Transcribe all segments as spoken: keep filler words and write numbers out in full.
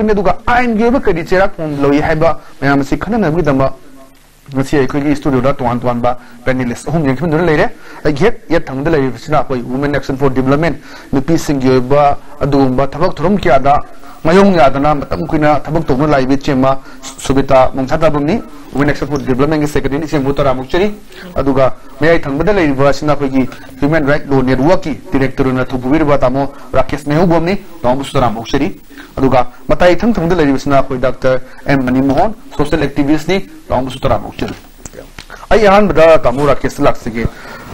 ꯑꯗꯨꯒ ꯑꯥꯏꯟꯒꯤ ꯑꯣꯏꯕ ꯀꯔꯤ ꯆꯩꯔꯥꯛ ꯐꯣꯡꯂꯣꯏ ꯍꯥꯏꯕ ꯃꯌꯥꯝ ꯑꯁꯤ ꯈꯟꯅꯅꯕꯒꯤꯗꯃꯛ ꯉꯁꯤ ꯑꯩꯈꯣꯏꯒꯤ ꯁ꯭ꯇꯨꯗꯤꯑꯣꯗ ꯇꯣꯉꯥꯟ ꯇꯣꯉꯥꯟꯕ ꯄꯦꯅꯦꯂꯤꯁ ꯑꯍꯨꯝ ꯌꯦꯡꯁꯤꯟꯗꯨꯅ ꯂꯩꯔꯦ꯫ ꯑꯩꯒꯤ ꯍꯦꯛ ꯌꯦꯠ ꯊꯪꯕꯗ ꯂꯩꯔꯤꯕꯁꯤꯅ ꯑꯩꯈꯣꯏ Women Action for Development, ꯅꯨꯄꯤꯁꯤꯡꯒꯤ ꯑꯣꯏꯕ ꯑꯗꯨꯒꯨꯝꯕ ꯊꯕꯛ ꯊꯧꯔꯝ ꯀꯌꯥꯗ ꯃꯥꯌꯣꯡ ꯌꯥꯗꯅ ꯃꯇꯝ ꯀꯨꯏꯅ ꯊꯕꯛ ꯇꯧꯗꯨꯅ ꯂꯥꯛꯏꯕ ꯏꯆꯦꯃ ꯁꯨꯕꯤꯇꯥ ꯃꯣꯡꯊꯥꯇꯥꯕꯝꯅꯤ, Women Action for Development ꯒꯤ ꯁꯦꯀ꯭ꯔꯦꯇꯔꯤꯅꯤ, ꯏꯆꯦꯕꯨ ꯇꯔꯥꯝꯅ ꯑꯣꯛꯆꯔꯤ꯫ ꯑꯗꯨꯒ ꯃꯌꯥꯏ ꯊꯪꯕꯗ ꯂꯩꯔꯤꯕ ꯑꯁꯤꯅ ꯑꯩꯈꯣꯏꯒꯤ Human Right Law Network ꯀꯤ ꯗꯤꯔꯦꯛꯇꯔ ꯑꯣꯏꯅ ꯊꯧꯄꯨꯕꯤꯔꯤꯕ ꯇꯥꯃꯣ ꯔꯥꯀꯦꯁ ꯃꯩꯍꯧꯕꯝꯅꯤ, ꯇꯥꯃꯣꯕꯨꯁꯨ ꯇꯔꯥꯝꯅ ꯑꯣꯛꯆꯔꯤ꯫ ꯑꯗꯨꯒ ꯃꯇꯥꯏ ꯏꯊꯪ ꯊꯪꯕꯗ ꯂꯩꯔꯤꯕꯁꯤꯅ ꯑꯩꯈꯣꯏ doctor M Mani Mohan, social ꯑꯦꯛꯇꯤꯚꯤꯁ꯭ꯠꯅꯤ, ꯇꯥꯃꯣꯕꯨꯁꯨ ꯇꯔꯥꯝꯅ ꯑꯣꯛꯆꯔꯤ꯫ ꯑꯩ ꯑꯍꯥꯟꯕꯗ ꯇꯥꯃꯣ ꯔꯥꯀꯦꯁꯇ ꯂꯥꯛꯆꯒꯦ꯫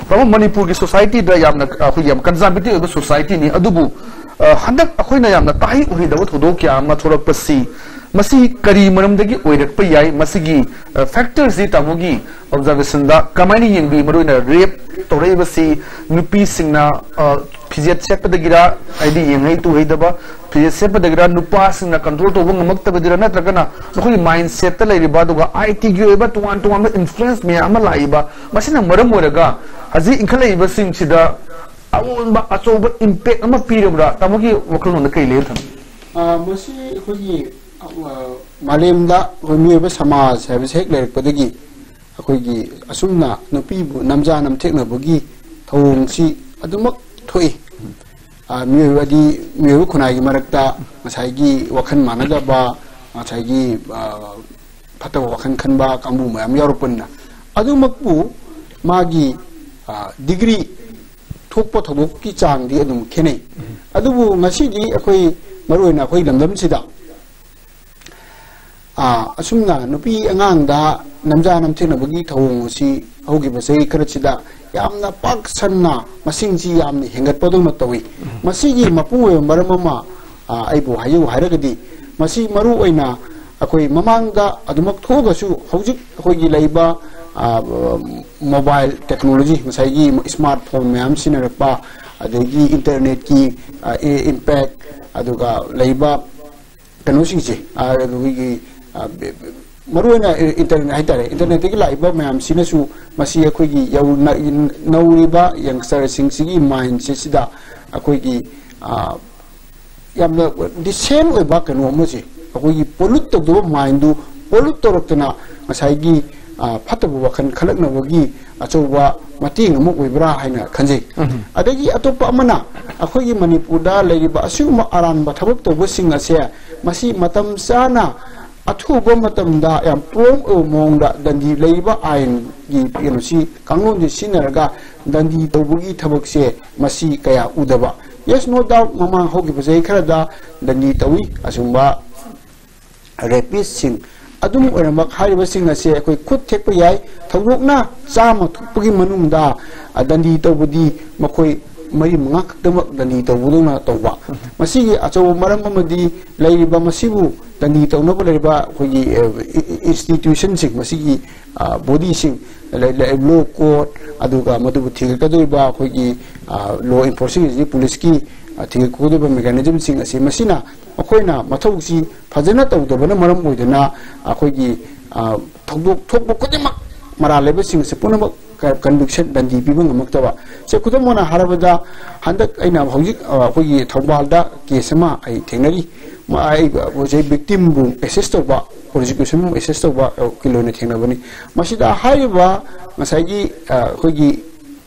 ꯇꯥꯃꯣ, ꯃꯅꯤꯄꯨꯔꯒꯤ ꯁꯣꯁꯥꯏꯇꯤꯗ ꯌꯥꯝꯅ, ꯑꯩꯈꯣꯏ ꯌꯥꯝ ꯀꯟꯖꯔꯕꯦꯇꯤꯚ ꯑꯣꯏꯕ ꯁꯣꯁꯥꯏꯇꯤꯅꯤ, ꯑꯗꯨꯕꯨ, ꯑ, ꯍꯟꯗꯛ ꯑꯩꯈꯣꯏꯅ ꯌꯥꯝꯅ ꯇꯥꯍꯩ ꯎꯍꯩꯗꯕ ꯊꯧꯗꯣꯛ ꯀꯌꯥ ꯑꯃ ꯊꯣꯛꯂꯛꯄꯁꯤ, ꯃꯁꯤ ꯀꯔꯤ ꯃꯔꯝꯗꯒꯤ ꯑꯣꯏꯔꯛꯄ ꯌꯥꯏ? ꯃꯁꯤꯒꯤ, ꯑ, ꯐꯦꯛꯇꯔꯁꯤ ꯇꯥꯃꯣꯒꯤ ꯑꯣꯕꯖꯥꯔꯕꯦꯁꯟꯗ ꯀꯃꯥꯏꯅ ꯌꯦꯡꯕꯤ? ꯃꯔꯨꯑꯣꯏꯅ ꯔꯦꯞ ꯇꯧꯔꯛꯏꯕꯁꯤ ꯅꯨꯄꯤꯁꯤꯡꯅ, ꯑ, ꯐꯤꯖꯦꯠ ꯁꯦꯠꯄꯗꯒꯤꯔ, ꯍꯥꯏꯗꯤ ꯌꯦꯡꯍꯩ ꯇꯨꯍꯩꯗꯕ ꯐꯤꯖꯦꯠ ꯁꯦꯠꯄꯗꯒꯤꯔ, ꯅꯨꯄꯥꯁꯤꯡꯅ ꯀꯟꯇ꯭ꯔꯣꯜ ꯇꯧꯕ ꯉꯝꯃꯛꯇꯕꯗꯨꯔ, ꯅꯠꯇ꯭ꯔꯒꯅ ꯃꯈꯣꯏꯒꯤ ꯃꯥꯏꯟꯁꯦꯠꯇ ꯂꯩꯔꯤꯕ, ꯑꯗꯨꯒ ꯑꯥꯏ ꯇꯤꯒꯤ ꯑꯣꯏꯕ ꯇꯣꯉꯥꯟ ꯇꯣꯉꯥꯟꯕ ꯏꯟꯐ꯭ꯂꯨꯌꯦꯟꯁ ꯃꯌꯥꯝ ꯑꯃ ꯂꯥꯛꯏꯕ, ꯃꯁꯤꯅ ꯃꯔꯝ ꯑꯣꯏꯔꯒ ꯍꯧꯖꯤꯛ ꯏꯟꯈꯠꯂꯛꯏꯕꯁꯤꯡꯁꯤꯗ ꯑꯑꯣꯟꯕ ꯑꯆꯧꯕ ꯏꯝꯄꯦꯛ ꯑꯃ ꯄꯤꯔꯕ꯭ꯔꯥ? ꯇꯥꯃꯣꯒꯤ ꯋꯥꯈꯜꯂꯣꯟꯗ ꯀꯔꯤ ꯂꯩ ꯊꯝꯕꯤ? ꯑ, ꯃꯁꯤ ꯑꯩꯈꯣꯏꯒꯤ, ꯑ, ꯃꯥꯂꯦꯝꯗ ꯑꯩꯈꯣꯏ ꯃꯤꯑꯣꯏꯕ ꯁꯃꯥꯖ ꯍꯥꯏꯕꯁꯤ ꯍꯦꯛ ꯂꯩꯔꯛꯄꯗꯒꯤ ꯑꯩꯈꯣꯏꯒꯤ ꯑꯁꯨꯝꯅ ꯅꯨꯄꯤꯕꯨ ꯅꯝꯖꯥ ꯅꯝꯊꯦꯛꯅꯕꯒꯤ ꯊꯧꯑꯣꯡꯁꯤ ꯑꯗꯨꯃꯛ ꯊꯣꯛꯏ꯫ ꯑ, ꯃꯤꯑꯣꯏꯕꯗꯤ, ꯃꯤꯑꯣꯏꯕ ꯈꯨꯟꯅꯥꯏꯒꯤ ꯃꯔꯛꯇ ꯉꯁꯥꯏꯒꯤ ꯋꯥꯈꯜ ꯃꯥꯟꯅꯗꯕ, ꯉꯁꯥꯏꯒꯤ, ꯑ, ꯐꯠꯇꯕ ꯋꯥꯈꯜ ꯈꯟꯕ ꯀꯥꯡꯕꯨ ꯃꯌꯥꯝ ꯌꯥꯎꯔꯛꯄꯅꯤꯅ, ꯑꯗꯨꯃꯛꯄꯨ ꯃꯥꯒꯤ, ꯑ, ꯗꯤꯒ꯭ꯔꯤ ꯊꯣꯛꯄ ꯊꯧꯗꯣꯛꯀꯤ ꯆꯥꯡꯗꯤ ꯑꯗꯨꯝ ꯈꯦꯠꯅꯩ꯫ ꯑꯗꯨꯕꯨ ꯉꯁꯤꯗꯤ ꯑꯩꯈꯣꯏ, ꯃꯔꯨꯑꯣꯏꯅ ꯑꯩꯈꯣꯏ ꯂꯝꯗꯝꯁꯤꯗ, ꯑ, ꯑꯁꯨꯝꯅ ꯅꯨꯄꯤ ꯑꯉꯥꯡꯗ ꯅꯝꯖꯥ ꯅꯝꯊꯦꯛꯅꯕꯒꯤ ꯊꯧꯑꯣꯡ ꯑꯁꯤ ꯍꯧꯈꯤꯕ ꯆꯍꯤ ꯈꯔꯁꯤꯗ ꯌꯥꯝꯅ ꯄꯥꯛ ꯁꯟꯅ, ꯃꯁꯤꯡꯁꯤ ꯌꯥꯝꯅ ꯍꯦꯟꯒꯠꯄꯗꯧꯅ ꯇꯧꯏ꯫ ꯃꯁꯤꯒꯤ ꯃꯄꯨꯡ ꯑꯣꯏꯕ ꯃꯔꯝ ꯑꯃ, ꯑ, ꯑꯩꯕꯨ ꯍꯥꯏꯖꯧ ꯍꯥꯏꯔꯒꯗꯤ, ꯃꯁꯤ ꯃꯔꯨ ꯑꯣꯏꯅ ꯑꯩꯈꯣꯏ ꯃꯃꯥꯡꯗ ꯑꯗꯨꯃꯛ ꯊꯣꯛꯑꯒꯁꯨ, ꯍꯧꯖꯤꯛ ꯑꯩꯈꯣꯏꯒꯤ ꯂꯩꯕ, ꯑ, ꯃꯣꯕꯥꯏꯜ ꯇꯦꯛꯅꯣꯂꯣꯖꯤ, ꯉꯁꯥꯏꯒꯤ ꯁ꯭ꯃꯥꯔꯠ ꯐꯣꯟ ꯃꯌꯥꯝ ꯁꯤꯖꯤꯟꯅꯔꯛꯄ, ꯑꯗꯒꯤ ꯏꯟꯇꯔꯅꯦꯠꯀꯤ, ꯑ, ꯏ-, ꯏꯝꯄꯦꯛ, ꯑꯗꯨꯒ ꯂꯩꯕ ꯀꯩꯅꯣꯁꯤꯡꯁꯦ, ꯑ, ꯑꯩꯈꯣꯏꯒꯤ, ꯑ, ꯕꯦ-, ꯕꯦ-, ꯃꯔꯨꯑꯣꯏꯅ ꯏ-, ꯏꯟꯇꯔꯅꯦꯠ ꯍꯥꯏꯇꯥꯔꯦ, ꯏꯟꯇꯔꯅꯦꯠꯇꯒꯤ ꯂꯥꯛꯏꯕ ꯃꯌꯥꯝꯁꯤꯅꯁꯨ ꯃꯁꯤ ꯑꯩꯈꯣꯏꯒꯤ ꯌꯧ-, ꯅ-, ꯅꯧꯔꯤꯕ ꯌꯪꯁꯇꯔꯁꯤꯡꯁꯤꯒꯤ ꯃꯥꯏꯟꯁꯦꯠꯁꯤꯗ ꯑꯩꯈꯣꯏꯒꯤ, ꯑ, ꯌꯥꯝꯅ ꯗꯤꯁꯦꯟ ꯑꯣꯏꯕ ꯀꯩꯅꯣ ꯑꯃꯁꯦ, ꯑꯩꯈꯣꯏꯒꯤ ꯄꯣꯂꯨꯠ ꯇꯧꯗꯕ ꯃꯥꯏꯟꯗꯨ ꯄꯣꯂꯨꯠ ꯇꯧꯔꯛꯇꯅ ꯉꯁꯥꯏꯒꯤ, ꯑ, ꯐꯠꯇꯕ ꯋꯥꯈꯜ ꯈꯜꯂꯛꯅꯕꯒꯤ ꯑꯆꯧꯕ ꯃꯇꯦꯡ ꯑꯃ ꯑꯣꯏꯕ꯭ꯔꯥ ꯍꯥꯏꯅ ꯈꯟꯖꯩ꯫ ꯑꯗꯒꯤ ꯑꯇꯣꯞꯄ ꯑꯃꯅ, ꯑꯩꯈꯣꯏꯒꯤ ꯃꯅꯤꯄꯨꯔꯗ ꯂꯩꯔꯤꯕ ꯑꯁꯤꯒꯨꯝꯕ ꯑꯔꯥꯟꯕ ꯊꯕꯛ ꯇꯧꯕꯁꯤꯡ ꯑꯁꯦ, ꯃꯁꯤ ꯃꯇꯝ ꯆꯥꯅ ꯑꯊꯨꯕ ꯃꯇꯝꯗ ꯌꯥꯝ ꯄ꯭ꯔꯣꯝ ꯑꯣꯏꯕ ꯃꯑꯣꯡꯗ ꯗꯟꯗꯤ, ꯂꯩꯔꯤꯕ ꯑꯥꯏꯟꯒꯤ ꯀꯩꯅꯣꯁꯤ, ꯀꯥꯡꯂꯣꯟꯁꯤ ꯁꯤꯖꯤꯟꯅꯔꯒ ꯗꯟꯗꯤ ꯇꯧꯕꯒꯤ ꯊꯕꯛꯁꯦ ꯃꯁꯤ ꯀꯌꯥ ꯎꯗꯕ꯫ Yes, no doubt, ꯃꯃꯥꯡ ꯍꯧꯈꯤꯕ ꯆꯍꯤ ꯈꯔꯗ ꯗꯟꯗꯤ ꯇꯧꯏ ꯑꯁꯤꯒꯨꯝꯕ ꯔꯦꯄꯤꯁꯁꯤꯡ꯫ ꯑꯗꯨꯝ ꯑꯣꯏꯅꯃꯛ ꯍꯥꯏꯔꯤꯕꯁꯤꯡ ꯑꯁꯤ ꯑꯩꯈꯣꯏ ꯈꯨꯠ ꯊꯦꯛꯄ ꯌꯥꯏ꯫ ꯊꯧꯗꯣꯛꯅ ꯆꯥꯝꯃ ꯊꯣꯛꯄꯒꯤ ꯃꯅꯨꯡꯗ, ꯑ, ꯗꯟꯗꯤ ꯇꯧꯕꯗꯤ ꯃꯈꯣꯏ ꯃꯔꯤ ꯃꯉꯥ ꯈꯛꯇꯃꯛ ꯗꯟꯗꯤ ꯇꯧꯕꯗꯧꯅ ꯇꯧꯕ꯫ ꯃꯁꯤꯒꯤ ꯑꯆꯧꯕ ꯃꯔꯝ ꯑꯃꯗꯤ ꯂꯩꯔꯤꯕ ꯃꯁꯤꯕꯨ ꯗꯟꯗꯤ ꯇꯧꯅꯕ ꯂꯩꯔꯤꯕ ꯑꯩꯈꯣꯏꯒꯤ, ꯑ, ꯏ-, ꯏ-, ꯏꯟꯁꯇꯤꯇ꯭ꯌꯨꯁꯟꯁꯤꯡ, ꯃꯁꯤꯒꯤ, ꯑ, ꯕꯣꯗꯤꯁꯤꯡ, ꯂꯩ-, ꯂꯩ-, ꯂꯣ ꯀꯣꯔꯠ, ꯑꯗꯨꯒ ꯃꯗꯨꯕꯨ ꯊꯤꯒꯠꯀꯗꯧꯔꯤꯕ ꯑꯩꯈꯣꯏꯒꯤ, ꯑ, ꯂꯣ ꯏꯟꯐꯣꯔꯁꯤꯡ ꯑꯦꯖꯦꯟꯁꯤ, ꯄꯨꯂꯤꯁꯀꯤ, ꯑ, ꯊꯤꯒꯠꯀꯗꯧꯔꯤꯕ ꯃꯦꯀꯥꯅꯤꯖꯝꯁꯤꯡ ꯑꯁꯤ, ꯃꯁꯤꯅ ꯃꯈꯣꯏꯅ ꯃꯊꯧꯁꯤ ꯐꯖꯅ ꯇꯧꯗꯕꯅ ꯃꯔꯝ ꯑꯣꯏꯗꯨꯅ ꯑꯩꯈꯣꯏꯒꯤ, ꯑ, ꯊꯧꯗꯣꯛ ꯊꯣꯛꯄ ꯈꯨꯗꯤꯡꯃꯛ, ꯃꯔꯥꯜ ꯂꯩꯕꯁꯤꯡ ꯑꯁꯤ ꯄꯨꯝꯅꯃꯛ ꯀ-, ꯀꯟꯚꯤꯛꯁꯟ, ꯗꯟꯗꯤ ꯄꯤꯕ ꯉꯝꯃꯛꯇꯕ꯫ ꯁꯦ, ꯈꯨꯗꯝ ꯑꯣꯏꯅ ꯍꯥꯏꯔꯕꯗ, ꯍꯟꯗꯛ ꯑꯩꯅ ꯍꯧꯖꯤꯛ, ꯑ, ꯑꯩꯈꯣꯏꯒꯤ ꯊꯧꯕꯥꯜꯗ ꯀꯦꯁ ꯑꯃ ꯑꯩ ꯊꯦꯡꯅꯔꯤ꯫ ꯃ-, ꯑꯩ ꯍꯧꯖꯤꯛ ꯚꯤꯛꯇꯤꯝꯕꯨ ꯑꯦꯁꯤꯁ ꯇꯧꯕ, ꯄ꯭ꯔꯣꯁꯤꯀ꯭ꯌꯨꯁꯟꯕꯨ ꯑꯦꯁꯤꯁ ꯇꯧꯕ, ꯑ, ꯀꯤ ꯑꯣꯏꯅ ꯊꯦꯡꯅꯕꯅꯤ꯫ ꯃꯁꯤꯗ ꯍꯥꯏꯔꯤꯕ ꯉꯁꯥꯏꯒꯤ, ꯑ, ꯑꯩꯈꯣꯏꯒꯤ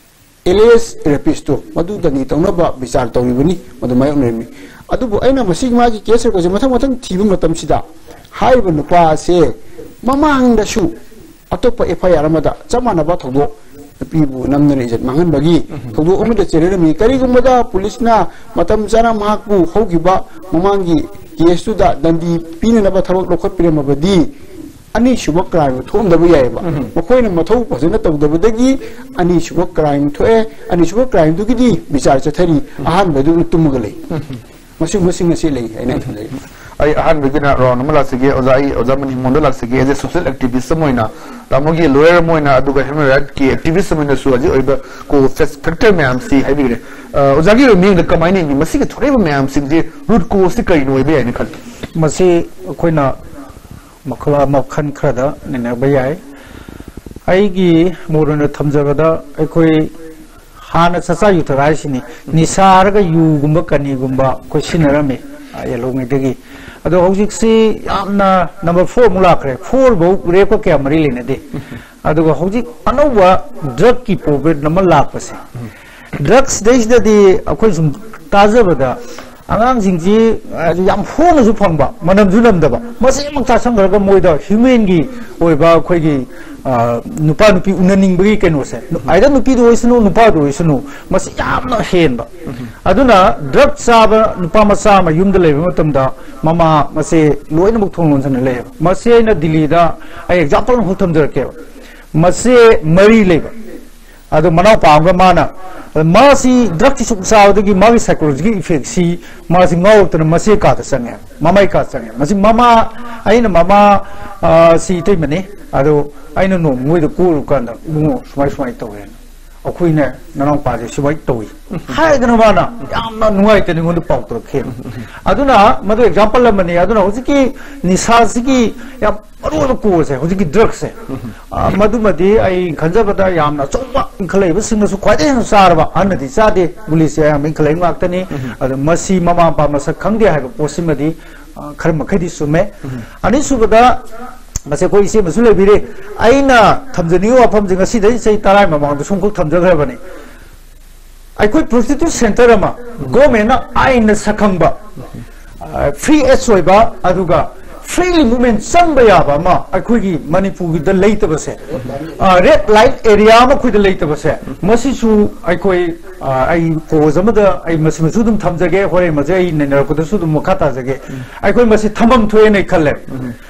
ꯑꯦꯂꯦꯖ ꯔꯦꯄꯤꯁꯇꯣ ꯃꯗꯨ ꯗꯟꯗꯤ ꯇꯧꯅꯕ ꯕꯤꯆꯥꯔ ꯇꯧꯔꯤꯕꯅꯤ, ꯃꯗꯨ ꯃꯥꯌꯣꯛꯅꯔꯤꯕꯅꯤ꯫ ꯑꯗꯨꯕꯨ ꯑꯩꯅ ꯃꯁꯤꯒꯤ ꯃꯥꯒꯤ ꯀꯦꯁ ꯔꯦꯀꯣꯔꯠꯁꯦ ꯃꯊꯪ ꯃꯊꯪ ꯊꯤꯕ ꯃꯇꯝꯁꯤꯗ, ꯍꯥꯏꯔꯤꯕ ꯅꯨꯄꯥ ꯑꯁꯦ ꯃꯃꯥꯡꯗꯁꯨ ꯑꯇꯣꯞꯄ ꯑꯦꯐ ꯑꯥꯏ ꯑꯥꯔ ꯑꯃꯗ ꯆꯞ ꯃꯥꯟꯅꯕ ꯊꯧꯗꯣꯛ, ꯅꯨꯄꯤꯕꯨ ꯅꯝꯗꯅ ꯏꯖꯠ ꯃꯥꯡꯍꯟꯕꯒꯤ ꯊꯧꯗꯣꯛ ꯑꯃꯗ ꯆꯦꯟꯅꯔꯝꯃꯤ꯫ ꯀꯔꯤꯒꯨꯝꯕꯗ ꯄꯨꯂꯤꯁꯅ ꯃꯇꯝ ꯆꯥꯅ ꯃꯍꯥꯛꯄꯨ ꯍꯧꯈꯤꯕ ꯃꯃꯥꯡꯒꯤ ꯀꯦꯁꯇꯨꯗ ꯗꯟꯗꯤ ꯄꯤꯅꯅꯕ ꯊꯕꯛ ꯂꯧꯈꯠꯄꯤꯔꯝꯃꯕꯗꯤ, ꯑꯅꯤꯁꯨꯕ ꯀ꯭ꯔꯥꯏꯝ ꯊꯣꯛꯑꯝꯗꯕ ꯌꯥꯏꯑꯕ꯫ ꯃꯈꯣꯏꯅ ꯃꯊꯧ ꯐꯖꯅ ꯇꯧꯗꯕꯗꯒꯤ ꯑꯅꯤꯁꯨꯕ ꯀ꯭ꯔꯥꯏꯝ ꯊꯣꯛꯑꯦ꯫ ꯑꯅꯤꯁꯨꯕꯗꯨꯒꯤ ꯕꯤꯆꯥꯔ ꯆꯠꯊꯔꯤ, ꯑꯍꯥꯟꯕꯗꯨꯅ ꯇꯨꯝꯃꯒ ꯂꯩ꯫ ꯃꯁꯤꯒꯨꯝꯕꯁꯤꯡ ꯑꯁꯤ ꯂꯩ ꯍꯥꯏꯅ ꯑꯩ ꯊꯝꯖꯒꯦ꯫ ꯑꯩ ꯑꯍꯥꯟꯕꯒꯤꯅ ꯔꯥꯎꯟ ꯑꯃ ꯂꯥꯛꯆꯒꯦ ꯑꯣꯖꯥ, ꯑꯩ ꯑꯣꯖꯥ ꯃꯅꯤꯉꯣꯟꯗ ꯂꯥꯛꯆꯒꯦ꯫ ꯑꯦꯖ ꯑꯦ ꯁꯣꯁꯤꯌꯦꯜ ꯑꯦꯛꯇꯤꯚꯤꯁ ꯑꯃ ꯑꯣꯏꯅ, ꯇꯥꯃꯣꯒꯤ ꯂꯣꯌꯔ ꯑꯃ ꯑꯣꯏꯅ, ꯑꯗꯨꯒ ꯍ꯭ꯌꯨꯃꯦꯟ ꯔꯥꯏꯠꯀꯤ ꯑꯦꯛꯇꯤꯚꯤꯁ ꯑꯃ ꯑꯣꯏꯅꯁꯨ ꯍꯧꯖꯤꯛ ꯑꯣꯏꯕ ꯀꯣ ꯐꯦꯛꯇꯔ ꯃꯌꯥꯝꯁꯤ ꯍꯥꯏꯕꯤꯈ꯭ꯔꯦ꯫ ꯑ, ꯑꯣꯖꯥꯒꯤ ꯑꯣꯏꯕ ꯃꯤꯠꯌꯦꯡꯗ ꯀꯃꯥꯏꯅ ꯌꯦꯡꯕꯤ? ꯃꯁꯤꯒꯤ ꯊꯣꯛꯂꯛꯏꯕ ꯃꯌꯥꯝꯁꯤꯡꯁꯤ ꯔꯨꯠ ꯀꯣꯁꯁꯤ ꯀꯔꯤꯅ ꯑꯣꯏꯕ ꯌꯥꯏꯅ ꯈꯜꯂꯤ? ꯃꯁꯤ ꯑꯩꯈꯣꯏꯅ ꯃꯈꯜ ꯑꯃ, ꯃꯈꯜ ꯈꯔꯗ ꯅꯩꯅꯕ ꯌꯥꯏ꯫ ꯑꯩꯒꯤ ꯃꯣꯠ ꯑꯣꯏꯅ ꯊꯝꯖꯕꯗ, ꯑꯩꯈꯣꯏ ꯍꯥꯟꯅ ꯆꯥꯆꯥ ꯌꯨꯊꯛ ꯍꯥꯏꯁꯤꯅꯤ, ꯅꯤꯁꯥ ꯍꯥꯏꯔꯒ ꯌꯨꯒꯨꯝꯕ ꯀꯅꯤꯒꯨꯝꯕ ꯑꯩꯈꯣꯏ ꯁꯤꯖꯤꯟꯅꯔꯝꯃꯤ, ꯑ, ꯌꯦꯜꯍꯧꯉꯩꯗꯒꯤ꯫ ꯑꯗꯣ ꯍꯧꯖꯤꯛꯁꯤ ꯌꯥꯝꯅ ꯅꯝꯕꯔ ꯐꯣꯔ ꯑꯃꯨꯛ ꯂꯥꯛꯈ꯭ꯔꯦ꯫ ꯐꯣꯔ ꯐꯧ ꯔꯦꯞꯀ ꯀꯌꯥ ꯃꯔꯤ ꯂꯩꯅꯗꯦ꯫ ꯑꯗꯨꯒ ꯍꯧꯖꯤꯛ ꯑꯅꯧꯕ ꯗ꯭ꯔꯛꯀꯤ ꯄ꯭ꯔꯣꯕ꯭ꯂꯦꯝ ꯑꯃ ꯂꯥꯛꯄꯁꯦ, ꯗ꯭ꯔꯛꯁꯤꯗꯩꯁꯤꯗꯗꯤ ꯑꯩꯈꯣꯏ ꯁꯨꯝ ꯇꯥꯖꯕꯗ ꯑꯉꯥꯡꯁꯤꯡꯁꯤ, ꯑ, ꯌꯥꯝ ꯍꯣꯡꯅꯁꯨ ꯐꯪꯕ, ꯃꯅꯝꯁꯨ ꯅꯝꯗꯕ, ꯃꯁꯤ ꯑꯃꯨꯛ ꯆꯥꯁꯟꯈ꯭ꯔꯒ ꯃꯣꯏꯗ ꯍ꯭ꯌꯨꯃꯦꯟꯒꯤ ꯑꯣꯏꯕ ꯑꯩꯈꯣꯏꯒꯤ, ꯑ, ꯅꯨꯄꯥ ꯅꯨꯄꯤ ꯎꯅꯅꯤꯡꯕꯒꯤ ꯀꯩꯅꯣꯁꯦ, ꯑꯥꯏꯗꯔ ꯅꯨꯄꯤꯗ ꯑꯣꯏꯁꯅꯨ, ꯅꯨꯄꯥꯗ ꯑꯣꯏꯁꯅꯨ, ꯃꯁꯤ ꯌꯥꯝꯅ ꯍꯦꯟꯕ꯫ ꯑꯗꯨꯅ ꯗ꯭ꯔꯛ ꯆꯥꯕ ꯅꯨꯄꯥ ꯃꯆꯥ ꯑꯃ ꯌꯨꯝꯗ ꯂꯩꯕ ꯃꯇꯝꯗ ꯃꯃꯥ ꯃꯁꯦ ꯂꯣꯏꯅꯃꯛ ꯊꯣꯡ ꯂꯣꯟꯁꯤꯟꯅ ꯂꯩꯌꯦꯕ꯫ ꯃꯁꯤ ꯑꯩꯅ ꯗꯤꯜꯂꯤꯗ ꯑꯩ ꯑꯦꯛꯖꯥꯝꯄꯜ ꯑꯃꯈꯛ ꯊꯝꯖꯔꯛꯀꯦꯕ꯫ ꯃꯁꯦ ꯃꯔꯤ ꯂꯩꯕ, ꯑꯗꯣ ꯃꯅꯥꯎꯄꯥ ꯑꯃꯒ ꯃꯥꯅ, ꯃꯥꯁꯤ ꯗ꯭ꯔꯛꯁꯤ ꯁꯨꯝ ꯆꯥꯕꯗꯒꯤ ꯃꯥꯒꯤ ꯁꯥꯏꯀꯣꯂꯣꯖꯤꯀꯦꯜ ꯏꯐꯦꯛꯁꯤ ꯃꯥꯁꯤ ꯉꯥꯎꯔꯛꯇꯅ ꯃꯆꯦ ꯀꯥꯗ ꯆꯪꯉꯦ, ꯃꯃꯥꯏ ꯀꯥ ꯆꯪꯉꯦ꯫ ꯃꯁꯤ ꯃꯃꯥ, ꯑꯩꯅ ꯃꯃꯥ, ꯑ, ꯁꯤ ꯏꯇꯩꯃꯅꯤ, ꯑꯗꯣ ꯑꯩꯅ ꯅꯣꯡꯃ ꯃꯣꯏꯗ ꯀꯣꯏꯔꯨ ꯀꯥꯟꯗ, "ꯏꯕꯨꯡꯉꯣ, ꯁꯨꯃꯥꯏ ꯁꯨꯃꯥꯏꯅ ꯇꯧꯋꯦꯅ, ꯑꯩꯈꯣꯏꯅ ꯅꯅꯥꯎꯄꯥꯁꯦ ꯁꯨꯃꯥꯏꯅ ꯇꯧꯏ" ꯍꯥꯏꯗꯅ ꯃꯥꯅ ꯌꯥꯝꯅ ꯅꯨꯡꯉꯥꯏꯇꯅ ꯑꯩꯉꯣꯟꯗ ꯄꯥꯎ ꯇꯧꯔꯛꯈꯤ꯫ ꯑꯗꯨꯅ ꯃꯗꯨ ꯑꯦꯛꯖꯥꯝꯄꯜ ꯑꯃꯅꯤ꯫ ꯑꯗꯨꯅ ꯍꯧꯖꯤꯛꯀꯤ ꯅꯤꯁꯥꯁꯤꯒꯤ ꯌꯥꯝ ꯃꯔꯨꯑꯣꯏꯕ ꯀꯣꯁꯦ ꯍꯧꯖꯤꯛꯀꯤ ꯗ꯭ꯔꯛꯁꯦ꯫ ꯑ, ꯃꯗꯨꯃꯗꯤ ꯑꯩ ꯈꯟꯖꯕꯗ ꯌꯥꯝꯅ ꯑꯆꯧꯕ ꯏꯟꯈꯠꯂꯛꯏꯕꯁꯤꯡꯅꯁꯨ ꯈ꯭ꯋꯥꯏꯗꯒꯤ ꯍꯦꯟꯅ ꯆꯥꯔꯕ, ꯑꯍꯟꯅꯗꯤ ꯆꯥꯗꯦ, ꯒꯨꯂꯤꯁꯦ ꯑꯌꯥꯝꯕ ꯏꯟꯈꯠꯂꯛꯏꯕ ꯉꯥꯛꯇꯅꯤ꯫ ꯑꯗꯣ ꯃꯁꯤ ꯃꯃꯥ ꯃꯄꯥ ꯃꯁꯛ ꯈꯪꯗꯦ ꯍꯥꯏꯕ ꯄꯣꯠꯁꯤꯃꯗꯤ, ꯑ, ꯈꯔ ꯃꯈꯩꯗꯤ ꯆꯨꯝꯃꯦ꯫ ꯑꯅꯤꯁꯨꯕꯗ, ꯃꯁꯤ ꯑꯩꯈꯣꯏ ꯏꯆꯦ ꯑꯃꯁꯨ ꯂꯩꯕꯤꯔꯤ, ꯑꯩꯅ ꯊꯝꯖꯅꯤꯡꯉꯤꯕ ꯋꯥꯐꯝꯁꯦ ꯉꯁꯤꯗꯩ ꯆꯍꯤ ꯇꯔꯥꯒꯤ ꯃꯃꯥꯡꯗꯁꯨ ꯑꯃꯈꯛ ꯊꯝꯖꯈ꯭ꯔꯕꯅꯤ꯫ ꯑꯩꯈꯣꯏ ꯄ꯭ꯔꯣꯁꯇꯤꯇ꯭ꯌꯨꯠ ꯁꯦꯟꯇꯔ ꯑꯃ ꯒꯣꯔꯃꯦꯟꯅ ꯑꯥꯏꯟꯅ ꯁꯛꯈꯪꯕ, ꯐ꯭ꯔꯤ ꯑꯦꯁ ꯑꯣꯏꯕ, ꯑꯗꯨꯒ ꯐ꯭ꯔꯤꯂꯤ ꯃꯨꯚꯃꯦꯟ ꯆꯪꯕ ꯌꯥꯕ ꯑꯃ ꯑꯩꯈꯣꯏꯒꯤ ꯃꯅꯤꯄꯨꯔꯒꯤꯗ ꯂꯩꯇꯕꯁꯦ, ꯔꯦꯗ ꯂꯥꯏꯠ ꯑꯦꯔꯤꯌꯥ ꯑꯃ ꯑꯩꯈꯣꯏꯗ ꯂꯩꯇꯕꯁꯦ, ꯃꯁꯤꯁꯨ ꯑꯩꯈꯣꯏ, ꯑ, ꯑꯩ ꯀꯣꯖ ꯑꯃꯗ ꯑꯩ ꯃꯁꯤꯃꯁꯨ ꯑꯗꯨꯝ ꯊꯝꯖꯒꯦ, ꯍꯣꯔꯦꯟ ꯃꯁꯦ ꯑꯩ ꯅꯩꯅꯔꯛꯄꯗꯁꯨ ꯑꯗꯨꯝ ꯃꯈꯥ ꯇꯥꯖꯒꯦ꯫ ꯑꯩꯈꯣꯏ ꯃꯁꯤ ꯊꯝꯐꯝ ꯊꯣꯛꯑꯦꯅ ꯑꯩ ꯈꯜꯂꯦ꯫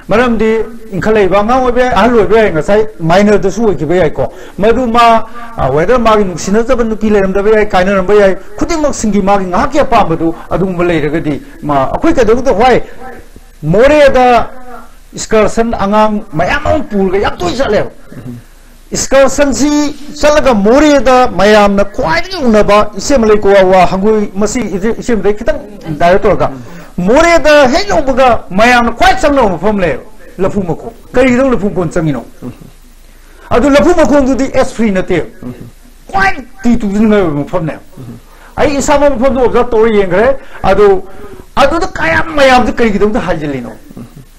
ꯃꯔꯝꯗꯤ ꯏꯟꯈꯠꯂꯛꯏꯕ ꯑꯉꯥꯡ ꯑꯣꯏꯕ ꯌꯥꯏ, ꯑꯍꯜ ꯑꯣꯏꯕ ꯌꯥꯏ, ꯉꯁꯥꯏ ꯃꯥꯏꯅꯔꯗꯁꯨ ꯑꯣꯏꯈꯤꯕ ꯌꯥꯏꯀꯣ꯫ ꯃꯗꯨ ꯃꯥ, ꯑ, ꯋꯦꯗꯔ ꯃꯥꯒꯤ ꯅꯨꯡꯁꯤꯅꯖꯕ ꯅꯨꯄꯤ ꯂꯩꯔꯝꯗꯕ ꯌꯥꯏ, ꯀꯥꯏꯅꯔꯝꯕ ꯌꯥꯏ, ꯈꯨꯗꯤꯡꯃꯛꯁꯤꯡꯒꯤ ꯃꯥꯒꯤ ꯉꯥꯏꯍꯥꯛꯀꯤ ꯑꯄꯥꯝꯕꯗꯨ ꯑꯗꯨꯒꯨꯝꯕ ꯂꯩꯔꯒꯗꯤ, ꯃꯥ, ꯑꯩꯈꯣꯏ ꯀꯩꯗꯧꯕꯗ ꯍꯣꯏ, ꯃꯣꯔꯦꯗ ꯏꯁꯀꯔꯁꯟ ꯑꯉꯥꯡ ꯃꯌꯥꯝ ꯑꯃ ꯄꯨꯔꯒ ꯌꯥꯝ ꯇꯣꯏ ꯆꯠꯂꯦꯕ꯫ ꯏꯁꯀꯔꯁꯟꯁꯤ ꯆꯠꯂꯒ ꯃꯣꯔꯦꯗ ꯃꯌꯥꯝꯅ ꯈ꯭ꯋꯥꯏꯗꯒꯤ ꯎꯅꯕ ꯏꯆꯦ ꯑꯃ ꯂꯩꯀꯣ, ꯋꯥ ꯍꯪꯒꯣꯏ, ꯃꯁꯤ ꯏꯆꯦ-, ꯏꯆꯦ ꯑꯃꯗꯩ ꯈꯤꯇꯪ ꯗꯥꯏꯔꯦꯛ ꯇꯧꯔꯒ, ꯃꯣꯔꯦꯗ ꯍꯦꯛ ꯌꯧꯕꯒ ꯃꯌꯥꯝꯅ ꯈ꯭ꯋꯥꯏ ꯆꯪꯅꯕ ꯃꯐꯝ ꯂꯩꯌꯦꯕ, ꯂꯐꯨ ꯃꯈꯣꯡ꯫ ꯀꯔꯤꯒꯤꯗꯃꯛ ꯂꯐꯨ ꯃꯈꯣꯡ ꯆꯪꯉꯤꯅꯣ? ꯑꯗꯨ ꯂꯐꯨ ꯃꯈꯣꯡꯗꯨꯗꯤ ꯑꯦꯁ ꯐ꯭ꯔꯤ ꯅꯠꯇꯦ꯫ ꯈ꯭ꯋꯥꯏ ꯇꯨ ꯇꯨꯁꯤꯟꯅꯤꯡꯉꯥꯏ ꯑꯣꯏꯕ ꯃꯐꯝꯅꯦ꯫ ꯑꯩ ꯏꯁꯥꯃꯛ ꯃꯐꯝꯗꯨ ꯑꯣꯕꯖꯥꯔꯕ ꯇꯧꯔ ꯌꯦꯡꯈ꯭ꯔꯦ꯫ ꯑꯗꯨ ꯑꯗꯨꯗ ꯀꯌꯥꯝ ꯃꯌꯥꯝꯁꯦ ꯀꯔꯤꯒꯤꯗꯃꯛꯇ ꯍꯥꯏꯖꯤꯜꯂꯤꯅꯣ?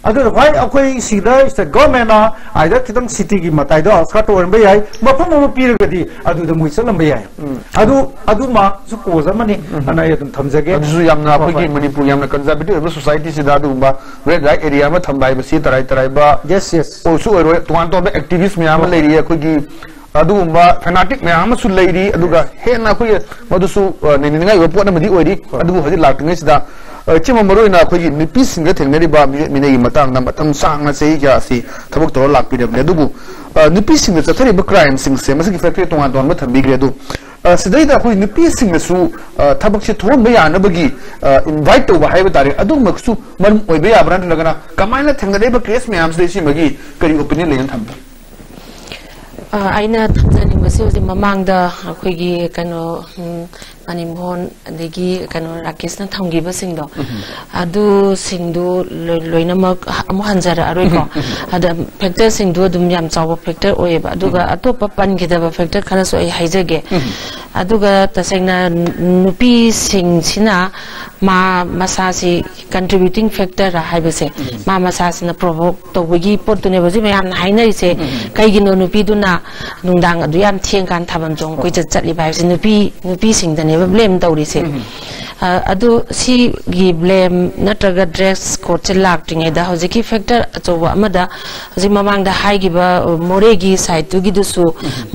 ꯑꯗꯨꯅ ꯈ꯭ꯋꯥꯏ ꯑꯩꯈꯣꯏ ꯁꯤꯗ ꯁꯤꯗ ꯒꯚꯔꯟꯃꯦꯟꯅ ꯑꯥꯏꯗ ꯈꯤꯇꯪ ꯁꯤꯇꯤꯒꯤ ꯃꯇꯥꯏꯗ ꯑꯥꯎꯠꯁꯀꯥꯔꯠ ꯑꯣꯏꯔꯝꯕ ꯌꯥꯏ, ꯃꯐꯝ ꯑꯃ ꯄꯤꯔꯒꯗꯤ ꯑꯗꯨꯗ ꯃꯣꯏ ꯆꯠꯂꯝꯕ ꯌꯥꯏ꯫ ꯑꯗꯨ ꯑꯗꯨꯃꯁꯨ ꯀꯣꯖ ꯑꯃꯅꯤ ꯑꯅ ꯑꯩ ꯑꯗꯨꯝ ꯊꯝꯖꯒꯦ꯫ ꯑꯗꯨꯁꯨ ꯌꯥꯝꯅ ꯍꯣꯏ, ꯑꯩꯈꯣꯏꯒꯤ ꯍꯣꯏ꯫ ꯃꯅꯤꯄꯨꯔ ꯌꯥꯝꯅ ꯀꯟꯖꯔꯕꯦꯇꯤꯕ ꯑꯣꯏꯕ ꯁꯣꯁꯥꯏꯇꯤꯁꯤꯗ ꯑꯗꯨꯒꯨꯝꯕ ꯔꯦꯗ ꯂꯥꯏꯠ ꯑꯦꯔꯤꯌꯥ ꯑꯃ ꯊꯝꯕ ꯍꯥꯏꯕꯁꯤ ꯇꯔꯥꯏ ꯇꯔꯥꯏꯕ ꯌꯦꯁ, ꯌꯦꯁ꯫ ꯑꯣꯏꯁꯨ ꯑꯣꯏꯔꯣꯏ, ꯇꯣꯉꯥꯟ ꯇꯣꯉꯥꯟꯕ ꯑꯦꯛꯇꯤꯚꯤꯁ ꯃꯌꯥꯝ ꯑꯃ ꯂꯩꯔꯤ, ꯑꯩꯈꯣꯏꯒꯤ ꯑꯗꯨꯒꯨꯝꯕ ꯐꯦꯅꯥꯇꯤꯛ ꯃꯌꯥꯝ ꯑꯃꯁꯨ ꯂꯩꯔꯤ꯫ ꯑꯗꯨꯒ ꯍꯦꯟꯅ ꯑꯩꯈꯣꯏꯒꯤ ꯃꯗꯨꯁꯨ ꯑ, ꯅꯩꯅꯅꯤꯡꯉꯥꯏ ꯑꯣꯏꯕ ꯄꯣꯠ ꯑꯃꯗꯤ ꯑꯣꯏꯔꯤ꯫ ꯑꯗꯨꯕꯨ ꯍꯧꯖꯤꯛ ꯂꯥꯛꯇ꯭ꯔꯤꯉꯩꯁꯤꯗ ꯑ, ꯁꯤꯃ ꯃꯔꯨ ꯑꯣꯏꯅ ꯑꯩꯈꯣꯏꯒꯤ ꯅꯨꯄꯤꯁꯤꯡꯗ ꯊꯦꯡꯅꯔꯤꯕ ꯃꯤꯑꯣꯠ ꯃꯤꯅꯩꯒꯤ ꯃꯇꯥꯡꯗ ꯃꯇꯝ ꯁꯥꯡꯅ ꯆꯍꯤ ꯀꯌꯥ ꯑꯁꯤ ꯊꯕꯛ ꯇꯧꯔ ꯂꯥꯛꯄꯤꯔꯕꯅꯤ꯫ ꯑꯗꯨꯕꯨ ꯑ, ꯅꯨꯄꯤꯁꯤꯡꯗ ꯆꯠꯊꯔꯤꯕ ꯀ꯭ꯔꯥꯏꯝꯁꯤꯡꯁꯦ ꯃꯁꯤꯒꯤ ꯐꯦꯛꯇꯔ ꯇꯣꯉꯥꯟ ꯇꯣꯉꯥꯟꯕ ꯊꯝꯕꯤꯈ꯭ꯔꯦ꯫ ꯑꯗꯨ ꯑ, ꯁꯤꯗꯩꯗ ꯑꯩꯈꯣꯏ ꯅꯨꯄꯤꯁꯤꯡꯅꯁꯨ ꯑ, ꯊꯕꯛꯁꯦ ꯊꯣꯛꯍꯟꯕ ꯌꯥꯅꯕꯒꯤ ꯏꯟꯚꯥꯏꯠ ꯇꯧꯕ ꯍꯥꯏꯕ ꯇꯥꯔꯦ, ꯑꯗꯨꯒꯨꯝꯕꯁꯨ ꯃꯔꯝ ꯑꯣꯏꯕ ꯌꯥꯕ꯭ꯔꯥ? ꯅꯠꯇ꯭ꯔꯒꯅ ꯀꯃꯥꯏꯅ ꯊꯦꯡꯅꯔꯤꯕ ꯀꯦꯁ ꯃꯌꯥꯝꯁꯤꯗ ꯁꯤꯃꯒꯤ ꯀꯔꯤ ꯑꯣꯄꯤꯅꯤꯌꯟ ꯂꯩꯅ ꯊꯝꯕ? ꯑ, ꯑꯩꯅ ꯊꯝꯖꯅꯤꯡꯕꯁꯦ ꯍꯧꯖꯤꯛ ꯃꯃꯥꯡꯗ ꯑꯩꯈꯣꯏꯒꯤ ꯀꯩꯅꯣ ꯎꯝ, ꯃꯅꯤꯃꯣꯍꯟ ꯑꯗꯒꯤ ꯀꯩꯅꯣ ꯔꯥꯀꯦꯁꯅ ꯊꯝꯈꯤꯕꯁꯤꯡꯗꯣ ꯑꯗꯨꯁꯤꯡꯗꯨ ꯂꯣꯏ- ꯂꯣꯏꯅꯃꯛ ꯑꯃꯨꯛ ꯍꯟꯖꯔꯛꯑꯔꯣꯏꯀꯣ꯫ ꯑꯗ ꯐꯦꯛꯇꯔꯁꯤꯡꯗꯨ ꯑꯗꯨꯝ ꯌꯥꯝ ꯆꯥꯎꯕ ꯐꯦꯛꯇꯔ ꯑꯣꯏꯌꯦꯕ꯫ ꯑꯗꯨꯒ ꯑꯇꯣꯞꯄ ꯄꯟꯈꯤꯗꯕ ꯐꯦꯛꯇꯔ ꯈꯔꯁꯨ ꯑꯩ ꯍꯥꯏꯖꯒꯦ꯫ ꯑꯗꯨꯒ ꯇꯁꯦꯡꯅ ꯅꯨꯄꯤꯁꯤꯡꯁꯤꯅ ꯃꯥ ꯃꯁꯥꯁꯤ ꯀꯟꯇ꯭ꯔꯤꯕ꯭ꯌꯨꯇꯤꯡ ꯐꯦꯛꯇꯔ ꯍꯥꯏꯕꯁꯦ ꯃꯥ ꯃꯁꯥꯁꯤꯅ ꯄ꯭ꯔꯣꯚꯣꯛ ꯇꯧꯕꯒꯤ ꯄꯣꯠꯇꯨꯅꯦꯕ ꯍꯧꯖꯤꯛ ꯃꯌꯥꯝꯅ ꯍꯥꯏꯅꯔꯤꯁꯦ꯫ ꯀꯩꯒꯤꯅꯣ ꯅꯨꯄꯤꯗꯨꯅ ꯅꯨꯡꯗꯥꯡ ꯑꯗꯨ ꯌꯥꯝ ꯊꯦꯡꯀꯥꯟ ꯊꯥꯕꯜ ꯆꯣꯡ ꯀꯣꯏꯆꯠ ꯆꯠꯂꯤꯕ ꯍꯥꯏꯕꯁꯦ ꯅꯨꯄꯤ ꯅꯨꯄꯤꯁꯤꯡꯗꯅꯦꯕ ꯕ꯭ꯂꯦꯝ ꯇꯧꯔꯤꯁꯦ꯫ ꯑ, ꯑꯗꯨ ꯁꯤꯒꯤ ꯕ꯭ꯂꯦꯝ ꯅꯠꯇ꯭ꯔꯒ ꯗ꯭ꯔꯦꯁ ꯀꯣꯗꯁꯦ ꯂꯥꯛꯇ꯭ꯔꯤꯉꯩꯗ ꯍꯧꯖꯤꯛꯀꯤ ꯐꯦꯛꯇꯔ ꯑꯆꯧꯕ ꯑꯃꯗ ꯍꯧꯖꯤꯛ ꯃꯃꯥꯡꯗ ꯍꯥꯏꯈꯤꯕ, ꯑ, ꯃꯣꯔꯦꯒꯤ ꯁꯥꯏꯠꯇꯨꯒꯤꯗꯨꯁꯨ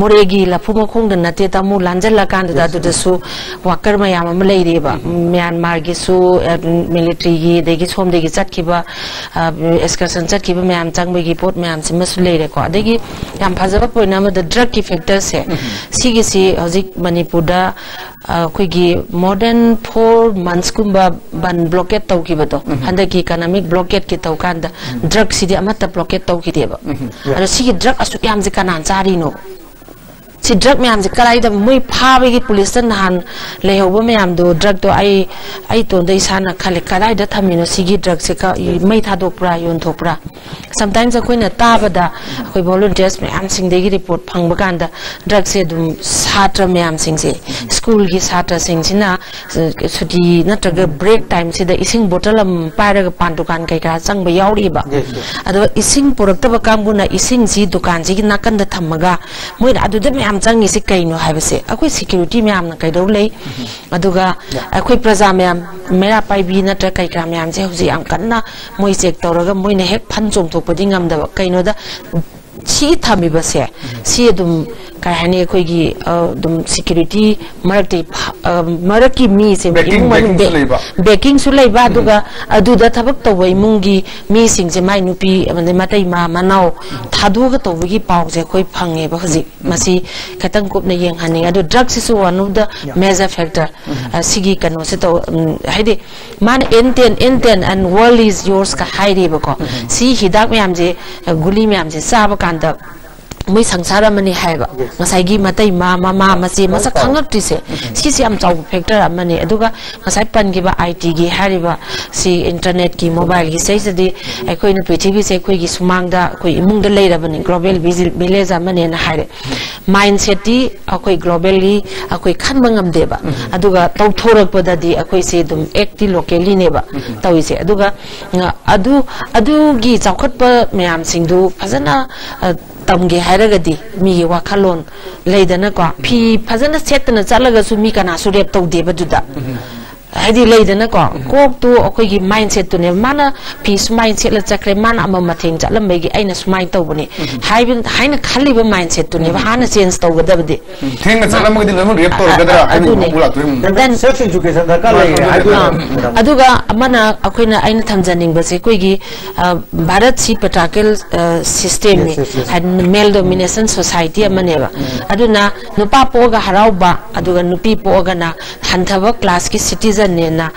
ꯃꯣꯔꯦꯒꯤ ꯂꯐꯨ ꯃꯈꯣꯡꯗ ꯅꯠꯇꯦ ꯇꯥꯃꯨ ꯂꯥꯟꯖꯜꯂꯀꯥꯟꯗꯨꯗ ꯑꯗꯨꯗꯁꯨ ꯋꯥꯀꯔ ꯃꯌꯥꯝ ꯑꯃ ꯂꯩꯔꯤꯑꯕ꯫ ꯃ꯭ꯌꯥꯟꯃꯥꯔꯒꯤꯁꯨ, ꯑ, ꯃꯤꯂꯤꯇ꯭ꯔꯤꯒꯤ ꯑꯗꯒꯤ ꯁꯣꯝꯗꯒꯤ ꯆꯠꯈꯤꯕ ꯑꯦꯛꯁꯀꯔꯁꯟ ꯆꯠꯈꯤꯕ ꯃꯌꯥꯝ ꯆꯪꯕꯒꯤ ꯄꯣꯠ ꯃꯌꯥꯝꯁꯤꯃꯁꯨ ꯂꯩꯔꯦꯀꯣ꯫ ꯑꯗꯒꯤ ꯌꯥꯝ ꯐꯖꯕ ꯄꯣꯏꯟ ꯑꯃꯗ ꯗ꯭ꯔꯛꯀꯤ ꯐꯦꯛꯇꯔꯁꯦ ꯁꯤꯒꯤꯁꯤ ꯍꯧꯖꯤꯛ ꯃꯅꯤꯄꯨꯔꯗ ꯑ, ꯑꯩꯈꯣꯏꯒꯤ ꯃꯣꯔ ꯗꯦꯟ ꯐꯣꯔ ꯃꯟꯁꯀꯨꯝꯕ ꯕꯟ ꯕ꯭ꯂꯣꯀꯦꯠ ꯇꯧꯈꯤꯕꯗꯣ ꯍꯟꯗꯛꯀꯤ ꯏꯀꯅꯣꯃꯤꯛ ꯕ꯭ꯂꯣꯀꯦꯠꯀꯤ ꯇꯧꯀꯥꯟꯗ ꯗ꯭ꯔꯛꯁꯤꯗꯤ ꯑꯃꯠꯇ ꯕ꯭ꯂꯣꯀꯦꯠ ꯇꯧꯈꯤꯗꯦꯕ꯫ ꯑꯗꯣ ꯁꯤꯒꯤ ꯗ꯭ꯔꯛ ꯑꯁꯨꯛ ꯌꯥꯝꯁꯦ ꯀꯅꯥꯅ ꯆꯥꯔꯤꯅꯣ? ꯁꯤ ꯗ꯭ꯔꯛ ꯃꯌꯥꯝꯁꯦ ꯀꯗꯥꯏꯗ ꯃꯣꯏ ꯐꯥꯕꯒꯤ ꯄꯨꯂꯤꯁꯇ ꯅꯍꯥꯟ ꯂꯩꯍꯧꯕ ꯃꯌꯥꯝꯗꯣ ꯗ꯭ꯔꯛꯇꯣ ꯑꯩ ꯑꯩ ꯏꯇꯣꯟꯗ ꯏꯁꯥꯅ ꯈꯜꯂꯦ ꯀꯗꯥꯏꯗ ꯊꯝꯃꯤꯅꯣ ꯁꯤꯒꯤ ꯗ꯭ꯔꯛꯁꯦ ꯀ- ꯃꯩ ꯊꯥꯗꯣꯛꯄ꯭ꯔꯥ ꯌꯣꯟꯊꯣꯛꯄ꯭ꯔꯥ? Sometimes ꯑꯩꯈꯣꯏꯅ ꯇꯥꯕꯗ ꯑꯩꯈꯣꯏ volunteers ꯃꯌꯥꯝꯁꯤꯡꯗꯒꯤ report ꯐꯪꯕ ꯀꯥꯟꯗ drugꯁꯦ ꯑꯗꯨꯝ ꯁꯥꯇ꯭ꯔ ꯃꯌꯥꯝꯁꯤꯡꯁꯦ, schoolꯒꯤ ꯁꯥꯇ꯭ꯔꯁꯤꯡꯁꯤꯅ ꯁꯨꯇꯤ ꯅꯠꯇ꯭ꯔꯒ break timeꯁꯤꯗ ꯏꯁꯤꯡ bottle ꯑꯃ ꯄꯥꯏꯔꯒ ꯄꯥꯟ ꯗꯨꯀꯥꯟ ꯀꯩꯀꯥ ꯆꯪꯕ ꯌꯥꯎꯔꯤꯕ꯫ ꯑꯗꯨꯒ ꯏꯁꯤꯡ ꯄꯨꯔꯛꯇꯕ ꯀꯥꯡꯕꯨꯅ ꯏꯁꯤꯡꯁꯤ ꯗꯨꯀꯥꯟꯁꯤꯒꯤ ꯅꯥꯀꯟꯗ ꯊꯝꯃꯒ ꯃꯣꯏꯅ ꯑꯗꯨꯗ ꯃꯌꯥꯝ ꯆꯪꯉꯤꯁꯤ ꯀꯩꯅꯣ ꯍꯥꯏꯕꯁꯦ ꯑꯩꯈꯣꯏ security ꯃꯌꯥꯝꯅ ꯀꯩꯗꯧ ꯂꯩ? ꯑꯗꯨꯒ ꯑꯩꯈꯣꯏ ꯄ꯭ꯔꯖꯥ ꯃꯌꯥꯝ, ꯃꯩꯔꯥ ꯄꯥꯏꯕꯤ ꯅꯠꯇ꯭ꯔ ꯀꯩ ꯀꯔꯥ ꯃꯌꯥꯝꯁꯦ ꯍꯧꯖꯤꯛ ꯌꯥꯝ ꯀꯟꯅ ꯃꯣꯏ check ꯇꯧꯔꯒ ꯃꯣꯏꯅ ꯍꯦꯛ ꯐꯟ ꯆꯣꯡꯊꯣꯛꯄꯗꯤ ꯉꯝꯗꯕ꯫ ꯀꯩꯅꯣꯗ ꯁꯤ ꯊꯝꯃꯤꯕꯁꯦ, ꯁꯤ ꯑꯗꯨꯝ ꯀꯩ ꯍꯥꯏꯅꯤ, ꯑꯩꯈꯣꯏꯒꯤ, ꯑ, ꯑꯗꯨꯝ security ꯃꯔꯛꯇꯩ ꯐ-, ꯑ, ꯃꯔꯛꯀꯤ ꯃꯤꯁꯦ, ꯕꯦꯀꯤꯡ, ꯏꯃꯨꯡ ꯃꯅꯨꯡ ꯕꯦꯀꯤꯡꯁꯨ ꯕꯦ-, ꯂꯩꯕ꯫ ꯕꯦꯀꯤꯡꯁꯨ ꯂꯩꯕ, ꯑꯗꯨꯒ ꯑꯗꯨꯗ ꯊꯕꯛ ꯇꯧꯕ ꯏꯃꯨꯡꯒꯤ ꯃꯤꯁꯤꯡꯁꯦ, ꯃꯥꯏ ꯅꯨꯄꯤ ꯑꯃꯗꯤ ꯃꯇꯩ ꯃꯥ ꯃꯅꯥꯎ ꯊꯥꯗꯣꯛꯑꯒ ꯇꯧꯕꯒꯤ ꯄꯥꯎꯁꯦ ꯑꯩꯈꯣꯏ ꯐꯪꯉꯦꯕ ꯍꯧꯖꯤꯛ꯫ ꯃꯁꯤ ꯈꯤꯇꯪ ꯀꯨꯞꯅ ꯌꯦꯡꯍꯟꯅꯤꯡꯉꯦ꯫ ꯑꯗꯣ drugꯁꯤꯁꯨ one of the major factor꯫ ꯑ, ꯁꯤꯒꯤ ꯀꯩꯅꯣꯁꯦ ꯇꯧ, ꯎꯝ, ꯍꯥꯏꯗꯤ ꯃꯥꯅ "N ten, N ten and world is yours" ꯀ ꯍꯥꯏꯔꯤꯕꯀꯣ꯫ ꯁꯤ ꯍꯤꯗꯥꯛ ꯃꯌꯥꯝꯁꯦ, ꯑ, ꯒꯨꯂꯤ ꯃꯌꯥꯝꯁꯦ ꯆꯥꯕ ꯀꯥꯟꯗ ꯃꯣꯏ ꯁꯪꯁꯥꯔ ꯑꯃꯅꯤ ꯍꯥꯏꯕ꯫ ꯉꯁꯥꯏꯒꯤ ꯃꯇꯩ ꯃꯥ, ꯃꯃꯥ, ꯃꯆꯦ ꯃꯁꯛ ꯈꯪꯉꯛꯇ꯭ꯔꯤꯁꯦ, ꯁꯤꯁꯦ ꯌꯥꯝ ꯆꯥꯎꯕ factor ꯑꯃꯅꯤ꯫ ꯑꯗꯨꯒ ꯉꯁꯥꯏ ꯄꯟꯈꯤꯕ ITꯒꯤ ꯍꯥꯏꯔꯤꯕ ꯁꯤ internetꯀꯤ, mobileꯒꯤ ꯁꯤꯗꯩꯁꯤꯗꯤ ꯑꯩꯈꯣꯏꯅ ꯄ꯭ꯔꯤꯊꯤꯕꯤꯁꯦ ꯑꯩꯈꯣꯏꯒꯤ ꯁꯨꯃꯥꯡꯗ, ꯑꯩꯈꯣꯏ ꯏꯃꯨꯡꯗ ꯂꯩꯔꯕꯅꯤ, global visi-, village ꯑꯃꯅꯦꯅ ꯍꯥꯏꯔꯦ꯫ Mindsetꯇꯤ ꯑꯩꯈꯣꯏ globallyꯒꯤ ꯑꯩꯈꯣꯏ ꯈꯟꯕ ꯉꯝꯗꯦꯕ꯫ ꯑꯗꯨꯒ ꯇꯧꯊꯣꯔꯛꯄꯗꯗꯤ ꯑꯩꯈꯣꯏꯁꯦ ꯑꯗꯨꯝ actꯇꯤ locallyꯅꯦꯕ ꯇꯧꯔꯤꯁꯦ꯫ ꯑꯗꯨꯒ, ꯑ, ꯑꯗꯨ, ꯑꯗꯨꯒꯤ ꯆꯥꯎꯈꯠꯄ ꯃꯌꯥꯝꯁꯤꯡꯗꯨ ꯐꯖꯅ, ꯑ, ꯇꯝꯒꯦ ꯍꯥꯏꯔꯒꯗꯤ ꯃꯤꯒꯤ ꯋꯥꯈꯜꯂꯣꯟ ꯂꯩꯗꯅꯀꯣ, ꯐꯤ ꯐꯖꯅ ꯁꯦꯠꯇꯅ ꯆꯠꯂꯒꯁꯨ ꯃꯤ ꯀꯅꯥꯁꯨ rape ꯇꯧꯗꯦꯕ ꯑꯗꯨꯗ꯫ ꯍꯥꯏꯗꯤ ꯂꯩꯗꯅꯀꯣ, ꯀꯣꯛꯇꯨ ꯑꯩꯈꯣꯏꯒꯤ mindsetꯇꯨꯅꯦꯕ꯫ ꯃꯥꯅ ꯐꯤ ꯁꯨꯃꯥꯏꯅ ꯁꯦꯠꯂ ꯆꯠꯈ꯭ꯔꯦ, ꯃꯥꯅ ꯑꯃ ꯃꯊꯦꯡ ꯆꯠꯂꯝꯕꯒꯤ ꯑꯩꯅ ꯁꯨꯃꯥꯏꯅ ꯇꯧꯕꯅꯤ ꯍꯥꯏꯕ, ꯍꯥꯏꯅ ꯈꯜꯂꯤꯕ mindsetꯇꯨꯅꯦꯕ ꯍꯥꯟꯅ change ꯇꯧꯒꯗꯕꯗꯤ꯫ ꯎꯝ, ꯊꯦꯡꯅ ꯆꯠꯂꯝꯃꯒꯗꯤ ꯂꯣꯏꯅꯃꯛ rape ꯇꯧꯔꯒꯗ꯭ꯔꯥ ꯑ, ꯍꯥꯏꯕꯒꯤ ꯑꯗꯨꯅꯦ꯫ ꯃꯑꯣꯡ ꯂꯥꯛꯇꯣꯏꯅꯤ꯫ Then self education ꯗꯔꯀꯥꯔ ꯂꯩ ꯍꯥꯏꯕ꯫ ꯑꯥ, ꯑꯗꯨꯒ ꯑꯃꯅ ꯑꯩꯈꯣꯏꯅ, ꯑꯩꯅ ꯊꯝꯖꯅꯤꯡꯕꯁꯦ ꯑꯩꯈꯣꯏꯒꯤ, ꯑ, ꯚꯥꯔꯠꯁꯤ patriarchal, ꯑ, systemꯅꯤ꯫ Yes, yes, yes꯫ ꯍꯥꯏꯗꯤ male domination society ꯑꯃꯅꯦꯕ꯫ ꯑꯗꯨꯅ ꯅꯨꯄꯥ ꯄꯣꯛꯑꯒ ꯍꯔꯥꯎꯕ, ꯑꯗꯨꯒ ꯅꯨꯄꯤ ꯄꯣꯛꯑꯒꯅ ꯍꯟꯊꯕ classꯀꯤ citizen ꯅꯦꯅ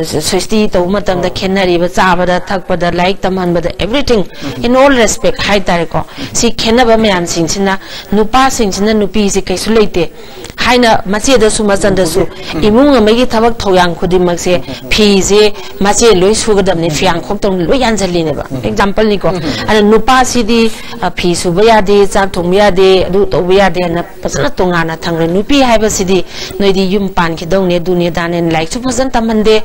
ꯁ꯭ꯋꯤꯁꯇꯤ ꯇꯧꯕ ꯃꯇꯝꯗ ꯈꯦꯠꯅꯔꯤꯕ ꯆꯥꯕꯗ ꯊꯛꯄꯗ ꯂꯥꯏꯔꯤꯛ ꯇꯝꯍꯟꯕꯗ everything in all respect ꯍꯥꯏꯇꯥꯔꯦꯀꯣ꯫ ꯁꯤ ꯈꯦꯠꯅꯕ ꯃꯌꯥꯝꯁꯤꯡꯁꯤꯅ ꯅꯨꯄꯥꯁꯤꯡꯁꯤꯅ ꯅꯨꯄꯤꯁꯦ ꯀꯩꯁꯨ ꯂꯩꯇꯦ ꯍꯥꯏꯅ ꯃꯆꯦꯗꯁꯨ ꯃꯆꯟꯗꯁꯨ ꯏꯃꯨꯡ ꯑꯃꯒꯤ ꯊꯕꯛ ꯊꯧꯌꯥꯡ ꯈꯨꯗꯤꯡꯃꯛꯁꯦ ꯐꯤꯁꯦ ꯃꯆꯦ ꯂꯣꯏ ꯁꯨꯒꯗꯕꯅꯤ, ꯐꯤꯌꯥꯡꯈꯣꯛꯇꯧꯅ ꯂꯣꯏ ꯌꯥꯟꯁꯤꯜꯂꯤꯅꯦꯕ꯫ Exampleꯅꯤꯀꯣ꯫ ꯑꯗ ꯅꯨꯄꯥꯁꯤꯗꯤ ꯐꯤ ꯁꯨꯕ ꯌꯥꯗꯦ, ꯆꯥꯛ ꯊꯣꯡꯕ ꯌꯥꯗꯦ, ꯑꯗꯨ ꯇꯧꯕ ꯌꯥꯗꯦ ꯍꯥꯏꯅ ꯐꯖꯅ ꯇꯣꯉꯥꯟꯅ ꯊꯝꯈ꯭ꯔꯦ꯫ ꯅꯨꯄꯤ ꯍꯥꯏꯕꯁꯤꯗꯤ ꯅꯣꯏꯗꯤ ꯌꯨꯝ ꯄꯥꯟꯈꯤꯗꯧꯅꯦ, ꯑꯗꯨꯅꯦ ꯑꯗꯥꯅꯦ, ꯂꯥꯏꯔꯤꯛꯁꯨ ꯐꯖꯅ ꯇꯝꯍꯟꯗꯦ,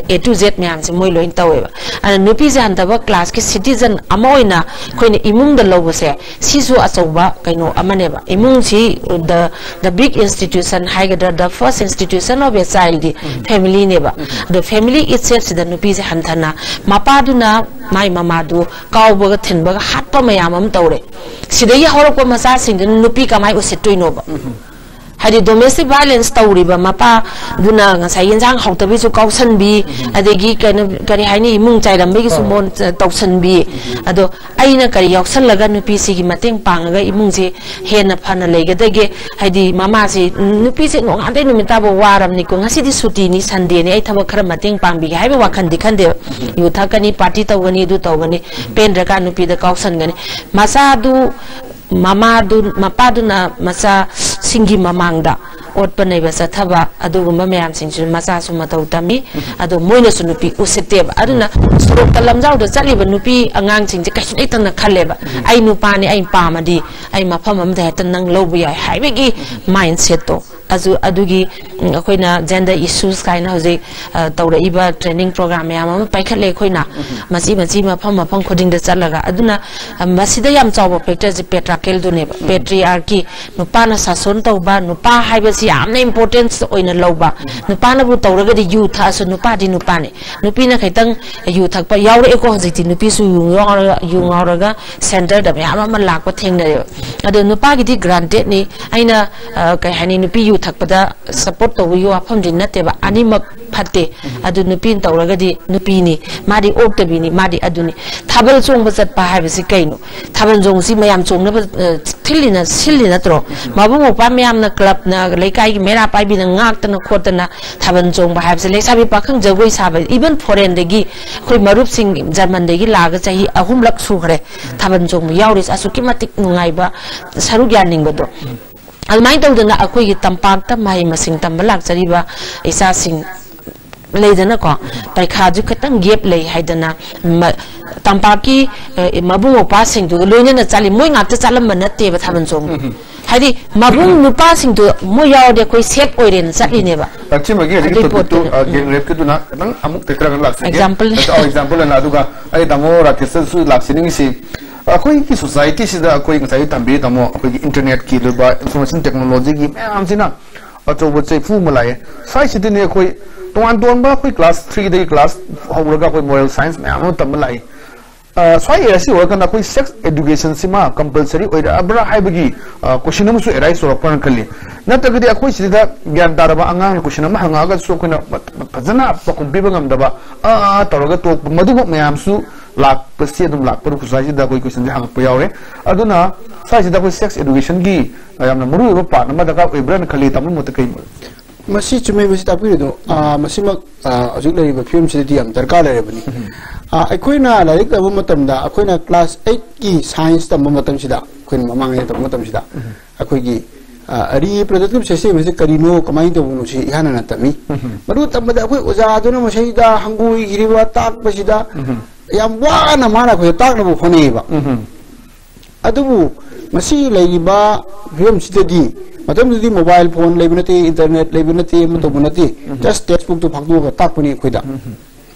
A to Z ꯃꯌꯥꯝꯁꯦ ꯃꯣꯏ ꯂꯣꯏ ꯇꯧꯋꯦꯕ꯫ ꯑꯗ ꯅꯨꯄꯤꯁꯦ ꯍꯟꯊꯕ classꯀꯤ citizen ꯑꯃ ꯑꯣꯏꯅ ꯑꯩꯈꯣꯏꯅ ꯏꯃꯨꯡꯗ ꯂꯧꯕꯁꯦ ꯁꯤꯁꯨ ꯑꯆꯧꯕ ꯀꯩꯅꯣ ꯑꯃꯅꯦꯕ꯫ ꯏꯃꯨꯡꯁꯤ the the big institution ꯍꯥꯏꯒꯗ꯭ꯔꯥ, the first institution of a childꯗꯤ familyꯅꯦꯕ꯫ ꯑꯗꯣ family itselfꯁꯤꯗ ꯅꯨꯄꯤꯁꯦ ꯍꯟꯊꯅ ꯃꯄꯥꯗꯨꯅ ꯃꯥꯏ ꯃꯃꯥꯗꯨ ꯀꯥꯎꯕꯒ ꯊꯤꯟꯕꯒ ꯍꯥꯠꯄ ꯃꯌꯥꯝ ꯑꯃ ꯇꯧꯔꯦ꯫ ꯁꯤꯗꯒꯤ ꯍꯧꯔꯛꯄ ꯃꯆꯥꯁꯤꯡꯗꯨꯅ ꯅꯨꯄꯤ ꯀꯃꯥꯏꯅ ꯎꯁꯤꯠꯇꯣꯏꯅꯣꯕ? ꯍꯥꯏꯗꯤ domestic violence ꯇꯧꯔꯤꯕ ꯃꯄꯥꯗꯨꯅ ꯉꯁꯥꯏ ꯌꯦꯟꯁꯥꯡ ꯍꯥꯎꯇꯕꯒꯤꯁꯨ ꯀꯥꯎꯁꯟꯕꯤ, ꯑꯗꯒꯤ ꯀꯩꯅꯣ ꯀꯔꯤ ꯍꯥꯏꯅꯤ, ꯏꯃꯨꯡ ꯆꯥꯏꯔꯝꯕꯒꯤꯁꯨ ꯃꯣꯟ ꯇꯧꯁꯟꯕꯤ꯫ ꯑꯗꯣ ꯑꯩꯅ ꯀꯔꯤ ꯌꯥꯎꯁꯜꯂꯒ ꯅꯨꯄꯤꯁꯤꯒꯤ ꯃꯇꯦꯡ ꯄꯥꯡꯉꯒ ꯏꯃꯨꯡꯁꯤ ꯍꯦꯟꯅ ꯐꯅ ꯂꯩꯒꯗꯒꯦ? ꯍꯥꯏꯗꯤ ꯃꯃꯥꯁꯤ, ꯅꯨꯄꯤꯁꯦ ꯅꯣꯡꯉꯥꯟꯗꯩ ꯅꯨꯃꯤꯠ ꯇꯥꯕ ꯋꯥꯔꯕꯅꯤꯀꯣ, ꯉꯁꯤꯗꯤ ꯁꯨꯇꯤꯅꯤ, Sundayꯅꯤ, ꯑꯩ ꯊꯕꯛ ꯈꯔ ꯃꯇꯦꯡ ꯄꯥꯡꯕꯤꯒꯦ ꯍꯥꯏꯕ ꯋꯥꯈꯜꯗꯤ ꯈꯟꯗꯦꯕ꯫ ꯌꯨ ꯊꯛꯀꯅꯤ, party ꯇꯧꯒꯅꯤ, ꯑꯗꯨ ꯇꯧꯒꯅꯤ, ꯄꯦꯟꯗ꯭ꯔꯀꯥꯟ ꯅꯨꯄꯤꯗ ꯀꯥꯎꯁꯟꯒꯅꯤ꯫ ꯃꯆꯥꯗꯨ ꯃꯃꯥꯗꯨ ꯃꯄꯥꯗꯨꯅ ꯃꯆꯥꯁꯤꯡꯒꯤ ꯃꯃꯥꯡꯗ ꯑꯣꯠꯄ ꯅꯩꯕ ꯆꯠꯊꯕ ꯑꯗꯨꯒꯨꯝꯕ ꯃꯌꯥꯝꯁꯤꯡꯁꯨ ꯃꯆꯥꯁꯨ ꯃꯇꯧ ꯇꯝꯃꯤ꯫ ꯑꯗꯣ ꯃꯣꯏꯅꯁꯨ ꯅꯨꯄꯤ ꯎꯁꯤꯠꯇꯦꯕ꯫ ꯑꯗꯨꯅ ꯁꯣꯔꯣꯛꯇ ꯂꯝꯖꯥꯎꯗ ꯆꯠꯂꯤꯕ ꯅꯨꯄꯤ ꯑꯉꯥꯡꯁꯤꯡꯁꯦ ꯀꯩꯁꯨ ꯂꯩꯇꯅ ꯈꯜꯂꯦꯕ꯫ ꯑꯩ ꯅꯨꯄꯥꯅꯤ, ꯑꯩ ꯄꯥꯝꯃꯗꯤ ꯑꯩ ꯃꯐꯝ ꯑꯃꯗ ꯍꯦꯛꯇ ꯅꯪ ꯂꯧꯕ ꯌꯥꯏ ꯍꯥꯏꯕꯒꯤ mindsetꯇꯣ꯫ ꯑꯗꯨ ꯑꯗꯨꯒꯤ ꯎꯝ, ꯑꯩꯈꯣꯏꯅ gender issues ꯀꯥꯏꯅ ꯍꯧꯖꯤꯛ ꯑ, ꯇꯧꯔꯛꯏꯕ training program ꯃꯌꯥꯝ ꯑꯃ ꯄꯥꯏꯈꯠꯂꯦ ꯑꯩꯈꯣꯏꯅ꯫ ꯃꯆꯤ ꯃꯆꯤ ꯃꯐꯝ ꯃꯐꯝ ꯈꯨꯗꯤꯡꯗ ꯆꯠꯂꯒ꯫ ꯑꯗꯨꯅ ꯑ, ꯃꯁꯤꯗ ꯌꯥꯝ ꯆꯥꯎꯕ factorꯁꯦ patriarchalꯗꯨꯅꯦꯕ꯫ Patriarchy, ꯅꯨꯄꯥꯅ ꯁꯥꯁꯣꯟ ꯇꯧꯕ, ꯅꯨꯄꯥ ꯍꯥꯏꯕꯁꯤ ꯌꯥꯝꯅ importance ꯑꯣꯏꯅ ꯂꯧꯕ, ꯅꯨꯄꯥꯅꯕꯨ ꯇꯧꯔꯒꯗꯤ ꯌꯨ ꯊꯛꯑꯁꯨ ꯅꯨꯄꯥꯗꯤ ꯅꯨꯄꯥꯅꯤ꯫ ꯅꯨꯄꯤꯅ ꯈꯤꯇꯪ ꯌꯨ ꯊꯛꯄ ꯌꯥꯎꯔꯛꯑꯦꯀꯣ, ꯍꯧꯖꯤꯛꯇꯤ ꯅꯨꯄꯤꯁꯨ ꯌꯨ ꯉꯥꯎꯔꯒ ꯌꯨ ꯉꯥꯎꯔꯒ centreꯗ ꯃꯌꯥꯝ ꯑꯃ ꯂꯥꯛꯄ ꯊꯦꯡꯅꯔꯦꯕ꯫ ꯑꯗꯣ ꯅꯨꯄꯥꯒꯤꯗꯤ grantedꯅꯤ꯫ ꯑꯩꯅ ꯑ, ꯀꯩ ꯍꯥꯏꯅꯤ, ꯅꯨꯄꯤ ꯌꯨ ꯊꯛꯄꯗ ꯁꯄꯣꯔꯠ ꯇꯧꯕꯒꯤ ꯋꯥꯐꯝꯗꯤ ꯅꯠꯇꯦꯕ, ꯑꯅꯤꯃꯛ ꯐꯠꯇꯦ꯫ ꯑꯗꯨ ꯅꯨꯄꯤꯅ ꯇꯧꯔꯒꯗꯤ ꯅꯨꯄꯤꯅꯤ, ꯃꯥꯗꯤ ꯑꯣꯛꯇꯕꯤꯅꯤ, ꯃꯥꯗꯤ ꯑꯗꯨꯅꯤ꯫ ꯊꯥꯕꯜ ꯆꯣꯡꯕ ꯆꯠꯄ ꯍꯥꯏꯕꯁꯤ ꯀꯩꯅꯣ? ꯊꯥꯕꯜ ꯆꯣꯡꯕꯁꯤ ꯃꯌꯥꯝ ꯆꯣꯡꯅꯕ, ꯑ, ꯊꯤꯜꯂꯤ ꯅ-, ꯁꯤꯜꯂꯤ ꯅꯠꯇ꯭ꯔꯣ? ꯃꯕꯨꯡ ꯃꯧꯄ꯭ꯋꯥ ꯃꯌꯥꯝꯅ, ꯀ꯭ꯂꯕꯅ, ꯂꯩꯀꯥꯏꯒꯤ ꯃꯩꯔꯥ ꯄꯥꯏꯕꯤꯅ ꯉꯥꯛꯇꯅ ꯈꯣꯠꯇꯅ ꯊꯥꯕꯜ ꯆꯣꯡꯕ ꯍꯥꯏꯕꯁꯦ, ꯂꯩꯁꯥꯕꯤ ꯄꯥꯈꯪ ꯖꯒꯣꯏ ꯁꯥꯕ, even foreign ꯗꯒꯤ ꯑꯩꯈꯣꯏ ꯃꯔꯨꯞꯁꯤꯡ ꯖꯔꯃꯟꯗꯒꯤ ꯂꯥꯛꯑꯒ ꯆꯍꯤ ꯑꯍꯨꯝꯂꯛ ꯁꯨꯈ꯭ꯔꯦ ꯊꯥꯕꯜ ꯆꯣꯡꯕ ꯌꯥꯎꯔꯤꯁꯦ꯫ ꯑꯁꯨꯛꯀꯤ ꯃꯇꯤꯛ ꯅꯨꯡꯉꯥꯏꯕ, ꯁꯔꯨꯛ ꯌꯥꯅꯤꯡꯕꯗꯣ꯫ ꯑꯗꯨꯃꯥꯏꯅ ꯇꯧꯗꯅ ꯑꯩꯈꯣꯏꯒꯤ ꯇꯝꯄꯥꯛꯇ ꯃꯍꯩ ꯃꯁꯤꯡ ꯇꯝꯕ ꯂꯥꯛꯆꯔꯤꯕ ꯏꯆꯥꯁꯤꯡ ꯂꯩꯗꯅꯀꯣ, ꯄꯔꯤꯈꯥꯁꯨ ꯈꯤꯇꯪ gap ꯂꯩ ꯍꯥꯏꯗꯅ, ꯃ-, ꯇꯝꯄꯥꯛꯀꯤ, ꯑ, ꯃꯕꯨꯡ ꯃꯧꯄ꯭ꯋꯥꯁꯤꯡꯗꯨꯒ ꯂꯣꯏꯅꯅ ꯆꯠꯂꯤ, ꯃꯣꯏ ꯉꯥꯛꯇ ꯆꯠꯂꯝꯕ ꯅꯠꯇꯦꯕ ꯊꯥꯕꯜ ꯆꯣꯡꯕ꯫ ꯍꯥꯏꯗꯤ ꯃꯕꯨꯡ ꯅꯨꯄꯥꯁꯤꯡꯗꯣ ꯃꯣꯏ ꯌꯥꯎꯔꯗꯤ ꯑꯩꯈꯣꯏ safe ꯑꯣꯏꯔꯦꯅ ꯆꯠꯂꯤꯅꯦꯕ꯫ ꯁꯤꯃꯒꯤ ꯍꯧꯖꯤꯛꯀꯤ ꯑꯗꯨꯏ topic ꯇꯨ, ꯄꯣꯠꯇꯨꯅ, ꯑ, ꯎꯝ꯫ Gang rape ꯀꯤꯗꯨꯅ ꯈꯤꯇꯪ ꯑꯃꯨꯛ ꯇꯦꯛꯊꯔꯒ ꯂꯥꯛꯆꯒꯦ꯫ Example ꯅꯦ꯫ ꯑ, example ꯑꯣꯏꯅ, ꯑꯗꯨꯒ ꯑꯩ ꯇꯥꯃꯣ ꯔꯥꯀꯦꯁꯇꯁꯨ ꯂꯥꯛꯆꯅꯤꯡꯉꯤꯁꯤ, ꯑꯩꯈꯣꯏꯒꯤ society ꯁꯤꯗ ꯑꯩꯈꯣꯏ ꯉꯁꯥꯏ ꯊꯝꯕꯤꯔꯤ ꯇꯥꯃꯣ, ꯑꯩꯈꯣꯏꯒꯤ internet ꯀꯤ ꯂꯩꯕ information technology ꯒꯤ ꯃꯌꯥꯝꯁꯤꯅ ꯑꯆꯧꯕ ꯆꯩꯐꯨ ꯑꯃ ꯂꯥꯛꯑꯦ꯫ ꯁ꯭ꯋꯥꯏꯁꯤꯗꯅꯦ ꯑꯩꯈꯣꯏ ꯇꯣꯉꯥꯟ ꯇꯣꯉꯥꯟꯕ ꯑꯩꯈꯣꯏ class three ꯗꯒꯤ class ꯍꯧꯔꯒ ꯑꯩꯈꯣꯏ moral science ꯃꯌꯥꯝ ꯑꯃ ꯇꯝꯕ ꯂꯥꯛꯏ꯫ ꯑ, ꯁ꯭ꯋꯥꯏ area ꯁꯤ ꯑꯣꯏꯔꯀꯥꯟꯗ ꯑꯩꯈꯣꯏ sex education ꯁꯤꯃ compulsory ꯑꯣꯏꯔꯛꯑꯕ꯭ꯔꯥ ꯍꯥꯏꯕꯒꯤ, ꯑ, question ꯑꯃꯁꯨ arise ꯇꯧꯔꯛꯄ꯭ꯔꯥꯅ ꯈꯜꯂꯤ꯫ ꯅꯠꯇ꯭ꯔꯒꯗꯤ ꯑꯩꯈꯣꯏ ꯁꯤꯗ ꯒ꯭ꯌꯥꯟ ꯇꯥꯔꯕ ꯑꯉꯥꯡꯅ question ꯑꯃ ꯍꯪꯉꯛꯑꯒꯁꯨ ꯑꯩꯈꯣꯏꯅ ꯐ-, ꯐꯖꯅ ꯄꯥꯎꯈꯨꯝ ꯄꯤꯕ ꯉꯝꯗꯕ, ꯑꯥ, ꯑꯥ ꯇꯧꯔꯒ ꯇꯣꯛꯄ, ꯃꯗꯨꯒꯨꯝꯕ ꯃꯌꯥꯝꯁꯨ ꯂꯥꯛꯄꯁꯤ ꯑꯗꯨꯝ ꯂꯥꯛꯄ society ꯗ ꯑꯩꯈꯣꯏ question ꯁꯦ ꯍꯪꯉꯛꯄ ꯌꯥꯎꯔꯦ꯫ ꯑꯗꯨꯅ ꯁ꯭ꯋꯥꯏꯁꯤꯗ ꯑꯩꯈꯣꯏ sex education ꯒꯤ, ꯑ, ꯌꯥꯝꯅ ꯃꯔꯨꯑꯣꯏꯕ part ꯑꯃ ꯗꯔꯀꯥꯔ ꯑꯣꯏꯕ꯭ꯔꯥꯅ ꯈꯜꯂꯤ꯫ ꯇꯥꯃꯣ ꯃꯣꯠꯇ ꯀꯩ ꯃꯣꯠ? ꯃꯁꯤ ꯆꯨꯝꯃꯦ, ꯃꯁꯤ ꯇꯥꯛꯄꯤꯔꯤꯗꯣ, ꯑ, ꯃꯁꯤꯃꯛ, ꯑ, ꯍꯧꯖꯤꯛ ꯂꯩꯔꯤꯕ ꯐꯤꯕꯝꯁꯤꯗꯗꯤ ꯌꯥꯝ ꯗꯔꯀꯥꯔ ꯂꯩꯔꯕꯅꯤ꯫ ꯑ, ꯑꯩꯈꯣꯏꯅ ꯂꯥꯏꯔꯤꯛ ꯇꯝꯕ ꯃꯇꯝꯗ ꯑꯩꯈꯣꯏꯅ class eight ꯀꯤ science ꯇꯝꯕ ꯃꯇꯝꯁꯤꯗ, ꯑꯩꯈꯣꯏꯅ ꯃꯃꯥꯡꯉꯩꯗ ꯇꯝꯕ ꯃꯇꯝꯁꯤꯗ, ꯑꯩꯈꯣꯏꯒꯤ, ꯑ, reproductive system ꯑꯁꯤ ꯀꯔꯤꯅꯣ, ꯀꯃꯥꯏꯅ ꯇꯧꯕꯅꯣ, ꯁꯤ ꯏꯍꯥꯟ ꯍꯥꯟꯅ ꯇꯝꯃꯤ꯫ ꯃꯗꯨ ꯇꯝꯕꯗ ꯑꯩꯈꯣꯏ ꯑꯣꯖꯥꯗꯨꯅ ꯃꯁꯤꯗ ꯍꯪꯒꯣꯏꯈ꯭ꯔꯤꯕ ꯇꯥꯛꯄꯁꯤꯗ ꯌꯥꯝ ꯋꯥꯅ ꯃꯥꯅ ꯑꯩꯈꯣꯏꯗ ꯇꯥꯛꯅꯕ ꯍꯣꯠꯅꯩꯌꯦꯕ꯫ ꯑꯗꯨꯕꯨ ꯉꯁꯤ ꯂꯩꯔꯤꯕ ꯐꯤꯕꯝꯁꯤꯗꯗꯤ, ꯃꯇꯝꯗꯨꯗꯤ mobile phone ꯂꯩꯕ ꯅꯠꯇꯦ, internet ꯂꯩꯕ ꯅꯠꯇꯦ, ꯑꯃ ꯇꯧꯕ ꯅꯠꯇꯦ, just textbook ꯇꯨ ꯐꯥꯛꯇꯣꯛꯑꯒ ꯇꯥꯛꯄꯅꯤ ꯑꯩꯈꯣꯏꯗ꯫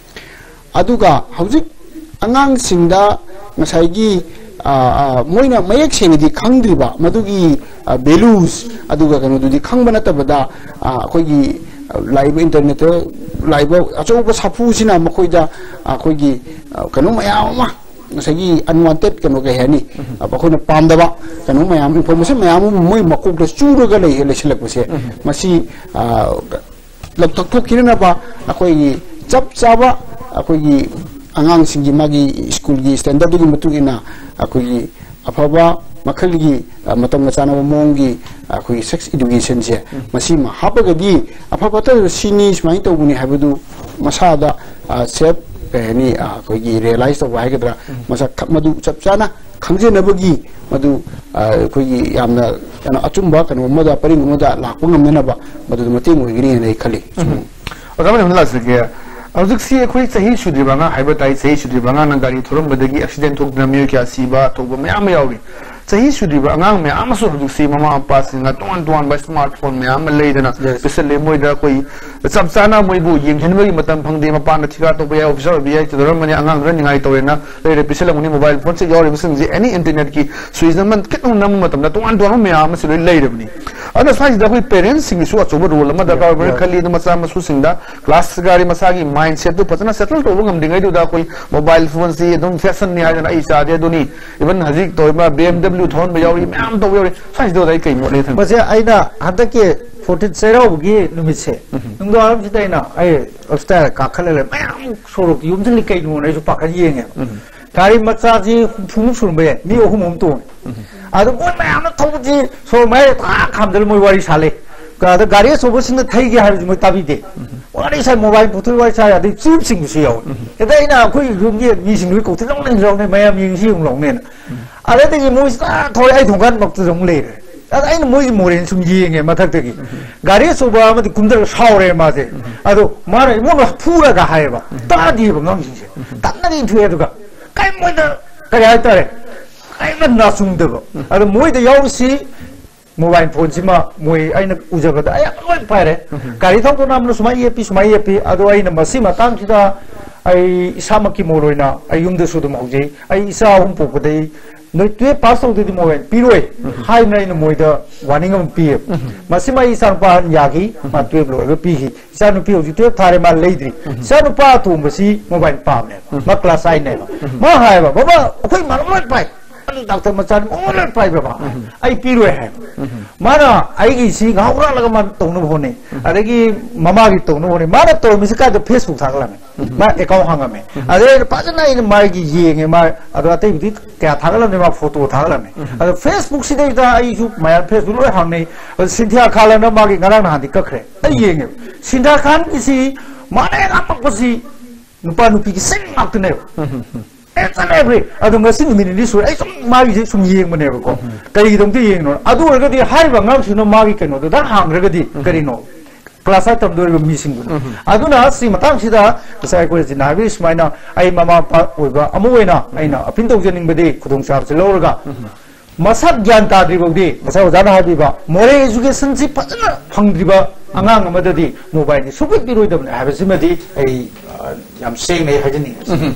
ꯑꯗꯨꯒ ꯍꯧꯖꯤꯛ ꯑꯉꯥꯡꯁꯤꯡꯗ ꯉꯁꯥꯏꯒꯤ, ꯑ, ꯑ, ꯃꯣꯏꯅ ꯃꯌꯦꯛ ꯁꯦꯡꯅꯗꯤ ꯈꯪꯗ꯭ꯔꯤꯕ ꯃꯗꯨꯒꯤ, ꯑ, values, ꯑꯗꯨꯒ ꯀꯩꯅꯣꯗꯨꯗꯤ ꯈꯪꯕ ꯅꯠꯇꯕꯗ, ꯑ, ꯑꯩꯈꯣꯏꯒꯤ, ꯑ, ꯂꯥꯛꯏꯕ internet ꯇ ꯂꯥꯛꯏꯕ ꯑꯆꯧꯕ ꯁꯥꯐꯨꯁꯤꯅ ꯃꯈꯣꯏꯗ ꯑꯩꯈꯣꯏꯒꯤ, ꯑ, ꯀꯩꯅꯣ ꯃꯌꯥꯝ ꯑꯃ ꯉꯁꯥꯏꯒꯤ unwanted ꯀꯩꯅꯣ, ꯀꯩ ꯍꯥꯏꯅꯤ, ꯑꯩꯈꯣꯏꯅ ꯄꯥꯝꯗꯕ ꯀꯩꯅꯣ ꯃꯌꯥꯝ, information ꯃꯌꯥꯝ ꯑꯃ ꯃꯣꯏ ꯃꯀꯣꯛꯇ ꯆꯨꯔꯒ ꯂꯩ ꯂꯩꯁꯤꯜꯂꯛꯄꯁꯦ, ꯃꯁꯤ, ꯑ, ꯂꯧꯊꯣꯛꯈꯤꯅꯅꯕ ꯑꯩꯈꯣꯏꯒꯤ ꯆꯞ ꯆꯥꯕ, ꯑꯩꯈꯣꯏꯒꯤ ꯑꯉꯥꯡꯁꯤꯡꯒꯤ ꯃꯥꯒꯤ ꯁ꯭ꯀꯨꯜꯒꯤ standardꯗꯨꯒꯤ ꯃꯇꯨꯡ ꯏꯟꯅ ꯑꯩꯈꯣꯏꯒꯤ ꯑꯐꯕ ꯃꯈꯜꯒꯤ, ꯑ, ꯃꯇꯝꯒ ꯆꯥꯟꯅꯕ ꯃꯑꯣꯡꯒꯤ ꯑꯩꯈꯣꯏꯒꯤ sex educationꯁꯦ, ꯃꯁꯤꯃ ꯍꯥꯞꯄꯒꯗꯤ ꯑꯐ ꯐꯠꯇ ꯁꯤꯅꯤ, ꯁꯨꯃꯥꯏꯅ ꯇꯧꯕꯅꯤ ꯍꯥꯏꯕꯗꯨ ꯃꯁꯥꯗ, ꯑ, self, ꯀꯩ ꯍꯥꯏꯅꯤ, ꯑ, ꯑꯩꯈꯣꯏꯒꯤ realize ꯇꯧꯕ ꯍꯥꯏꯒꯗ꯭ꯔꯥ, ꯃꯁꯛ ꯈ-, ꯃꯗꯨ ꯆꯞ ꯆꯥꯅ ꯈꯪꯖꯅꯕꯒꯤ, ꯃꯗꯨ, ꯑ, ꯑꯩꯈꯣꯏꯒꯤ ꯌꯥꯝꯅ ꯀꯩꯅꯣ, ꯑꯆꯨꯝꯕ ꯀꯩꯅꯣ ꯑꯃꯗ, ꯄꯔꯤꯡ ꯑꯃꯗ ꯂꯥꯛꯄ ꯉꯝꯅꯅꯕ ꯃꯗꯨꯗ ꯃꯇꯦꯡ ꯑꯣꯏꯒꯅꯤ ꯍꯥꯏꯅ ꯑꯩ ꯈꯜꯂꯤ꯫ ꯑꯣꯖꯥ, ꯃꯊꯪꯗ ꯂꯥꯛꯆꯒꯦ꯫ ꯍꯧꯖꯤꯛꯁꯤ ꯑꯩꯈꯣꯏ ꯆꯍꯤ ꯁꯨꯗ꯭ꯔꯤꯕ ꯑꯉꯥꯡ ꯍꯥꯏꯕ ꯇꯥꯏ, ꯆꯍꯤ ꯁꯨꯗ꯭ꯔꯤꯕ ꯑꯉꯥꯡꯅ ꯒꯥꯔꯤ ꯊꯧꯔꯝꯕꯗꯒꯤ accident ꯊꯣꯛꯇꯨꯅ ꯃꯤꯑꯣꯏ ꯀꯌꯥ ꯁꯤꯕ ꯊꯧꯕ ꯃꯌꯥꯝ ꯑꯃ ꯌꯥꯎꯔꯤ꯫ ꯆꯍꯤ ꯁꯨꯗ꯭ꯔꯤꯕ ꯑꯉꯥꯡ ꯃꯌꯥꯝ ꯑꯃꯁꯨ ꯍꯧꯖꯤꯛꯁꯤ ꯃꯃꯥ ꯃꯄꯥꯁꯤꯡꯅ ꯇꯣꯉꯥꯟ ꯇꯣꯉꯥꯟꯕ smartphone ꯃꯌꯥꯝ ꯑꯃ ꯂꯩꯗꯅ Yes. ꯄꯤꯁꯜꯂꯦ꯫ ꯃꯣꯏꯗ ꯑꯩꯈꯣꯏ ꯆꯞ ꯆꯥꯅ ꯃꯣꯏꯕꯨ ꯌꯦꯡꯁꯤꯟꯕꯒꯤ ꯃꯇꯝ ꯐꯪꯗꯦ꯫ ꯃꯄꯥꯅ ꯊꯤꯀꯥ ꯇꯧꯕ ꯌꯥꯏ, officer ꯑꯣꯏꯕ ꯌꯥꯏ, ꯇꯧꯔꯝꯕꯅꯤ, ꯑꯉꯥꯡꯗꯨꯅ ꯅꯤꯡꯉꯥꯏ ꯇꯧꯔꯦꯅ ꯂꯩꯔꯦ꯫ ꯄꯤꯁꯜꯂꯝꯒꯅꯤ mobile phone ꯁꯦ ꯌꯥꯎꯔꯤꯕꯁꯤꯡꯁꯦ, any internet ꯀꯤ switch ꯑꯃ ꯈꯤꯇꯪ ꯅꯝꯕ ꯃꯇꯝꯗ ꯇꯣꯉꯥꯟ ꯇꯣꯉꯥꯟꯕ ꯃꯌꯥꯝ ꯑꯃꯁꯨ ꯂꯣꯏ ꯂꯩꯔꯕꯅꯤ꯫ ꯑꯗꯨꯅ ꯁ꯭ꯋꯥꯏꯁꯤꯗ ꯑꯩꯈꯣꯏ parents ꯁꯤꯡꯒꯤꯁꯨ ꯑꯆꯧꯕ role ꯑꯃ ꯗꯔꯀꯥꯔ Yeah, ꯑꯣꯏꯕ꯭ꯔꯥ yeah. ꯈꯜꯂꯤ꯫ ꯑꯗꯨ ꯃꯆꯥ ꯃꯁꯨꯁꯤꯡꯗ class ꯒꯥꯔꯤ ꯃꯁꯥꯒꯤ mindset ꯇꯨ ꯐꯖꯅ settle ꯇꯧꯕ ꯉꯝꯗ꯭ꯔꯤꯉꯩꯗꯨꯗ ꯑꯩꯈꯣꯏ mobile phone ꯁꯤ ꯑꯗꯨꯝ fashion ꯅꯤ ꯍꯥꯏꯗꯅ ꯑꯩ ꯆꯥꯗꯦ ꯑꯗꯨꯅꯤ, even ꯍꯧꯖꯤꯛ ꯇꯧꯔꯤꯕ B M W ꯊꯧꯍꯟꯕ ꯌꯥꯎꯔꯤ, ꯃꯌꯥꯝ ꯇꯧꯕ ꯌꯥꯎꯔꯤ꯫ ꯁ꯭ꯋꯥꯏꯁꯤꯗ ꯑꯩ ꯀꯩ ꯃꯣꯠ ꯂꯩ ꯊꯝꯕꯤ? ꯃꯁꯦ ꯑꯩꯅ ꯍꯟꯗꯛꯀꯤ fourteen ꯆꯩꯔꯥꯎꯕꯒꯤ ꯅꯨꯃꯤꯠꯁꯦ, ꯎꯝ꯫ ꯅꯨꯡꯗꯥꯡꯋꯥꯏꯔꯝꯁꯤꯗ ꯑꯩꯅ ꯑꯩ upstairs ꯀꯥꯈꯠꯂ ꯂꯩ, ꯃꯌꯥꯝ ꯁꯣꯔꯣꯛꯇ ꯌꯣꯝꯁꯤꯜꯂꯤ ꯀꯩꯅꯣꯅ ꯑꯩꯁꯨ ꯄꯥꯈꯠ ꯌꯦꯡꯉꯦꯕ꯫ ꯎꯝ꯫ ꯒꯥꯔꯤ ꯃꯆꯥꯁꯤ ꯍꯨꯝꯐꯨꯃꯨꯛ ꯁꯨꯔꯝꯕ ꯌꯥꯏ, ꯃꯤ ꯑꯍꯨꯝ ꯑꯍꯨꯝ ꯇꯣꯡꯉꯦ꯫ ꯎꯝ꯫ ꯑꯗꯣ ꯃꯣꯏ ꯃꯌꯥꯝꯅ ꯊꯧꯕꯁꯤ ꯁꯣꯔꯣꯛ ꯃꯌꯥꯏꯗ ꯊꯥ ꯈꯥꯝꯗꯅ ꯃꯣꯏ ꯋꯥꯔꯤ ꯁꯥ ꯂꯩ꯫ ꯑꯗ ꯒꯥꯔꯤ ꯑꯆꯧꯕꯁꯤꯡꯅ ꯊꯩꯒꯦ ꯍꯥꯏꯕꯁꯤ ꯃꯣꯏ ꯇꯥꯕꯤꯗꯦ꯫ ꯎꯝ꯫ ꯋꯥꯔꯤ ꯁꯥꯏ, mobile ꯄꯨꯊꯣꯛꯑ ꯋꯥꯔꯤ ꯁꯥꯏ, ꯑꯗꯩ ꯆꯨꯞꯁꯤꯡꯕꯁꯨ ꯌꯥꯎꯋꯤ꯫ ꯎꯝ꯫ ꯑꯗ ꯑꯩꯅ ꯑꯩꯈꯣꯏ ꯌꯨꯝꯒꯤ ꯃꯤꯁꯤꯡꯗꯨꯒꯤ ꯀꯧꯊꯤ ꯂꯧꯅ ꯂꯧꯅ ꯃꯌꯥꯝ ꯌꯦꯡꯁꯤ ꯌꯦꯡꯉꯨ ꯂꯧꯅꯦꯅ꯫ ꯑꯗꯨꯗꯒꯤ ꯃꯣꯏꯁꯤ ꯇꯥ ꯊꯧꯔꯦ, ꯑꯩ ꯊꯣꯡꯒꯥꯟ ꯃꯛꯇꯨꯗ ꯑꯃꯨꯛ ꯂꯩꯔꯦ꯫ ꯑꯗ ꯑꯩꯅ ꯃꯣꯏꯒꯤ ꯃꯣꯔꯦꯟ ꯁꯨꯝ ꯌꯦꯡꯉꯦ ꯃꯊꯛꯇꯒꯤ꯫ ꯒꯥꯔꯤ ꯑꯆꯧꯕ ꯑꯃꯗꯤ ꯀꯨꯝꯊꯔꯒ ꯁꯥꯎꯔꯦ ꯃꯥꯁꯦ꯫ ꯑꯗꯣ ꯃꯥꯅ ꯑꯩꯉꯣꯟꯗ ꯐꯨꯔꯒ ꯍꯥꯏꯌꯦꯕ꯫ ꯇꯥꯗꯦꯕ ꯑꯉꯥꯡꯁꯤꯡꯁꯦ꯫ ꯇꯞꯅꯒ ꯏꯟꯊꯣꯛꯑꯦ ꯑꯗꯨꯒ ꯀꯔꯤꯝ ꯃꯣꯏꯗ ꯀꯔꯤ ꯍꯥꯏꯇꯥꯔꯦ? ꯀꯔꯤꯝꯇ ꯅꯥꯆꯨꯡꯗꯕ꯫ ꯑꯗꯣ ꯃꯣꯏꯗ ꯌꯥꯎꯔꯤꯁꯤ mobile phone ꯁꯤꯃ ꯃꯣꯏ ꯑꯩꯅ ꯎꯖꯕꯗ ꯑꯌꯥꯝꯕ ꯂꯣꯏ ꯄꯥꯏꯔꯦ꯫ ꯒꯥꯔꯤ ꯊꯧꯗꯣꯛꯅ ꯑꯃꯅ ꯁꯨꯃꯥꯏꯅ ꯌꯦꯞꯄꯤ, ꯁꯨꯃꯥꯏꯅ ꯌꯦꯞꯄꯤ꯫ ꯑꯗꯣ ꯑꯩꯅ ꯃꯁꯤ ꯃꯇꯥꯡꯁꯤꯗ ꯑꯩ ꯏꯁꯥꯃꯛꯀꯤ ꯃꯣꯠ ꯑꯣꯏꯅ ꯑꯩ ꯌꯨꯝꯗꯁꯨ ꯑꯗꯨꯝ ꯍꯧꯖꯩ꯫ ꯑꯩ ꯏꯆꯥ ꯑꯍꯨꯝ ꯄꯣꯛꯄꯗꯩ ꯅꯣꯏ ꯇꯨꯌꯦꯜꯞ ꯄꯥꯁ ꯇꯧꯗ꯭ꯔꯗꯤ ꯃꯣꯕꯥꯏꯜ ꯄꯤꯔꯣꯏ ꯍꯥꯏꯗꯅ ꯑꯩꯅ ꯃꯣꯏꯗ ꯋꯥꯔꯅꯤꯡ ꯑꯃ ꯄꯤꯌꯦꯕ꯫ ꯃꯁꯤꯃ ꯑꯩ ꯏꯆꯥꯅꯨꯄꯥ ꯑꯍꯟ ꯌꯥꯈꯤ, ꯃꯥ ꯇꯨꯌꯦꯜꯞ ꯂꯣꯏꯔꯒ ꯄꯤꯈꯤ꯫ ꯏꯆꯥꯅꯨꯄꯤ ꯍꯧꯖꯤꯛ ꯇꯨꯌꯦꯜꯞ ꯊꯥꯔꯦ, ꯃꯥ ꯂꯩꯗ꯭ꯔꯤ꯫ ꯏꯆꯥꯅꯨꯄꯥ ꯑꯇꯣꯝꯕꯁꯤ ꯃꯣꯕꯥꯏꯜ ꯄꯥꯝꯃꯦꯕ, ꯃꯥ ꯀ꯭ꯂꯥꯁ ꯑꯥꯏꯠꯅꯦꯕ꯫ ꯃꯥ ꯍꯥꯏꯌꯦꯕ, "ꯕꯕꯥ, ꯑꯩꯈꯣꯏ ꯃꯥꯅ ꯂꯣꯏ ꯄꯥꯏ, ꯗꯥꯛꯇꯔ ꯃꯆꯥꯅꯤ ꯃꯉꯣꯟ ꯂꯣꯏ ꯄꯥꯏ ꯕꯕꯥ, ꯑꯩ ꯄꯤꯔꯣꯏ" ꯍꯥꯏꯕ꯫ ꯃꯥꯅ ꯑꯩꯒꯤ ꯁꯤ ꯉꯥꯏꯍꯥꯛ ꯍꯨꯔꯥꯜꯂꯒ ꯃꯥꯅ ꯇꯧꯅꯕ ꯍꯣꯠꯅꯩ, ꯑꯗꯒꯤ ꯃꯃꯥꯒꯤ ꯇꯧꯅꯕ ꯍꯣꯠꯅꯩ꯫ ꯃꯥꯅ ꯇꯧꯔꯝꯃꯤꯁꯤ ꯀꯥꯏꯗ? ꯐꯦꯁꯕꯨꯛ ꯊꯥꯒꯠꯂꯝꯃꯦ, ꯃꯥ ꯑꯦꯀꯥꯎꯟ ꯍꯥꯡꯉꯝꯃꯦ꯫ ꯑꯗꯩ ꯑꯩꯅ ꯐꯖꯅ ꯑꯩꯅ ꯃꯥꯒꯤ ꯌꯦꯡꯉꯦ, ꯃꯥ ꯑꯗꯣ ꯑꯇꯩꯕꯨꯗꯤ ꯀꯌꯥ ꯊꯥꯒꯠꯂꯝꯗꯦ, ꯃꯥ ꯐꯣꯇꯣ ꯊꯥꯒꯠꯂꯝꯃꯦ꯫ ꯑꯗꯣ ꯐꯦꯁꯕꯨꯛꯁꯤꯗꯩꯗ ꯑꯩꯁꯨ ꯃꯌꯥꯝ ꯐꯦꯁꯕꯨꯛ ꯂꯣꯏ ꯍꯥꯡꯅꯩ꯫ ꯑꯗꯣ ꯁꯤꯟꯊꯤꯌꯥ ꯈꯥꯟ ꯑꯅ ꯃꯥꯒꯤ ꯉꯔꯥꯡ ꯅꯍꯥꯟꯗꯤ ꯀꯛꯈ꯭ꯔꯦ꯫ ꯑꯩ ꯌꯦꯡꯉꯦꯕ, ꯁꯤꯟꯊꯤꯌꯥ ꯈꯥꯟꯒꯤꯁꯤ ꯃꯥꯅ ꯍꯦꯛ ꯍꯥꯞꯄꯛꯄꯁꯤ ꯅꯨꯄꯥ ꯅꯨꯄꯤꯒꯤ ꯁꯤꯡ ꯉꯥꯛꯇꯅꯦꯕ꯫ ꯑꯦ, ꯆꯠꯂꯦ ꯑꯩꯈꯣꯏ꯫ ꯑꯗꯣ ꯉꯁꯤ ꯅꯨꯃꯤꯠ ꯅꯤꯅꯤ ꯁꯨꯔꯦ ꯑꯩ ꯁꯨꯝ ꯃꯥꯒꯤꯁꯦ ꯁꯨꯝ ꯌꯦꯡꯕꯅꯦꯕꯀꯣ꯫ ꯀꯩꯒꯤꯗꯃꯛꯇ ꯌꯦꯡꯉꯤꯅꯣ? ꯑꯗꯨ ꯑꯣꯏꯔꯒꯗꯤ ꯍꯥꯏꯔꯤꯕ ꯑꯉꯥꯡꯁꯤꯅ ꯃꯥꯒꯤ ꯀꯩꯅꯣꯗꯨꯗ ꯍꯥꯡꯈ꯭ꯔꯒꯗꯤ ꯀꯔꯤꯅꯣ? ꯀ꯭ꯂꯥꯁ ꯑꯥꯏꯠ ꯇꯝꯗꯣꯔꯤꯕ ꯃꯤꯁꯤꯡꯗꯨꯅ꯫ ꯑꯗꯨꯅ ꯁꯤ ꯃꯇꯥꯡꯁꯤꯗ ꯉꯁꯥꯏ ꯑꯩꯈꯣꯏ ꯖꯤꯅꯥ ꯍꯥꯏꯕꯤꯔꯤ ꯁꯨꯃꯥꯏꯅ ꯑꯩ ꯃꯃꯥ ꯃꯄꯥ ꯑꯣꯏꯕ ꯑꯃ ꯑꯣꯏꯅ ꯑꯩꯅ ꯑꯄꯤꯜ ꯇꯧꯖꯅꯤꯡꯕꯗꯤ ꯈꯨꯗꯣꯡꯆꯥꯕꯁꯤ ꯂꯧꯔꯒ ꯃꯁꯛ ꯒ꯭ꯌꯥꯟ ꯇꯥꯗ꯭ꯔꯤ ꯐꯥꯎꯗꯤ ꯉꯁꯥꯏ ꯑꯣꯖꯥꯅ ꯍꯥꯏꯕꯤꯕ moral educationꯁꯤ ꯐꯖꯅ ꯐꯪꯗ꯭ꯔꯤꯕ ꯑꯉꯥꯡ ꯑꯃꯗꯗꯤ ꯃꯣꯕꯥꯏꯜꯗꯤ ꯁꯨꯡꯄꯤ ꯄꯤꯔꯣꯏꯗꯕꯅꯤ ꯍꯥꯏꯕꯁꯤꯃꯗꯤ ꯑꯩ, ꯑ, ꯌꯥꯝ ꯁꯦꯡꯅ ꯑꯩ ꯍꯥꯏꯖꯅꯤꯡꯉꯤ꯫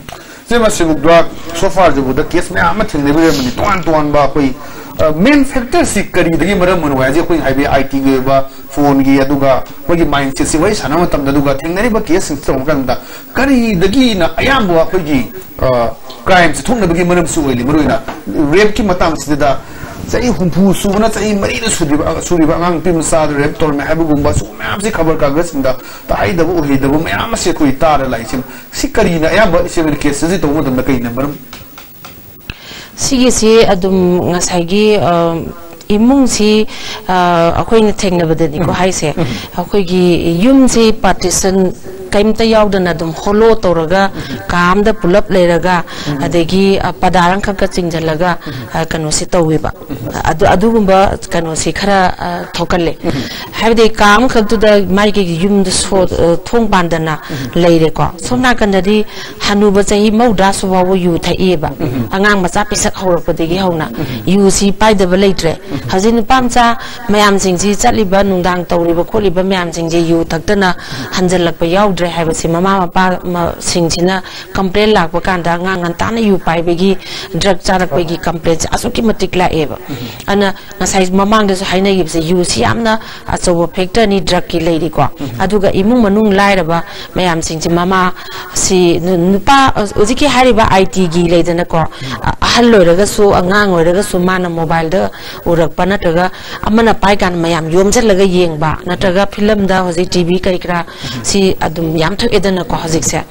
ꯁꯤ ꯃꯁꯤꯕꯨꯛꯇ so farꯁꯤꯕꯨꯗ case ꯃꯌꯥꯝ ꯑꯃ ꯊꯦꯡꯅꯕꯤꯔꯝꯕꯅꯤ꯫ ꯇꯣꯉꯥꯟ ꯇꯣꯉꯥꯟꯕ ꯑꯩꯈꯣꯏ, ꯑ, main factorꯁꯤ ꯀꯔꯤꯗꯒꯤ ꯃꯔꯝ ꯑꯣꯏꯅ ꯑꯣꯏ ꯍꯥꯏꯁꯦ? ꯑꯩꯈꯣꯏꯅ ꯍꯥꯏꯕꯤ ITꯒꯤ ꯑꯣꯏꯕ phoneꯒꯤ, ꯑꯗꯨꯒ ꯑꯩꯈꯣꯏꯒꯤ mindsetꯁꯤ ꯋꯥꯔꯤ ꯁꯥꯟꯅꯕ ꯃꯇꯝꯗ, ꯑꯗꯨꯒ ꯊꯦꯡꯅꯔꯤꯕ caseꯁꯤꯡꯁꯤ ꯇꯧꯕ ꯃꯇꯝꯗ ꯀꯔꯤꯗꯒꯤꯅ ꯑꯌꯥꯝꯕ ꯑꯩꯈꯣꯏꯒꯤ, ꯑ, crimeꯁꯤ ꯊꯣꯛꯅꯕꯒꯤ ꯃꯔꯝꯁꯨ ꯑꯣꯏꯔꯤ? ꯃꯔꯨꯑꯣꯏꯅ rapeꯀꯤ ꯃꯇꯥꯡꯁꯤꯗ ꯆꯍꯤ ꯍꯨꯝꯐꯨ ꯁꯨꯕꯅ ꯆꯍꯤ ꯃꯔꯤꯗ ꯁꯨꯗ꯭ꯔꯤꯕ, ꯁꯨꯔꯤꯕ ꯑꯉꯥꯡ ꯅꯨꯄꯤ ꯃꯆꯥꯗ rape ꯇꯧꯔꯝꯃꯦ ꯍꯥꯏꯕꯒꯨꯝꯕ ꯁꯤꯒꯨꯝꯕ ꯃꯌꯥꯝꯁꯤ ꯈꯕꯔ ꯀꯥꯒꯖꯁꯤꯡꯗ ꯇꯥꯍꯩꯗꯕ ꯎꯍꯩꯗꯕ ꯃꯌꯥꯝ ꯑꯁꯤ ꯑꯩꯈꯣꯏ ꯇꯥꯔ ꯂꯥꯛꯏꯁꯦ꯫ ꯁꯤ ꯀꯔꯤꯅ ꯑꯌꯥꯝꯕ ꯁꯤꯒꯨꯝꯕ caseꯁꯤ ꯇꯧꯕ ꯃꯇꯝꯗ ꯀꯔꯤꯅ ꯃꯔꯝ? ꯁꯤꯒꯤꯁꯤ ꯑꯗꯨꯝ ꯉꯁꯥꯏꯒꯤ, ꯑ, ꯏꯃꯨꯡꯁꯤ, ꯑ, ꯑꯩꯈꯣꯏꯅ ꯊꯦꯡꯅꯕꯗꯗꯤꯀꯣ ꯍꯥꯏꯁꯦ, ꯑꯩꯈꯣꯏꯒꯤ ꯌꯨꯝꯁꯤ partition ꯀꯩꯝꯇ ꯌꯥꯎꯗꯅ ꯑꯗꯨꯝ hollow ꯇꯧꯔꯒ ꯀꯥ ꯑꯝꯗ ꯄꯨꯂꯞ ꯂꯩꯔꯒ, ꯑꯗꯒꯤ, ꯑ, ꯄꯗꯥꯔ ꯑꯃꯈꯛꯀ ꯆꯤꯡꯁꯤꯜꯂꯒ, ꯑ, ꯀꯩꯅꯣꯁꯤ ꯇꯧꯋꯦꯕ꯫ ꯑꯗꯨ, ꯑꯗꯨꯒꯨꯝꯕ ꯀꯩꯅꯣꯁꯤ ꯈꯔ, ꯑ, ꯊꯣꯛꯀꯜꯂꯦ꯫ ꯍꯥꯏꯕꯗꯤ ꯀꯥ ꯑꯃꯈꯛꯇꯨꯗ ꯃꯥꯒꯤ ꯌꯨꯝꯗ ꯁꯣ-, ꯑ, ꯊꯣꯡ ꯄꯥꯟꯗꯅ ꯂꯩꯔꯦꯀꯣ꯫ ꯁꯣꯝ ꯅꯥꯀꯟꯗꯗꯤ ꯍꯅꯨꯕ ꯆꯍꯤ ꯃꯧꯗ꯭ꯔꯥ ꯁꯨ ꯐꯥꯎꯕ ꯌꯨ ꯊꯛꯏꯕ꯫ ꯑꯉꯥꯡ ꯃꯆꯥ ꯄꯤꯁꯛ ꯍꯧꯔꯛꯄꯗꯒꯤ ꯍꯧꯅ ꯌꯨꯁꯤ ꯄꯥꯏꯗꯕ ꯂꯩꯇ꯭ꯔꯦ꯫ ꯍꯧꯖꯤꯛ ꯅꯨꯄꯥ ꯃꯆꯥ ꯃꯌꯥꯝꯁꯤꯡꯁꯤ ꯆꯠꯂꯤꯕ ꯅꯨꯡꯗꯥꯡ ꯇꯧꯔꯤꯕ ꯈꯣꯠꯂꯤꯕ ꯃꯌꯥꯝꯁꯤꯡꯁꯦ ꯌꯨ ꯊꯛꯇꯅ ꯍꯟꯖꯜꯂꯛꯄ ꯌꯥꯎꯗ꯭ꯔꯦ꯫ ꯍꯥꯏꯕꯁꯤ ꯃꯃꯥ ꯃꯄꯥ ꯃ- ꯁꯤꯡꯁꯤꯅ complain ꯂꯥꯛꯄ ꯀꯥꯟꯗ ꯑꯉꯥꯡ ꯉꯟꯇꯥꯅ ꯌꯨ ꯄꯥꯏꯕꯒꯤ, drug ꯆꯥꯔꯛꯄꯒꯤ complainꯁꯦ ꯑꯁꯨꯛꯀꯤ ꯃꯇꯤꯛ ꯂꯥꯛꯑꯦꯕ꯫ ꯑꯗꯨꯅ ꯉꯁꯥꯏ ꯃꯃꯥꯡꯗꯁꯨ ꯍꯥꯏꯅꯈꯤꯕꯁꯦ, ꯌꯨꯁꯤ ꯌꯥꯝꯅ ꯑꯆꯧꯕ factorꯅꯤ drugꯀꯤ ꯂꯩꯔꯤꯀꯣ꯫ ꯑꯗꯨꯒ ꯏꯃꯨꯡ ꯃꯅꯨꯡ ꯂꯥꯏꯔꯕ ꯃꯌꯥꯝꯁꯤꯡꯁꯦ, ꯃꯃꯥ ꯁꯤ ꯅꯨ- ꯅꯨꯄꯥ, ꯍꯧꯖꯤꯛꯀꯤ ꯍꯥꯏꯔꯤꯕ ITꯒꯤ ꯂꯩꯗꯅꯀꯣ, ꯑ- ꯑꯍꯜ ꯑꯣꯏꯔꯒꯁꯨ, ꯑꯉꯥꯡ ꯑꯣꯏꯔꯒꯁꯨ, ꯃꯥꯅ mobileꯗ ꯎꯔꯛꯄ ꯅꯠꯇ꯭ꯔꯒ ꯑꯃꯅ ꯄꯥꯏ ꯀꯥꯟꯗ ꯃꯌꯥꯝ ꯌꯣꯝꯁꯤꯜꯂꯒ ꯌꯦꯡꯕ, ꯅꯠꯇ꯭ꯔꯒ filmꯗ, ꯍꯧꯖꯤꯛ TV ꯀꯔꯤ ꯀꯔꯥ ꯁꯤ ꯑꯗꯨꯝ ꯌꯥꯝ ꯊꯣꯛꯑꯦꯗꯅꯀꯣ ꯍꯧꯖꯤꯛꯁꯦ꯫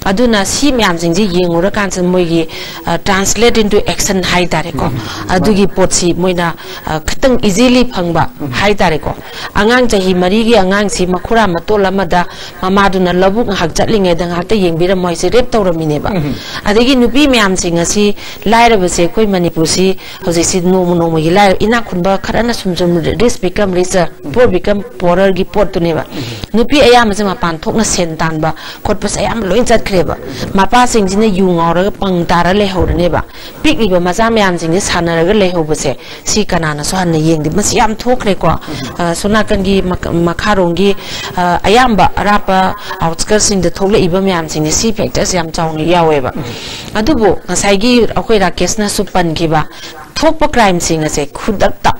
ꯑꯗꯨꯅ ꯁꯤ ꯃꯌꯥꯝꯁꯤꯡꯁꯦ ꯌꯦꯡꯉꯨꯔꯀꯥꯟꯁꯤꯗ ꯃꯣꯏꯒꯤ, ꯑ, translate into action ꯍꯥꯏꯇꯥꯔꯦꯀꯣ, ꯑꯗꯨꯒꯤ ꯄꯣꯠꯁꯤ ꯃꯣꯏꯅ, ꯑ, ꯈꯤꯇꯪ easily ꯐꯪꯕ ꯍꯥꯏꯇꯥꯔꯦꯀꯣ꯫ ꯑꯉꯥꯡ ꯆꯍꯤ ꯃꯔꯤꯒꯤ ꯑꯉꯥꯡꯁꯤ ꯃꯈꯨꯔꯥ ꯃꯇꯣꯜ ꯑꯃꯗ ꯃꯃꯥꯗꯨꯅ ꯂꯧꯕꯨꯛ ꯉꯥꯏꯍꯥꯛ ꯆꯠꯂꯤꯉꯩꯗ ꯉꯥꯏꯍꯥꯛꯇ ꯌꯦꯡꯕꯤꯔꯝꯃꯣ ꯍꯥꯏꯁꯦ rape ꯇꯧꯔꯝꯃꯤꯅꯦꯕ꯫ ꯑꯗꯒꯤ ꯅꯨꯄꯤ ꯃꯌꯥꯝꯁꯤꯡ ꯑꯁꯤ, ꯂꯥꯏꯔꯕꯁꯦ ꯑꯩꯈꯣꯏ ꯃꯅꯤꯄꯨꯔꯁꯤ ꯍꯧꯖꯤꯛꯁꯤ ꯅꯣꯡꯃ ꯅꯣꯡꯃꯒꯤ ꯂꯥꯏꯔ, ꯏꯅꯥꯛ ꯈꯨꯟꯕ ꯈꯔꯅ ꯁꯨꯝ ꯁꯨꯝ rich become richer, poor become poorer ꯒꯤ ꯄꯣꯠꯇꯨꯅꯦꯕ꯫ ꯅꯨꯄꯤ ꯑꯌꯥꯝꯕꯁꯦ ꯃꯄꯥꯟ ꯊꯣꯛꯅ ꯁꯦꯟ ꯇꯥꯟꯕ ꯈꯣꯠꯄꯁꯦ ꯑꯌꯥꯝꯕ ꯂꯣꯏ ꯆꯠꯈ꯭ꯔꯦꯕ꯫ ꯃꯄꯥꯁꯤꯡꯁꯤꯅ ꯌꯨ ꯉꯥꯎꯔꯒ ꯄꯪ ꯇꯥꯔ ꯂꯩꯍꯧꯔꯅꯦꯕ꯫ ꯄꯤꯛꯂꯤꯕ ꯃꯆꯥ ꯃꯌꯥꯝꯁꯤꯡꯁꯦ ꯁꯥꯟꯅꯔꯒ ꯂꯩꯍꯧꯕꯁꯦ, ꯁꯤ ꯀꯅꯥꯅꯁꯨ ꯍꯟꯅ ꯌꯦꯡꯗꯦ꯫ ꯃꯁꯤ ꯌꯥꯝ ꯊꯣꯛꯈ꯭ꯔꯦꯀꯣ꯫ ꯑ, ꯁꯣꯝ ꯅꯥꯀꯟꯒꯤ ꯃꯈꯥꯔꯣꯝꯒꯤ, ꯑ, ꯑꯌꯥꯝꯕ ꯑꯔꯥꯞꯄ outskirtꯁꯤꯡꯗ ꯊꯣꯛꯂꯛꯏꯕ ꯃꯌꯥꯝꯁꯤꯡꯁꯦ ꯁꯤ factorꯁꯦ ꯌꯥꯝ ꯆꯥꯎꯅ ꯌꯥꯎꯋꯦꯕ꯫ ꯑꯗꯨꯕꯨ ꯉꯁꯥꯏꯒꯤ ꯑꯩꯈꯣꯏ ꯔꯥꯀꯦꯁꯅꯁꯨ ꯄꯟꯈꯤꯕ, ꯊꯣꯛꯄ crimeꯁꯤꯡ ꯑꯁꯦ ꯈꯨꯗꯛꯇ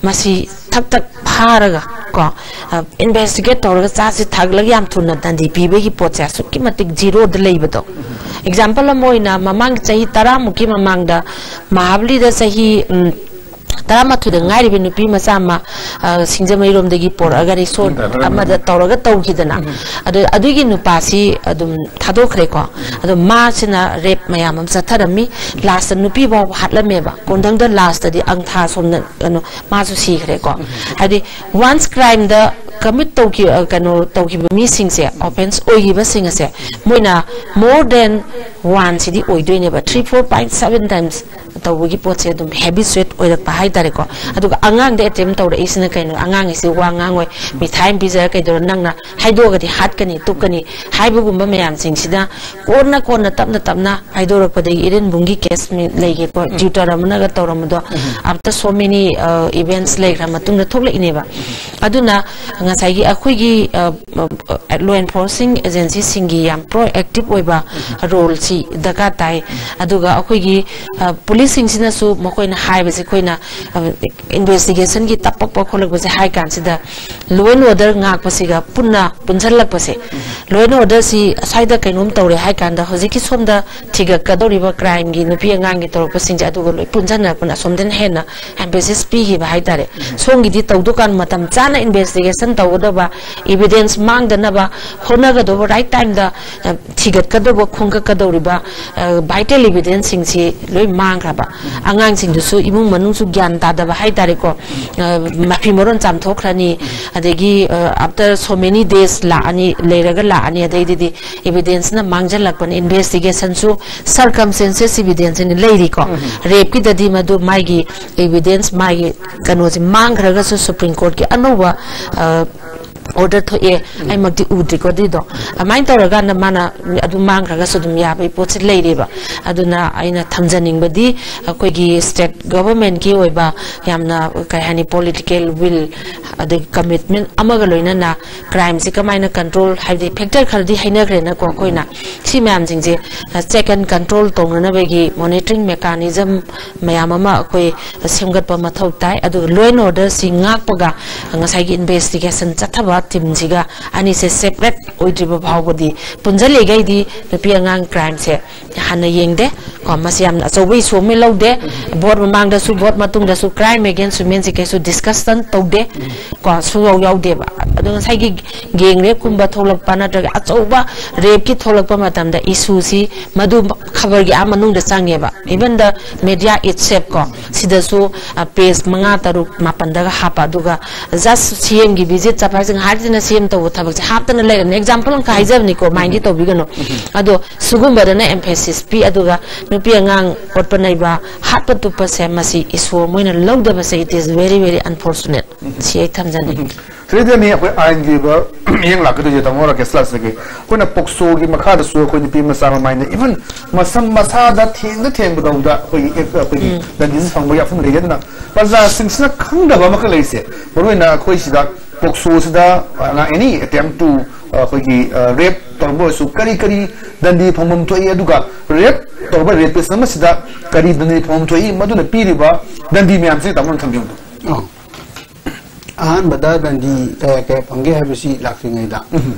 ꯃꯁꯤ ꯊꯛ ꯊꯛ ꯐꯥꯔꯒ ꯀꯣ, ꯑ, investigate ꯇꯧꯔꯒ ꯆꯥꯁꯤ ꯊꯛꯂꯒ ꯌꯥꯝ ꯊꯨꯅ ꯗꯟꯗꯤ ꯄꯤꯕꯒꯤ ꯄꯣꯠꯁꯦ ꯑꯁꯨꯛꯀꯤ ꯃꯇꯤꯛ zeroꯗ ꯂꯩꯕꯗꯣ꯫ Example ꯑꯃ ꯑꯣꯏꯅ, ꯃꯃꯥꯡꯒꯤ ꯆꯍꯤ ꯇꯔꯥꯃꯨꯛꯀꯤ ꯃꯃꯥꯡꯗ ꯃꯍꯥꯕꯂꯤꯗ ꯆꯍꯤ, ꯎꯝ, ꯇꯔꯥꯃꯥꯊꯣꯏꯗ ꯉꯥꯏꯔꯤꯕ ꯅꯨꯄꯤ ꯃꯆꯥ ꯑꯃ, ꯑ, ꯁꯤꯡꯖꯃꯩꯔꯣꯝꯗꯒꯤ ꯄꯣꯔꯛꯑꯒ resort ꯑꯃꯗ ꯇꯧꯔꯒ ꯇꯧꯈꯤꯗꯅ꯫ ꯑꯗꯨ, ꯑꯗꯨꯒꯤ ꯅꯨꯄꯥꯁꯤ ꯑꯗꯨꯝ ꯊꯥꯗꯣꯛꯈ꯭ꯔꯦꯀꯣ꯫ ꯑꯗꯣ ꯃꯥꯁꯤꯅ rape ꯃꯌꯥꯝ ꯑꯃ ꯆꯠꯊꯔꯝꯃꯤ꯫ Lastꯇ ꯅꯨꯄꯤ ꯐꯥꯎꯕ ꯍꯥꯠꯂꯝꯃꯦꯕ꯫ ꯀꯣꯟꯊꯪꯗ lastꯇꯗꯤ ꯑꯪꯊꯥ ꯁꯣꯝꯅ ꯀꯩꯅꯣ ꯃꯥꯁꯨ ꯁꯤꯈ꯭ꯔꯦꯀꯣ꯫ ꯍꯥꯏꯗꯤ once crimeꯗ commit ꯇꯧꯈꯤ-, ꯑ, ꯀꯩꯅꯣ ꯇꯧꯈꯤꯕ ꯃꯤꯁꯤꯡꯁꯦ, offence ꯑꯣꯏꯈꯤꯕꯁꯤꯡ ꯑꯁꯦ, ꯃꯣꯏꯅ more than ꯋꯥꯟꯁꯤꯗꯤ ꯑꯣꯏꯗꯣꯏꯅꯦꯕ꯫ Three, four point seven times ꯇꯧꯕꯒꯤ ꯄꯣꯠꯁꯦ ꯑꯗꯨꯝ habituate ꯑꯣꯏꯔꯛꯄ ꯍꯥꯏꯇꯥꯔꯦꯀꯣ꯫ ꯑꯗꯨꯒ ꯑꯉꯥꯡꯗ attempt ꯇꯧꯔꯛꯏꯁꯤꯅ ꯀꯩꯅꯣ? ꯑꯉꯥꯡ ꯑꯁꯤ ꯋꯥ ꯉꯥꯡꯉꯣꯏ, ꯃꯤꯊꯥꯏ ꯑꯃ ꯄꯤꯖꯔ ꯀꯩꯗꯧꯔ, ꯅꯪꯅ ꯍꯥꯏꯗꯣꯛꯑꯒꯗꯤ ꯍꯥꯠꯀꯅꯤ, ꯇꯨꯞꯀꯅꯤ ꯍꯥꯏꯕꯒꯨꯝꯕ ꯃꯌꯥꯝꯁꯤꯡꯁꯤꯅ ꯀꯣꯟꯅ ꯀꯣꯟꯅ ꯇꯞꯅ ꯇꯞꯅ ꯍꯥꯏꯗꯣꯔꯛꯄꯗꯒꯤ, ꯏꯔꯦꯟꯕꯨꯡꯒꯤ case ꯃꯤ-, ꯂꯩꯒꯦꯀꯣ, tutor ꯑꯃꯅꯒ ꯇꯧꯔꯝꯕꯗꯣ, after so many, ꯑ, events ꯂꯩꯈ꯭ꯔ ꯃꯇꯨꯡꯗ ꯊꯣꯛꯂꯛꯏꯅꯦꯕ꯫ ꯑꯗꯨꯅ ꯉꯁꯥꯏꯒꯤ ꯑꯩꯈꯣꯏꯒꯤ, ꯑ, ꯑ, law enforcing agencyꯁꯤꯡꯒꯤ ꯌꯥꯝ proactive ꯑꯣꯏꯕ roleꯁꯤ ꯗꯔꯀꯥꯔ ꯇꯥꯏ꯫ ꯑꯗꯨꯒ ꯑꯩꯈꯣꯏꯒꯤ, ꯑ, policeꯁꯤꯡꯁꯤꯅꯁꯨ ꯃꯈꯣꯏꯅ ꯍꯥꯏꯕꯁꯦ ꯑꯩꯈꯣꯏꯅ, ꯑ, investigationꯒꯤ ꯇꯞꯄꯛꯄ ꯈꯣꯠꯂꯛꯄꯁꯦ ꯍꯥꯏ ꯀꯥꯟꯁꯤꯗ law and order ꯉꯥꯛꯄꯁꯤꯒ ꯄꯨꯟꯅ ꯄꯨꯟꯁꯤꯜꯂꯛꯄꯁꯦ, law and orderꯁꯤ ꯑꯁ꯭ꯋꯥꯏꯗ ꯀꯩꯅꯣꯝ ꯇꯧꯔꯦ ꯍꯥꯏ ꯀꯥꯟꯗ ꯍꯧꯖꯤꯛꯀꯤ ꯁꯣꯝꯗ ꯊꯤꯒꯠꯀꯗꯧꯔꯤꯕ crimeꯒꯤ ꯅꯨꯄꯤ ꯑꯉꯥꯡꯒꯤ ꯇꯧꯔꯛꯄꯁꯤꯡꯁꯦ ꯑꯗꯨꯒ ꯂꯣꯏ ꯄꯨꯟꯁꯤꯟꯅꯔꯛꯄꯅ ꯑꯁꯣꯝꯗꯅ ꯍꯦꯟꯅ emphasis ꯄꯤꯈꯤꯕ ꯍꯥꯏꯇꯥꯔꯦ꯫ ꯁꯣꯝꯒꯤꯗꯤ ꯇꯧꯗꯨꯀꯥꯟ ꯃꯇꯝ ꯆꯥꯅ investigation ꯇꯧꯒꯗꯕ, evidence ꯃꯥꯡꯗꯅꯕ ꯍꯣꯠꯅꯒꯗꯧꯕ, right timeꯗ, ꯑ, ꯊꯤꯒꯠꯀꯗꯧꯕ, ꯈꯣꯝꯒꯠꯀꯗꯧꯔꯤꯕ, ꯑ, vital evidenceꯁꯤꯡꯁꯤ ꯂꯣꯏ ꯃꯥꯡꯈ꯭ꯔꯕ꯫ ꯑꯉꯥꯡꯁꯤꯡꯗꯨꯁꯨ ꯏꯃꯨꯡ ꯃꯅꯨꯡꯁꯨ ꯒ꯭ꯌꯥꯟ ꯇꯥꯗꯕ ꯍꯥꯏꯇꯥꯔꯦꯀꯣ꯫ ꯑ, ꯃꯐꯤ ꯃꯔꯣꯟ ꯆꯥꯝꯊꯣꯛꯈ꯭ꯔꯅꯤ, ꯑꯗꯒꯤ, ꯑ, after so many days ꯂꯥꯛꯑꯅꯤ, ꯂꯩꯔꯒ ꯂꯥꯛꯑꯅꯤ, ꯑꯗꯩꯗꯨꯗꯤ evidenceꯅ ꯃꯥꯡꯖꯜꯂꯛꯄꯅꯤ, investigationꯁꯨ circumstances evidenceꯅ ꯂꯩꯔꯤꯀꯣ꯫ Rapeꯀꯤꯗꯗꯤ ꯃꯗꯨ ꯃꯥꯒꯤ evidence, ꯃꯥꯒꯤ ꯀꯩꯅꯣꯁꯦ ꯃꯥꯡꯈ꯭ꯔꯒꯁꯨ Supreme Courtꯀꯤ ꯑꯅꯧꯕ, ꯑ, order ꯊꯣꯛꯑꯦ, ꯑꯩꯃꯛꯇꯤ ꯎꯗ꯭ꯔꯤꯀꯣ ꯑꯗꯨꯏꯗꯣ꯫ ꯑꯗꯨꯃꯥꯏꯅ ꯇꯧꯔꯀꯥꯟꯗ ꯃꯥꯅ ꯑꯗꯨ ꯃꯥꯡꯈ꯭ꯔꯒꯁꯨ ꯑꯗꯨꯝ ꯌꯥꯕꯒꯤ ꯄꯣꯠꯁꯤ ꯂꯩꯔꯦꯕ꯫ ꯑꯗꯨꯅ ꯑꯩꯅ ꯊꯝꯖꯅꯤꯡꯕꯗꯤ ꯑꯩꯈꯣꯏꯒꯤ state governmentꯀꯤ ꯑꯣꯏꯕ ꯌꯥꯝꯅ, ꯀꯩ ꯍꯥꯏꯅꯤ, political will ꯑꯗꯒꯤ commitment ꯑꯃꯒ ꯂꯣꯏꯅꯅ crimeꯁꯤ ꯀꯃꯥꯏꯅ control, ꯍꯥꯏꯕꯗꯤ factor ꯈꯔꯗꯤ ꯍꯥꯏꯅꯈ꯭ꯔꯦꯅꯀꯣ ꯑꯩꯈꯣꯏꯅ꯫ ꯁꯤ ꯃꯌꯥꯝꯁꯤꯡꯁꯦ, ꯑ, check and control ꯇꯧꯅꯅꯕꯒꯤ monitoring mechanism ꯃꯌꯥꯝ ꯑꯃ ꯑꯩꯈꯣꯏ ꯁꯦꯝꯒꯠꯄ ꯃꯊꯧ ꯇꯥꯏ꯫ ꯑꯗꯨꯒ law and orderꯁꯤ ꯉꯥꯛꯄꯒ ꯉꯁꯥꯏꯒꯤ investigation ꯆꯠꯊꯕ teamꯁꯤꯒ ꯑꯅꯤꯁꯦ separate ꯑꯣꯏꯗ꯭ꯔꯤꯕ ꯐꯥꯎꯕꯗꯤ, ꯄꯨꯟꯁꯤꯜꯂꯤꯈꯩꯗꯤ ꯅꯨꯄꯤ ꯑꯉꯥꯡ crimeꯁꯦ ꯍꯥꯟꯅ ꯌꯦꯡꯗꯦ꯫ ꯀꯣ, ꯃꯁꯤ ꯌꯥꯝꯅ ꯑꯆꯧꯕ issue ꯑꯃ ꯂꯧꯗꯦ꯫ ꯚꯣꯠ ꯃꯃꯥꯡꯗꯁꯨ, ꯚꯣꯠ ꯃꯇꯨꯡꯗꯁꯨ crime against womenꯁꯤ ꯀꯩꯁꯨ discussion ꯇꯧꯗꯦ꯫ ꯀꯣ, ꯁꯨꯡꯌꯥꯎ ꯌꯥꯎꯗꯦꯕ꯫ ꯑꯗꯣ ꯉꯁꯥꯏꯒꯤ gang rapeꯀꯨꯝꯕ ꯊꯣꯛꯂꯛꯄ ꯅꯠꯇ꯭ꯔꯒ ꯑꯆꯧꯕ rapeꯀꯤ ꯊꯣꯛꯂꯛꯄ ꯃꯇꯝꯗ issueꯁꯤ ꯃꯗꯨ ꯈꯕꯔꯒꯤ ꯑꯥ ꯃꯅꯨꯡꯗ ꯆꯪꯉꯦꯕ꯫ Even the media itself ꯀꯣ, ꯁꯤꯗꯁꯨ, ꯑ, page ꯃꯉꯥ, ꯇꯔꯨꯛ, ꯃꯥꯄꯟꯗꯒ ꯍꯥꯞꯄ꯫ ꯑꯗꯨꯒ just CMꯒꯤ visit ꯆꯠꯄ ꯍꯥꯏꯁꯦ ꯉꯥꯏꯍꯥꯛꯇꯅ CM ꯇꯧꯕ ꯊꯕꯛꯁꯦ ꯍꯥꯞꯇꯅ ꯂꯩꯔꯕꯅꯦ꯫ Example ꯑꯃꯈꯛ ꯍꯥꯏꯖꯕꯅꯤꯀꯣ, mindꯗꯤ ꯇꯧꯕꯤꯒꯅꯨ꯫ ꯑꯗꯣ ꯁꯤꯒꯨꯝꯕꯗꯅ emphasis ꯄꯤ꯫ ꯑꯗꯨꯒ ꯅꯨꯄꯤ ꯑꯉꯥꯡ ꯑꯣꯠꯄ ꯅꯩꯕ, ꯍꯥꯠꯄ ꯇꯨꯞꯄꯁꯦ, ꯃꯁꯤ issue ꯑꯃ ꯑꯣꯏꯅ ꯂꯧꯗꯕꯁꯦ, it is very, very unfortunate꯫ ꯁꯤ ꯑꯩ ꯊꯝꯖꯅꯤꯡꯉꯤ꯫ ꯁꯤꯗꯅꯤ ꯑꯩꯈꯣꯏ ꯑꯥꯏꯟꯒꯤ ꯑꯣꯏꯕ ꯃꯤꯠꯌꯦꯡ ꯂꯥꯛꯀꯗꯣꯏꯁꯦ, ꯇꯥꯃꯣ ꯔꯥꯀꯦꯁ ꯂꯥꯛꯆꯒꯦ꯫ ꯑꯩꯈꯣꯏꯅ POCSOꯒꯤ ꯃꯈꯥꯗꯁꯨ ꯑꯩꯈꯣꯏ ꯅꯨꯄꯤ ꯃꯆꯥ ꯃꯃꯥꯏꯅ even ꯃꯁꯝ ꯃꯁꯥꯗ ꯊꯦꯡꯗ ꯊꯦꯡꯕꯗꯧꯗ ꯑꯩꯈꯣꯏꯒꯤ ꯑꯦꯛ-, ꯑꯩꯈꯣꯏꯒꯤ ꯗꯟꯗꯤꯁꯦ ꯐꯪꯕ ꯌꯥꯐꯝ ꯂꯩ꯫ ꯑꯗꯨꯅ ꯄ꯭ꯔꯖꯥꯁꯤꯡꯁꯤꯅ ꯈꯪꯗꯕ ꯑꯃꯈꯛ ꯂꯩꯔꯤꯁꯦ, ꯃꯔꯨꯑꯣꯏꯅ ꯑꯩꯈꯣꯏ ꯁꯤꯗ POCSOꯁꯤꯗ, ꯑ, any attempt to, ꯑ, ꯑꯩꯈꯣꯏꯒꯤ, ꯑ, rape ꯇꯧꯔꯝꯕ ꯑꯣꯏꯔꯁꯨ ꯀꯔꯤ ꯀꯔꯤ ꯗꯟꯗꯤ ꯐꯪꯐꯝ ꯊꯣꯛꯏ, ꯑꯗꯨꯒ rape ꯇꯧꯔꯕ rapist ꯑꯃꯁꯤꯗ ꯀꯔꯤ ꯗꯟꯗꯤ ꯐꯪꯐꯝ ꯊꯣꯛꯏ, ꯃꯗꯨꯅ ꯄꯤꯔꯤꯕ ꯗꯟꯗꯤ ꯃꯌꯥꯝꯁꯤ ꯇꯥꯃꯣꯅ ꯊꯝꯕꯤꯌꯨ꯫ ꯑꯧ꯫ ꯑꯍꯥꯟꯕꯗ ꯗꯟꯗꯤ ꯀꯌꯥ ꯀꯌꯥ ꯐꯪꯒꯦ ꯍꯥꯏꯕꯁꯤ ꯂꯥꯛꯇ꯭ꯔꯤꯉꯩꯗ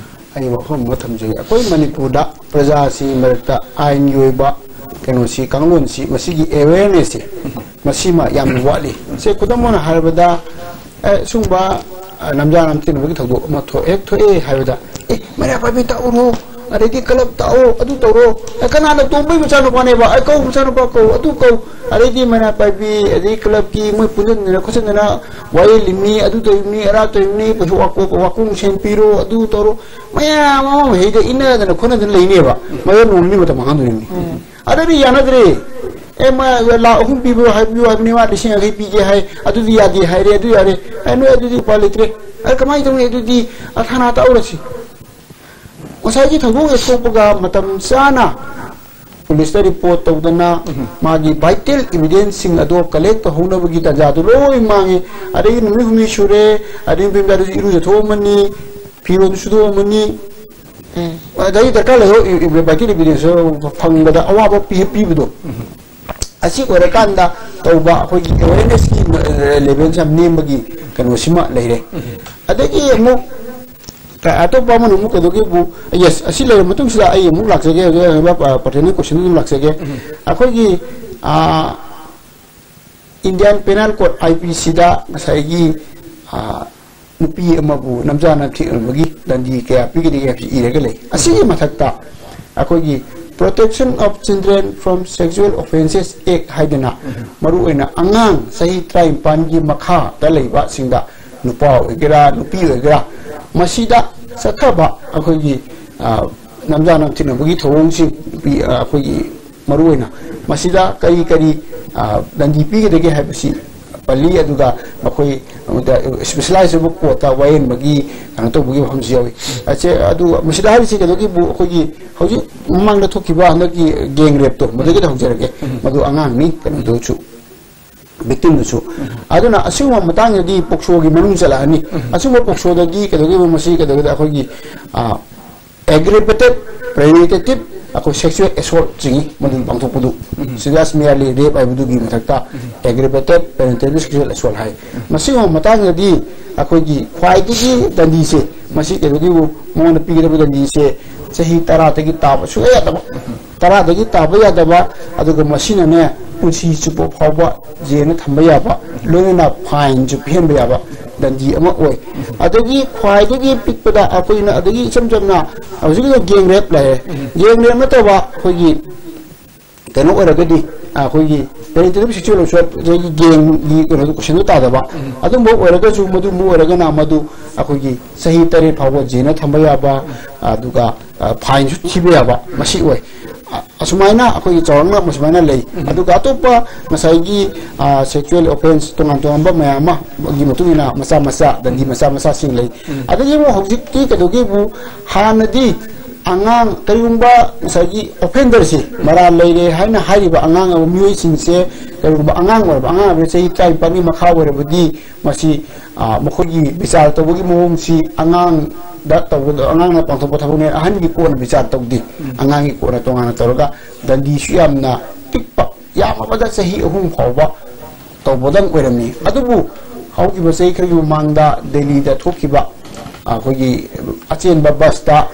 ꯑꯩ ꯋꯥꯐꯝ ꯑꯃ ꯊꯝꯖꯒꯦ꯫ ꯑꯩꯈꯣꯏ ꯃꯅꯤꯄꯨꯔꯗ ꯄ꯭ꯔꯖꯥꯁꯤ ꯃꯔꯛꯇ ꯑꯥꯏꯟꯒꯤ ꯑꯣꯏꯕ ꯀꯩꯅꯣꯁꯤ, ꯀꯥꯡꯂꯣꯟꯁꯤ, ꯃꯁꯤꯒꯤ awarenessꯁꯤ ꯃꯁꯤꯃ ꯌꯥꯝꯅ ꯋꯥꯠꯂꯤ꯫ ꯁꯦ, ꯈꯨꯗꯝ ꯑꯣꯏꯅ ꯍꯥꯏꯔꯕꯗ, ꯑꯦ, ꯁꯨꯝꯕ, ꯑ, ꯅꯝꯖꯥ ꯅꯝꯊꯤꯅꯕꯒꯤ ꯊꯧꯗꯣꯛ ꯑꯃ ꯊꯣꯛ-, ꯍꯦꯛ ꯊꯣꯛꯑꯦ ꯍꯥꯏꯕꯗ, "ꯑꯦ, ꯃꯩꯔꯥ ꯄꯥꯏꯕꯤ ꯇꯥꯛꯎꯔꯣ, ꯑꯗꯩꯗꯤ ꯀꯂꯞ ꯇꯥꯛꯑꯣ, ꯑꯗꯨ ꯇꯧꯔꯣ"꯫ ꯑꯦ, ꯀꯅꯥꯅ ꯇꯣꯝꯕꯩ ꯃꯆꯥꯅꯨꯄꯥꯅꯦꯕ? ꯑꯦ, ꯀꯧ, ꯃꯆꯥꯅꯨꯄꯥ ꯀꯧ, ꯑꯗꯨ ꯀꯧ꯫ ꯑꯗꯩꯗꯤ ꯃꯩꯔꯥ ꯄꯥꯏꯕꯤ, ꯑꯗꯩ ꯀꯂꯞꯀꯤ ꯃꯣꯏ ꯄꯨꯟꯁꯤꯟꯗꯅ ꯈꯣꯠꯆꯤꯟꯗꯅ ꯋꯥꯌꯦꯜ ꯏꯃꯤ, ꯑꯗꯨ ꯇꯧꯏꯃꯤ, ꯑꯔꯥ ꯇꯧꯏꯃꯤ, ꯋꯥꯀꯣꯛ-, ꯋꯥꯀꯣꯡ ꯁꯦꯟ ꯄꯤꯔꯣ, ꯑꯗꯨ ꯇꯧꯔꯣ꯫ ꯃꯌꯥꯝ ꯑꯃ ꯃꯍꯩꯗ ꯏꯟꯅꯗꯅ ꯈꯣꯠꯅꯗꯅ ꯂꯩꯅꯦꯕ꯫ ꯃꯌꯥꯝ ꯅꯣꯡꯃꯒꯤ ꯃꯇꯝ ꯃꯥꯡꯍꯟꯗꯣꯔꯤꯕꯅꯤ꯫ ꯑꯗꯨꯗꯤ ꯌꯥꯅꯗ꯭ꯔꯦ꯫ ꯑꯦ, ꯃꯥ ꯂꯥꯛ ꯑꯍꯨꯝ ꯄꯤꯕꯤꯌꯨ ꯍꯥꯏꯕꯤꯌꯨ ꯍꯥꯏꯕꯅꯤ, ꯃꯥ ꯂꯤꯁꯤꯡ ꯌꯥꯡꯈꯩ ꯄꯤꯒꯦ ꯍꯥꯏ, ꯑꯗꯨꯗꯤ ꯌꯥꯗꯦ ꯍꯥꯏꯔꯦ, ꯑꯗꯨ ꯌꯥꯔꯦ꯫ ꯑꯦ, ꯅꯣꯏ ꯑꯗꯨꯗꯤ ꯎꯄꯥꯏ ꯂꯩꯇ꯭ꯔꯦ꯫ ꯑꯦ, ꯀꯃꯥꯏꯅ ꯇꯧꯅꯤ? ꯑꯗꯨꯗꯤ, ꯑ, ꯊꯥꯅꯥ ꯇꯥꯛꯎꯔꯁꯤ꯫ ꯉꯁꯥꯏꯒꯤ ꯊꯧꯗꯣꯛ ꯍꯦꯛ ꯊꯣꯛꯄꯒ ꯃꯇꯝ ꯆꯥꯅ ꯄꯨꯂꯤꯁꯇ ꯔꯤꯄꯣꯔꯠ ꯇꯧꯗꯅ ꯃꯥꯒꯤ vital evidenceꯁꯤꯡ ꯑꯗꯣ collect ꯇꯧꯍꯧꯅꯕꯒꯤ ꯇꯥꯟꯖꯥꯗꯨ ꯂꯣꯏ ꯃꯥꯡꯉꯦ꯫ ꯑꯗꯒꯤ ꯅꯨꯃꯤꯠ ꯍꯨꯝꯅꯤ ꯁꯨꯔꯦ, ꯑꯗꯒꯤ ꯅꯨꯄꯤ ꯃꯆꯥꯗꯨꯁꯨ ꯏꯔꯨꯖꯊꯣꯛꯑꯝꯃꯅꯤ, ꯐꯤꯔꯣꯜꯗꯨ ꯁꯨꯗꯣꯛꯑꯝꯃꯅꯤ꯫ ꯑꯗꯒꯤ ꯗꯔꯀꯥꯔ ꯂꯩꯕ vital evidence ꯐꯪꯕꯗ ꯑꯋꯥꯕ ꯄꯤ-, ꯄꯤꯕꯗꯣ꯫ ꯑꯁꯤ ꯑꯣꯏꯔꯀꯥꯟꯗ ꯇꯧꯕ ꯑꯩꯈꯣꯏꯒꯤ awarenessꯀꯤ levelꯁꯦ ꯌꯥꯝ ꯅꯦꯝꯕꯒꯤ ꯀꯩꯅꯣꯁꯤꯃ ꯂꯩꯔꯦ꯫ ꯑꯗꯒꯤ ꯑꯃꯨꯛ ꯑꯇꯣꯞꯄ ꯑꯃꯅ ꯑꯃꯨꯛ ꯀꯩꯗꯧꯒꯦꯕꯨ, ꯌꯦꯁ, ꯑꯁꯤ ꯂꯩꯔꯕ ꯃꯇꯨꯡꯁꯤꯗ ꯑꯩ ꯑꯃꯨꯛ ꯂꯥꯛꯆꯒꯦ, ꯍꯧꯖꯤꯛ ꯍꯧꯖꯤꯛ ꯄꯔꯇꯤꯅꯦꯟ ꯀꯣꯏꯁꯟ ꯑꯗꯨꯝ ꯂꯥꯛꯆꯒꯦ꯫ ꯑꯩꯈꯣꯏꯒꯤ, ꯑꯥ, Indian Penal Code, I P C ꯗ ꯉꯁꯥꯏꯒꯤ, ꯑꯥ, ꯅꯨꯄꯤ ꯑꯃꯕꯨ ꯅꯝꯖꯥ ꯅꯝꯊꯦꯛꯅꯕꯒꯤ ꯗꯟꯗꯤ ꯀꯌꯥ ꯄꯤꯒꯗꯒꯦ ꯍꯥꯏꯕꯁꯤ ꯏꯔꯒ ꯂꯩ꯫ ꯑꯁꯤꯒꯤ ꯃꯊꯛꯇ ꯑꯩꯈꯣꯏꯒꯤ Protection of Children from Sexual Offences Act ꯍꯥꯏꯗꯅ, ꯃꯔꯨꯑꯣꯏꯅ ꯑꯉꯥꯡ ꯆꯍꯤ ꯇꯔꯥꯅꯤꯄꯥꯟꯒꯤ ꯃꯈꯥꯗ ꯂꯩꯕꯁꯤꯡꯗ, ꯅꯨꯄꯥ ꯑꯣꯏꯒꯦꯔꯥ, ꯅꯨꯄꯤ ꯑꯣꯏꯒꯦꯔꯥ, ꯃꯁꯤꯗ ꯆꯠꯊꯕ ꯑꯩꯈꯣꯏꯒꯤ, ꯑ, ꯅꯝꯖꯥ ꯅꯝꯊꯤꯅꯕꯒꯤ ꯊꯧꯑꯣꯡꯁꯤꯡ, ꯅꯨꯄꯤ, ꯑ, ꯑꯩꯈꯣꯏꯒꯤ ꯃꯔꯨꯑꯣꯏꯅ ꯃꯁꯤꯗ ꯀꯔꯤ ꯀꯔꯤ, ꯑ, ꯗꯟꯗꯤ ꯄꯤꯒꯗꯒꯦ ꯍꯥꯏꯕꯁꯤ ꯄꯜꯂꯤ꯫ ꯑꯗꯨꯒ ꯃꯈꯣꯏ ꯏꯁꯄꯤꯁꯦꯂꯥꯏꯖ ꯑꯣꯏꯕ ꯀꯣꯔꯠꯇ ꯋꯥꯌꯦꯟꯕꯒꯤ ꯀꯩꯅꯣ ꯇꯧꯕꯒꯤ ꯋꯥꯐꯝꯁꯨ ꯌꯥꯎꯏ꯫ ꯑꯁꯦ-, ꯑꯗꯨ ꯃꯁꯤꯗ ꯍꯥꯏꯔꯤꯁꯤ ꯀꯩꯅꯣꯒꯤꯕꯨ, ꯑꯩꯈꯣꯏꯒꯤ ꯍꯧꯖꯤꯛ ꯃꯃꯥꯡꯗ ꯊꯣꯛꯈꯤꯕ ꯍꯟꯗꯛꯀꯤ ꯒꯦꯡ ꯔꯦꯞꯇꯣ, ꯃꯗꯨꯗꯒꯤ ꯍꯧꯖꯔꯒꯦ꯫ ꯃꯗꯨ ꯑꯉꯥꯡꯅꯤ, ꯀꯩꯅꯣꯗꯨꯁꯨ, ꯚꯤꯛꯇꯤꯝꯗꯨꯁꯨ꯫ ꯑꯗꯨꯅ ꯑꯁꯤꯒꯨꯝꯕ ꯃꯇꯥꯡꯗꯗꯤ ꯄꯣꯛꯁꯣꯒꯤ ꯃꯅꯨꯡ ꯆꯜꯂꯛꯑꯅꯤ꯫ ꯑꯁꯤꯒꯨꯝꯕ ꯄꯣꯛꯁꯣꯗꯗꯤ ꯀꯩꯗꯧꯒꯦꯕ, ꯃꯁꯤ ꯀꯩꯗꯧꯒꯦꯗ ꯑꯩꯈꯣꯏꯒꯤ, ꯑ, aggravated premeditative ꯑꯩꯈꯣꯏ sexual assault ꯆꯤꯡꯏ, ꯃꯗꯨ ꯄꯥꯡꯊꯣꯛꯄꯗꯨ꯫ Serious merely rape ꯍꯥꯏꯕꯗꯨꯒꯤ ꯃꯊꯛꯇ aggravated premeditative sexual assault ꯍꯥꯏ꯫ ꯃꯁꯤꯒꯨꯝꯕ ꯃꯇꯥꯡꯗꯗꯤ ꯑꯩꯈꯣꯏꯒꯤ ꯈ꯭ꯋꯥꯏꯗꯒꯤ ꯗꯟꯗꯤꯁꯦ, ꯃꯁꯤ ꯀꯩꯗꯧꯒꯦꯕꯨ, ꯃꯉꯣꯟꯗ ꯄꯤꯒꯗꯕ ꯗꯟꯗꯤꯁꯦ ꯆꯍꯤ ꯇꯔꯥꯗꯒꯤ ꯇꯥꯕ ꯁꯨꯡꯌꯥ ꯌꯥꯗꯕ꯫ ꯇꯔꯥꯗꯒꯤ ꯇꯥꯕ ꯌꯥꯗꯕ, ꯑꯗꯨꯒ ꯃꯁꯤꯅꯅꯦ ꯄꯨꯟꯁꯤ ꯆꯨꯞꯄ ꯐꯥꯎꯕ ꯖꯦꯜꯗ ꯊꯝꯕ ꯌꯥꯕ, ꯂꯣꯏꯅꯅ ꯐꯥꯏꯟꯁꯨ ꯄꯤꯍꯟꯕ ꯌꯥꯕ ꯗꯟꯗꯤ ꯑꯃ ꯑꯣꯏ꯫ ꯑꯗꯒꯤ ꯈ꯭ꯋꯥꯏꯗꯒꯤ ꯄꯤꯛꯄꯗ ꯑꯩꯈꯣꯏꯅ, ꯑꯗꯒꯤ ꯏꯆꯝ ꯆꯝꯅ ꯍꯧꯖꯤꯛꯀꯤꯗ ꯒꯦꯡ ꯔꯦꯞ ꯂꯩꯔꯦ꯫ ꯒꯦꯡ ꯔꯦꯞ ꯅꯠꯇꯕ ꯑꯩꯈꯣꯏꯒꯤ ꯀꯩꯅꯣ ꯑꯣꯏꯔꯒꯗꯤ, ꯑꯩꯈꯣꯏꯒꯤ premeditative sexual assault, ꯑꯗꯒꯤ ꯒꯦꯡꯒꯤ ꯀꯩꯅꯣꯗꯣ, ꯀꯣꯏꯁꯟꯗꯣ ꯇꯥꯗꯕ, ꯑꯗꯨꯝꯕ ꯑꯣꯏꯔꯒꯁꯨ, ꯃꯗꯨꯝꯕ ꯑꯣꯏꯔꯒꯅ ꯃꯗꯨ ꯑꯩꯈꯣꯏꯒꯤ ꯆꯍꯤ ꯇꯔꯦꯠ ꯐꯥꯎꯕ ꯖꯦꯜꯗ ꯊꯝꯕ ꯌꯥꯕ, ꯑꯗꯨꯒ, ꯑ, ꯐꯥꯏꯟꯁꯨ ꯊꯤꯕ ꯌꯥꯕ, ꯃꯁꯤ ꯑꯣꯏ꯫ ꯑ-, ꯑꯁꯨꯃꯥꯏꯅ ꯑꯩꯈꯣꯏꯒꯤ ꯆꯥꯎꯔꯥꯛꯅ ꯃꯁꯨꯃꯥꯏꯅ ꯂꯩ꯫ ꯑꯗꯨꯒ ꯑꯇꯣꯞꯄ ꯉꯁꯥꯏꯒꯤ, ꯑ, sexual offence ꯇꯣꯉꯥꯟ ꯇꯣꯉꯥꯟꯕ ꯃꯌꯥꯝ ꯑꯃꯒꯤ ꯃꯇꯨꯡ ꯏꯟꯅ ꯃꯆꯥ ꯃꯆꯥ, ꯗꯟꯗꯤ ꯃꯆꯥ ꯃꯆꯥꯁꯤꯡ ꯂꯩ꯫ ꯑꯗꯒꯤ ꯑꯃꯨꯛ ꯍꯧꯖꯤꯛꯇꯤ ꯀꯩꯗꯧꯒꯦꯕꯨ, ꯍꯥꯟꯅꯗꯤ ꯑꯉꯥꯡ, ꯀꯔꯤꯒꯨꯝꯕ ꯉꯁꯥꯏꯒꯤ offenderꯁꯤ, ꯃꯔꯥꯜ ꯂꯩꯔꯦ ꯍꯥꯏꯅ ꯍꯥꯏꯔꯤꯕ ꯑꯉꯥꯡ ꯑꯃ, ꯃꯤꯑꯣꯏꯁꯤꯡꯁꯦ, ꯀꯔꯤꯒꯨꯝꯕ ꯑꯉꯥꯡ ꯑꯣꯏꯔꯕ, ꯑꯉꯥꯡ ꯑꯣꯏꯔꯕ ꯆꯍꯤ ꯇꯔꯥꯅꯤꯄꯥꯟꯒꯤ ꯃꯈꯥ ꯑꯣꯏꯔꯕꯗꯤ, ꯃꯁꯤ, ꯑ, ꯃꯈꯣꯏꯒꯤ ꯕꯤꯆꯥꯔ ꯇꯧꯕꯒꯤ ꯃꯑꯣꯡꯁꯤ ꯑꯉꯥꯡꯗ ꯇꯧꯒꯗ-, ꯑꯉꯥꯡꯅ ꯄꯥꯡꯊꯣꯛꯄ ꯊꯕꯛꯅꯦ, ꯑꯍꯟꯒꯤ ꯀꯣꯟꯅ ꯕꯤꯆꯥꯔ ꯇꯧꯗꯦ꯫ ꯑꯉꯥꯡꯒꯤ ꯀꯣꯟꯅ ꯇꯣꯉꯥꯟꯅ ꯇꯧꯔꯒ ꯗꯟꯗꯤꯁꯨ ꯌꯥꯝꯅ ꯄꯤꯛꯄ, ꯌꯥꯝꯃꯕꯗ ꯆꯍꯤ ꯑꯍꯨꯝ ꯐꯥꯎꯕ ꯇꯧꯕꯗꯪ ꯑꯣꯏꯔꯝꯃꯤ꯫ ꯑꯗꯨꯕꯨ ꯍꯧꯈꯤꯕ ꯆꯍꯤ ꯈꯔꯒꯤ ꯃꯃꯥꯡꯗ ꯗꯦꯜꯂꯤꯗ ꯊꯣꯛꯈꯤꯕ ꯑꯩꯈꯣꯏꯒꯤ ꯑꯆꯦꯟꯕ ꯕꯁꯇ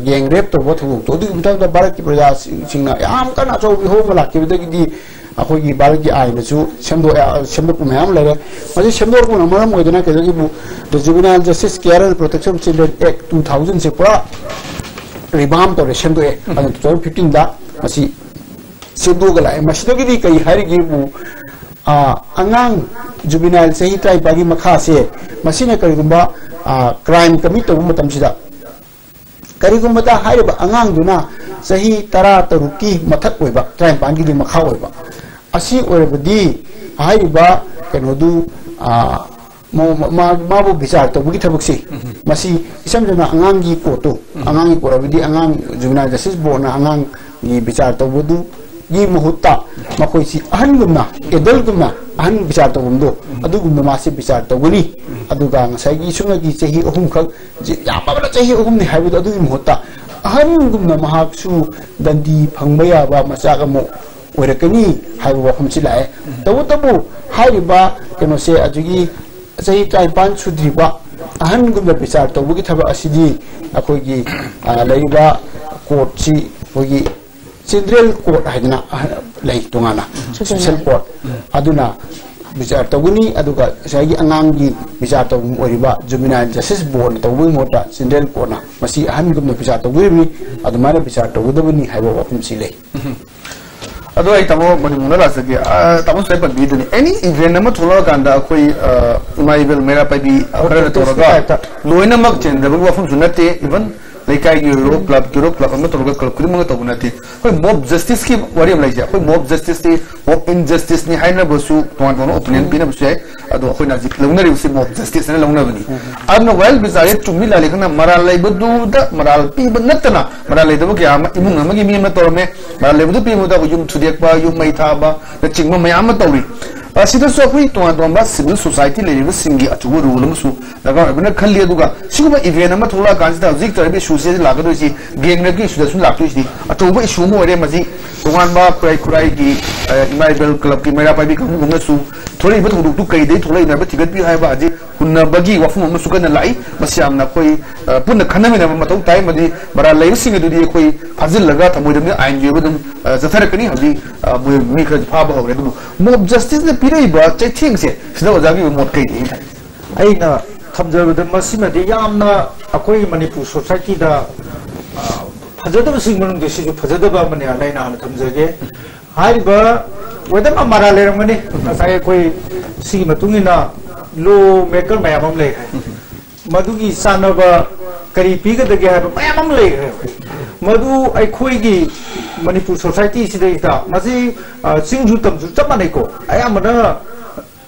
ꯒꯦꯡ ꯔꯦꯞ ꯇꯧꯕ ꯊꯧꯗꯣꯛꯇꯣ, ꯑꯗꯨꯒꯤ ꯃꯇꯝꯗ ꯚꯥꯔꯠꯀꯤ ꯄ꯭ꯔꯖꯥꯁꯤꯡꯅ ꯌꯥꯝ ꯀꯟꯅ ꯑꯆꯧꯕ ꯏꯍꯧ ꯑꯃ ꯂꯥꯛꯈꯤꯕꯗꯒꯤꯗꯤ ꯑꯩꯈꯣꯏꯒꯤ ꯚꯥꯔꯠꯀꯤ ꯑꯥꯏꯟꯗꯁꯨ ꯁꯦꯝꯗꯣꯛꯑꯦ, ꯁꯦꯝꯗꯣꯛꯄ ꯃꯌꯥꯝ ꯂꯩꯔꯦ꯫ ꯃꯁꯤ ꯁꯦꯝꯗꯣꯛꯄꯅ ꯃꯔꯝ ꯑꯣꯏꯗꯅ ꯀꯩꯗꯧꯒꯤꯕꯨ The Juvenile Justice Care and Protection of Children Act two thousand ꯁꯦ ꯄꯨꯔꯥ revamp ꯇꯧꯔꯦ, ꯁꯦꯝꯗꯣꯛꯑꯦ꯫ ꯑꯗꯨꯅ two thousand fifteenꯗ ꯃꯁꯤ ꯁꯦꯝꯗꯣꯛꯑꯒ ꯂꯥꯛꯑꯦ꯫ ꯃꯁꯤꯗꯒꯤꯗꯤ ꯀꯔꯤ ꯍꯥꯏꯔꯤꯒꯦꯕꯨ, ꯑꯉꯥꯡ, ꯖꯨꯕꯤꯅꯥꯏꯜ ꯆꯍꯤ ꯇꯔꯥꯅꯤꯄꯥꯜꯒꯤ ꯃꯈꯥꯁꯦ, ꯃꯁꯤꯅ ꯀꯔꯤꯒꯨꯝꯕ ꯀ꯭ꯔꯥꯏꯝ ꯀꯃꯤꯠ ꯇꯧꯕ ꯃꯇꯝꯁꯤꯗ, ꯀꯔꯤꯒꯨꯝꯕꯗ ꯍꯥꯏꯔꯤꯕ ꯑꯉꯥꯡꯗꯨꯅ ꯆꯍꯤ ꯇꯔꯥ ꯇꯔꯨꯛꯀꯤ ꯃꯊꯛ ꯑꯣꯏꯕ, ꯇꯔꯥꯅꯤꯄꯥꯜꯒꯤꯗꯤ ꯃꯈꯥ ꯑꯣꯏꯕ, ꯑꯁꯤ ꯑꯣꯏꯔꯕꯗꯤ ꯍꯥꯏꯔꯤꯕ ꯀꯩꯅꯣꯗꯨ, ꯃꯥꯕꯨ ꯕꯤꯆꯥꯔ ꯇꯧꯕꯒꯤ ꯊꯕꯛꯁꯤ, ꯃꯁꯤ ꯏꯁꯝ ꯁꯝꯅ ꯑꯉꯥꯡꯒꯤ ꯀꯣꯔꯠꯇꯨ, ꯑꯉꯥꯡꯒꯤ ꯀꯣꯔꯠ ꯍꯥꯏꯕꯗꯤ ꯑꯉꯥꯡ, ꯖꯨꯕꯤꯅꯥꯏꯜ ꯖꯁꯇꯤꯁ ꯕꯣꯔꯗꯅ ꯑꯉꯥꯡꯒꯤ ꯕꯤꯆꯥꯔ ꯇꯧꯕꯗꯨꯒꯤ ꯃꯍꯨꯠꯇ ꯃꯈꯣꯏꯁꯤ ꯑꯍꯟꯒꯨꯝꯅ, ꯑꯦꯗꯜꯒꯨꯝꯅ, ꯑꯍꯟ ꯕꯤꯆꯥꯔ ꯇꯧꯐꯝꯗꯣ ꯑꯗꯨꯒꯨꯝꯅ ꯃꯥꯁꯤ ꯕꯤꯆꯥꯔ ꯇꯧꯒꯅꯤ꯫ ꯑꯗꯨꯒ ꯉꯁꯥꯏꯒꯤ ꯁꯨꯞꯅꯒꯤ ꯆꯍꯤ ꯑꯍꯨꯝꯈꯛ, ꯌꯥꯝꯃꯕꯗ ꯆꯍꯤ ꯑꯍꯨꯝꯅꯤ ꯍꯥꯏꯕꯗꯣ, ꯑꯗꯨꯒꯤ ꯃꯍꯨꯠꯇ ꯑꯍꯟꯒꯨꯝꯅ ꯃꯍꯥꯛꯁꯨ ꯗꯟꯗꯤ ꯐꯪꯕ ꯌꯥꯕ ꯃꯆꯥꯛ ꯑꯃ ꯑꯣꯏꯔꯛꯀꯅꯤ ꯍꯥꯏꯕ ꯋꯥꯐꯝꯁꯤ ꯂꯥꯛꯑꯦ꯫ ꯇꯧꯕꯇꯕꯨ ꯍꯥꯏꯔꯤꯕ ꯀꯩꯅꯣꯁꯦ, ꯑꯗꯨꯒꯤ ꯆꯍꯤ ꯇꯔꯥꯅꯤꯄꯥꯜ ꯁꯨꯗ꯭ꯔꯤꯕ ꯑꯍꯟꯒꯨꯝꯅ ꯕꯤꯆꯥꯔ ꯇꯧꯕꯒꯤ ꯊꯕꯛ ꯑꯁꯤꯗꯤ ꯑꯩꯈꯣꯏꯒꯤ ꯂꯩꯔꯤꯕ ꯀꯣꯔꯠꯁꯤ ꯑꯩꯈꯣꯏꯒꯤ ꯁꯦꯟꯇ꯭ꯔꯦꯜ ꯀꯣꯔꯠ ꯍꯥꯏꯗꯅ ꯂꯩ ꯇꯣꯉꯥꯟꯅ, ꯁꯣꯁꯦꯜ ꯀꯣꯔꯠ, ꯑꯗꯨꯅ ꯕꯤꯆꯥꯔ ꯇꯧꯒꯅꯤ꯫ ꯑꯗꯨꯒ ꯉꯁꯥꯏꯒꯤ ꯑꯉꯥꯡꯒꯤ ꯕꯤꯆꯥꯔ ꯇꯧꯐꯝ ꯑꯣꯏꯔꯤꯕ ꯖꯨꯕꯤꯅꯥꯏꯜ ꯖꯁꯇꯤꯁ ꯕꯣꯔꯗꯅ ꯇꯧꯕꯒꯤ ꯃꯍꯨꯠꯇ ꯁꯦꯟꯇ꯭ꯔꯦꯜ ꯀꯣꯔꯠꯅ ꯃꯁꯤ ꯑꯍꯟꯒꯨꯝꯅ ꯕꯤꯆꯥꯔ ꯇꯧꯒꯗꯕꯅꯤ, ꯑꯗꯨꯃꯥꯏꯅ ꯕꯤꯆꯥꯔ ꯇꯧꯒꯗꯕꯅꯤ ꯍꯥꯏꯕ ꯋꯥꯐꯝꯁꯤ ꯂꯩ꯫ ꯑꯗꯣ ꯑꯩ ꯇꯥꯃꯣ ꯃꯅꯤꯄꯨꯔꯗ ꯂꯥꯛꯆꯒꯦ꯫ ꯇꯥꯃꯣ ꯁꯨꯃꯥꯏꯅ ꯄꯟꯕꯤꯗꯨꯅꯤ, ꯑꯦꯅꯤ ꯏꯚꯦꯟ ꯑꯃ ꯊꯣꯛꯂꯛꯑꯀꯥꯟꯗ ꯑꯩꯈꯣꯏ ꯏꯃꯥ ꯏꯕꯦꯜ ꯃꯩꯔꯥ ꯄꯥꯏꯕꯤ ꯈꯔꯅ ꯇꯧꯔꯒ ꯂꯣꯏꯅꯃꯛ ꯆꯦꯟꯗꯕꯒꯤ ꯋꯥꯐꯝꯁꯨ ꯅꯠꯇꯦ꯫ ꯏꯚꯟ ꯂꯩꯀꯥꯏꯒꯤ ꯑꯣꯏꯔꯣ, ꯀ꯭ꯂꯕꯀꯤ ꯑꯣꯏꯔꯣ, ꯀ꯭ꯂꯕ ꯑꯃ ꯇꯧꯔꯒ ꯀ꯭ꯂꯕ ꯈꯨꯗꯤꯡꯃꯛꯅ ꯇꯧꯕ ꯅꯠꯇꯦ꯫ ꯑꯩꯈꯣꯏ ꯃꯣꯕ ꯖꯁꯇꯤꯁꯀꯤ ꯋꯥꯔꯤ ꯑꯃ ꯂꯩꯖꯩ꯫ ꯑꯩꯈꯣꯏ ꯃꯣꯕ ꯖꯁꯇꯤꯁꯇꯤ ꯃꯣꯕ ꯏꯟꯖꯁꯇꯤꯁꯅꯤ ꯍꯥꯏꯅꯕꯁꯨ ꯇꯣꯉꯥꯟ ꯇꯣꯉꯥꯟꯕ ꯑꯣꯄꯤꯅꯤꯌꯟ ꯄꯤꯅꯕꯁꯨ ꯌꯥꯏ꯫ ꯑꯗꯣ ꯑꯩꯈꯣꯏꯅ ꯍꯧꯖꯤꯛ ꯂꯧꯅꯔꯤꯕꯁꯤ ꯃꯣꯕ ꯖꯁꯇꯤꯁ ꯍꯥꯏꯅ ꯂꯧꯅꯕꯅꯤ꯫ ꯑꯗꯨꯅ ꯋꯦꯜ ꯕꯤꯆꯥꯔꯤ ꯆꯨꯝꯃꯤ ꯂꯥꯜꯂꯤ ꯈꯪꯅ ꯃꯔꯥꯜ ꯂꯩꯕꯗꯨꯗ ꯃꯔꯥꯜ ꯄꯤꯕ ꯅꯠꯇꯅ ꯃꯔꯥꯜ ꯂꯩꯗꯕ ꯀꯌꯥ ꯑꯃ ꯏꯃꯨꯡ ꯑꯃꯒꯤ ꯃꯤ ꯑꯃꯅ ꯇꯧꯔꯝꯃꯦ꯫ ꯃꯔꯥꯜ ꯂꯩꯕꯗꯨ ꯄꯤꯕꯗ ꯑꯩꯈꯣꯏ ꯌꯨꯝ ꯊꯨꯗꯦꯛꯄ, ꯌꯨꯝ ꯃꯩ ꯊꯥꯕ, ꯅꯆꯤꯡꯕ ꯃꯌꯥꯝ ꯑꯃ ꯇꯧꯔꯤ꯫ ꯑꯁꯤꯗꯁꯨ ꯑꯩꯈꯣꯏ ꯇꯣꯉꯥꯟ ꯇꯣꯉꯥꯟꯕ ꯁꯤꯚꯤꯜ ꯁꯣꯁꯥꯏꯇꯤ ꯂꯩꯔꯤꯕꯁꯤꯡꯒꯤ ꯑꯆꯧꯕ ꯔꯣꯜ ꯑꯃꯁꯨ ꯗꯔꯀꯥꯔ ꯑꯣꯏꯕꯅ ꯈꯜꯂꯤ꯫ ꯑꯗꯨꯒ ꯁꯤꯒꯨꯝꯕ ꯏꯚꯦꯟ ꯑꯃ ꯊꯣꯛꯂꯛꯑꯀꯥꯟꯁꯤꯗ ꯍꯧꯖꯤꯛ ꯇꯧꯔꯤꯕ ꯏꯁꯨꯁꯦ ꯂꯥꯛꯀꯗꯣꯏꯁꯤ, ꯒꯦꯡ ꯔꯦꯞꯀꯤ ꯏꯁꯨꯗ ꯁꯨꯝ ꯂꯥꯛꯇꯣꯏꯁꯤꯗꯤ ꯑꯆꯧꯕ ꯏꯁꯨ ꯑꯃ ꯑꯣꯏꯔꯦ꯫ ꯃꯁꯤ ꯇꯣꯉꯥꯟꯕ ꯈꯨꯔꯥꯏ ꯈꯨꯔꯥꯏꯒꯤ ꯏꯃꯥ ꯏꯕꯦꯜ ꯀ꯭ꯂꯕꯀꯤ ꯃꯩꯔꯥ ꯄꯥꯏꯕꯤ ꯀꯥꯡꯕꯨ ꯑꯃꯁꯨ ꯊꯣꯛꯂꯛꯏꯕ ꯊꯧꯗꯣꯛꯇꯨ ꯀꯩꯗꯒꯤ ꯊꯣꯛꯂꯛꯏꯅꯣ ꯍꯥꯏꯕ ꯊꯤꯒꯠꯄꯤꯌꯨ ꯍꯥꯏꯕ ꯍꯧꯖꯤꯛ ꯍꯨꯟꯅꯕꯒꯤ ꯋꯥꯐꯝ ꯑꯃꯁꯨ ꯀꯟꯅ ꯂꯥꯛꯏ꯫ ꯃꯁꯤ ꯌꯥꯝꯅ ꯑꯩꯈꯣꯏ ꯄꯨꯟꯅ ꯈꯟꯅꯃꯤꯟꯅꯕ ꯃꯊꯧ ꯇꯥꯏ꯫ ꯑꯃꯗꯤ ꯃꯔꯥꯜ ꯂꯩꯕꯁꯤꯡ ꯑꯗꯨꯗꯤ ꯑꯩꯈꯣꯏ ꯐꯥꯖꯤꯜꯂꯒ ꯊꯃꯣꯏꯗꯝꯅ ꯑꯥꯏꯟꯒꯤ ꯑꯣꯏꯕ ꯑꯗꯨꯝ ꯆꯠꯊꯔꯛꯀꯅꯤ꯫ ꯍꯧꯖꯤꯛ ꯃꯣꯏ ꯃꯤ ꯈꯔꯁꯨ ꯐꯥꯕ ꯍꯧꯔꯦ꯫ ꯑꯗꯨꯕꯨ ꯃꯣꯕ ꯖꯁꯇꯤꯁꯅ ꯄꯤꯔꯛꯏꯕ ꯆꯩꯊꯦꯡꯁꯦ ꯁꯤꯗ ꯑꯣꯖꯥꯒꯤ ꯑꯣꯏꯕ ꯃꯣꯠ ꯀꯩ ꯂꯩ? ꯑꯩꯅ ꯊꯝꯖꯕꯗ ꯃꯁꯤꯃꯗꯤ ꯌꯥꯝꯅ ꯑꯩꯈꯣꯏ ꯃꯅꯤꯄꯨꯔ ꯁꯣꯁꯥꯏꯇꯤꯗ ꯐꯖꯗꯕꯁꯤꯡ ꯃꯅꯨꯡꯗ ꯁꯤꯁꯨ ꯐꯖꯗꯕ ꯑꯃꯅꯤ ꯍꯥꯏꯅ ꯑꯩꯅ ꯍꯥꯟꯅ ꯊꯝꯖꯒꯦ꯫ ꯍꯥꯏꯔꯤꯕ ꯋꯦꯗꯔ ꯃꯔꯥ ꯂꯩꯔꯝꯒꯅꯤ꯫ ꯉꯁꯥꯏ ꯑꯩꯈꯣꯏ ꯁꯤꯒꯤ ꯃꯇꯨꯡ ꯏꯟꯅ ꯂꯣ ꯃꯦꯀꯔ ꯃꯌꯥꯝ ꯑꯃ ꯂꯩꯈ꯭ꯔꯦ꯫ ꯃꯗꯨꯒꯤ ꯆꯥꯟꯅꯕ ꯀꯔꯤ ꯄꯤꯒꯗꯒꯦ ꯍꯥꯏꯕ ꯃꯌꯥꯝ ꯑꯃ ꯂꯩꯈ꯭ꯔꯦ꯫ ꯃꯗꯨ ꯑꯩꯈꯣꯏꯒꯤ ꯃꯅꯤꯄꯨꯔ ꯁꯣꯁꯥꯏꯇꯤꯁꯤꯗꯩꯗ ꯃꯁꯤ ꯆꯤꯡꯁꯨ ꯇꯝꯁꯨ ꯆꯞ ꯃꯥꯟꯅꯩꯀꯣ꯫ ꯑꯌꯥꯝꯕꯅ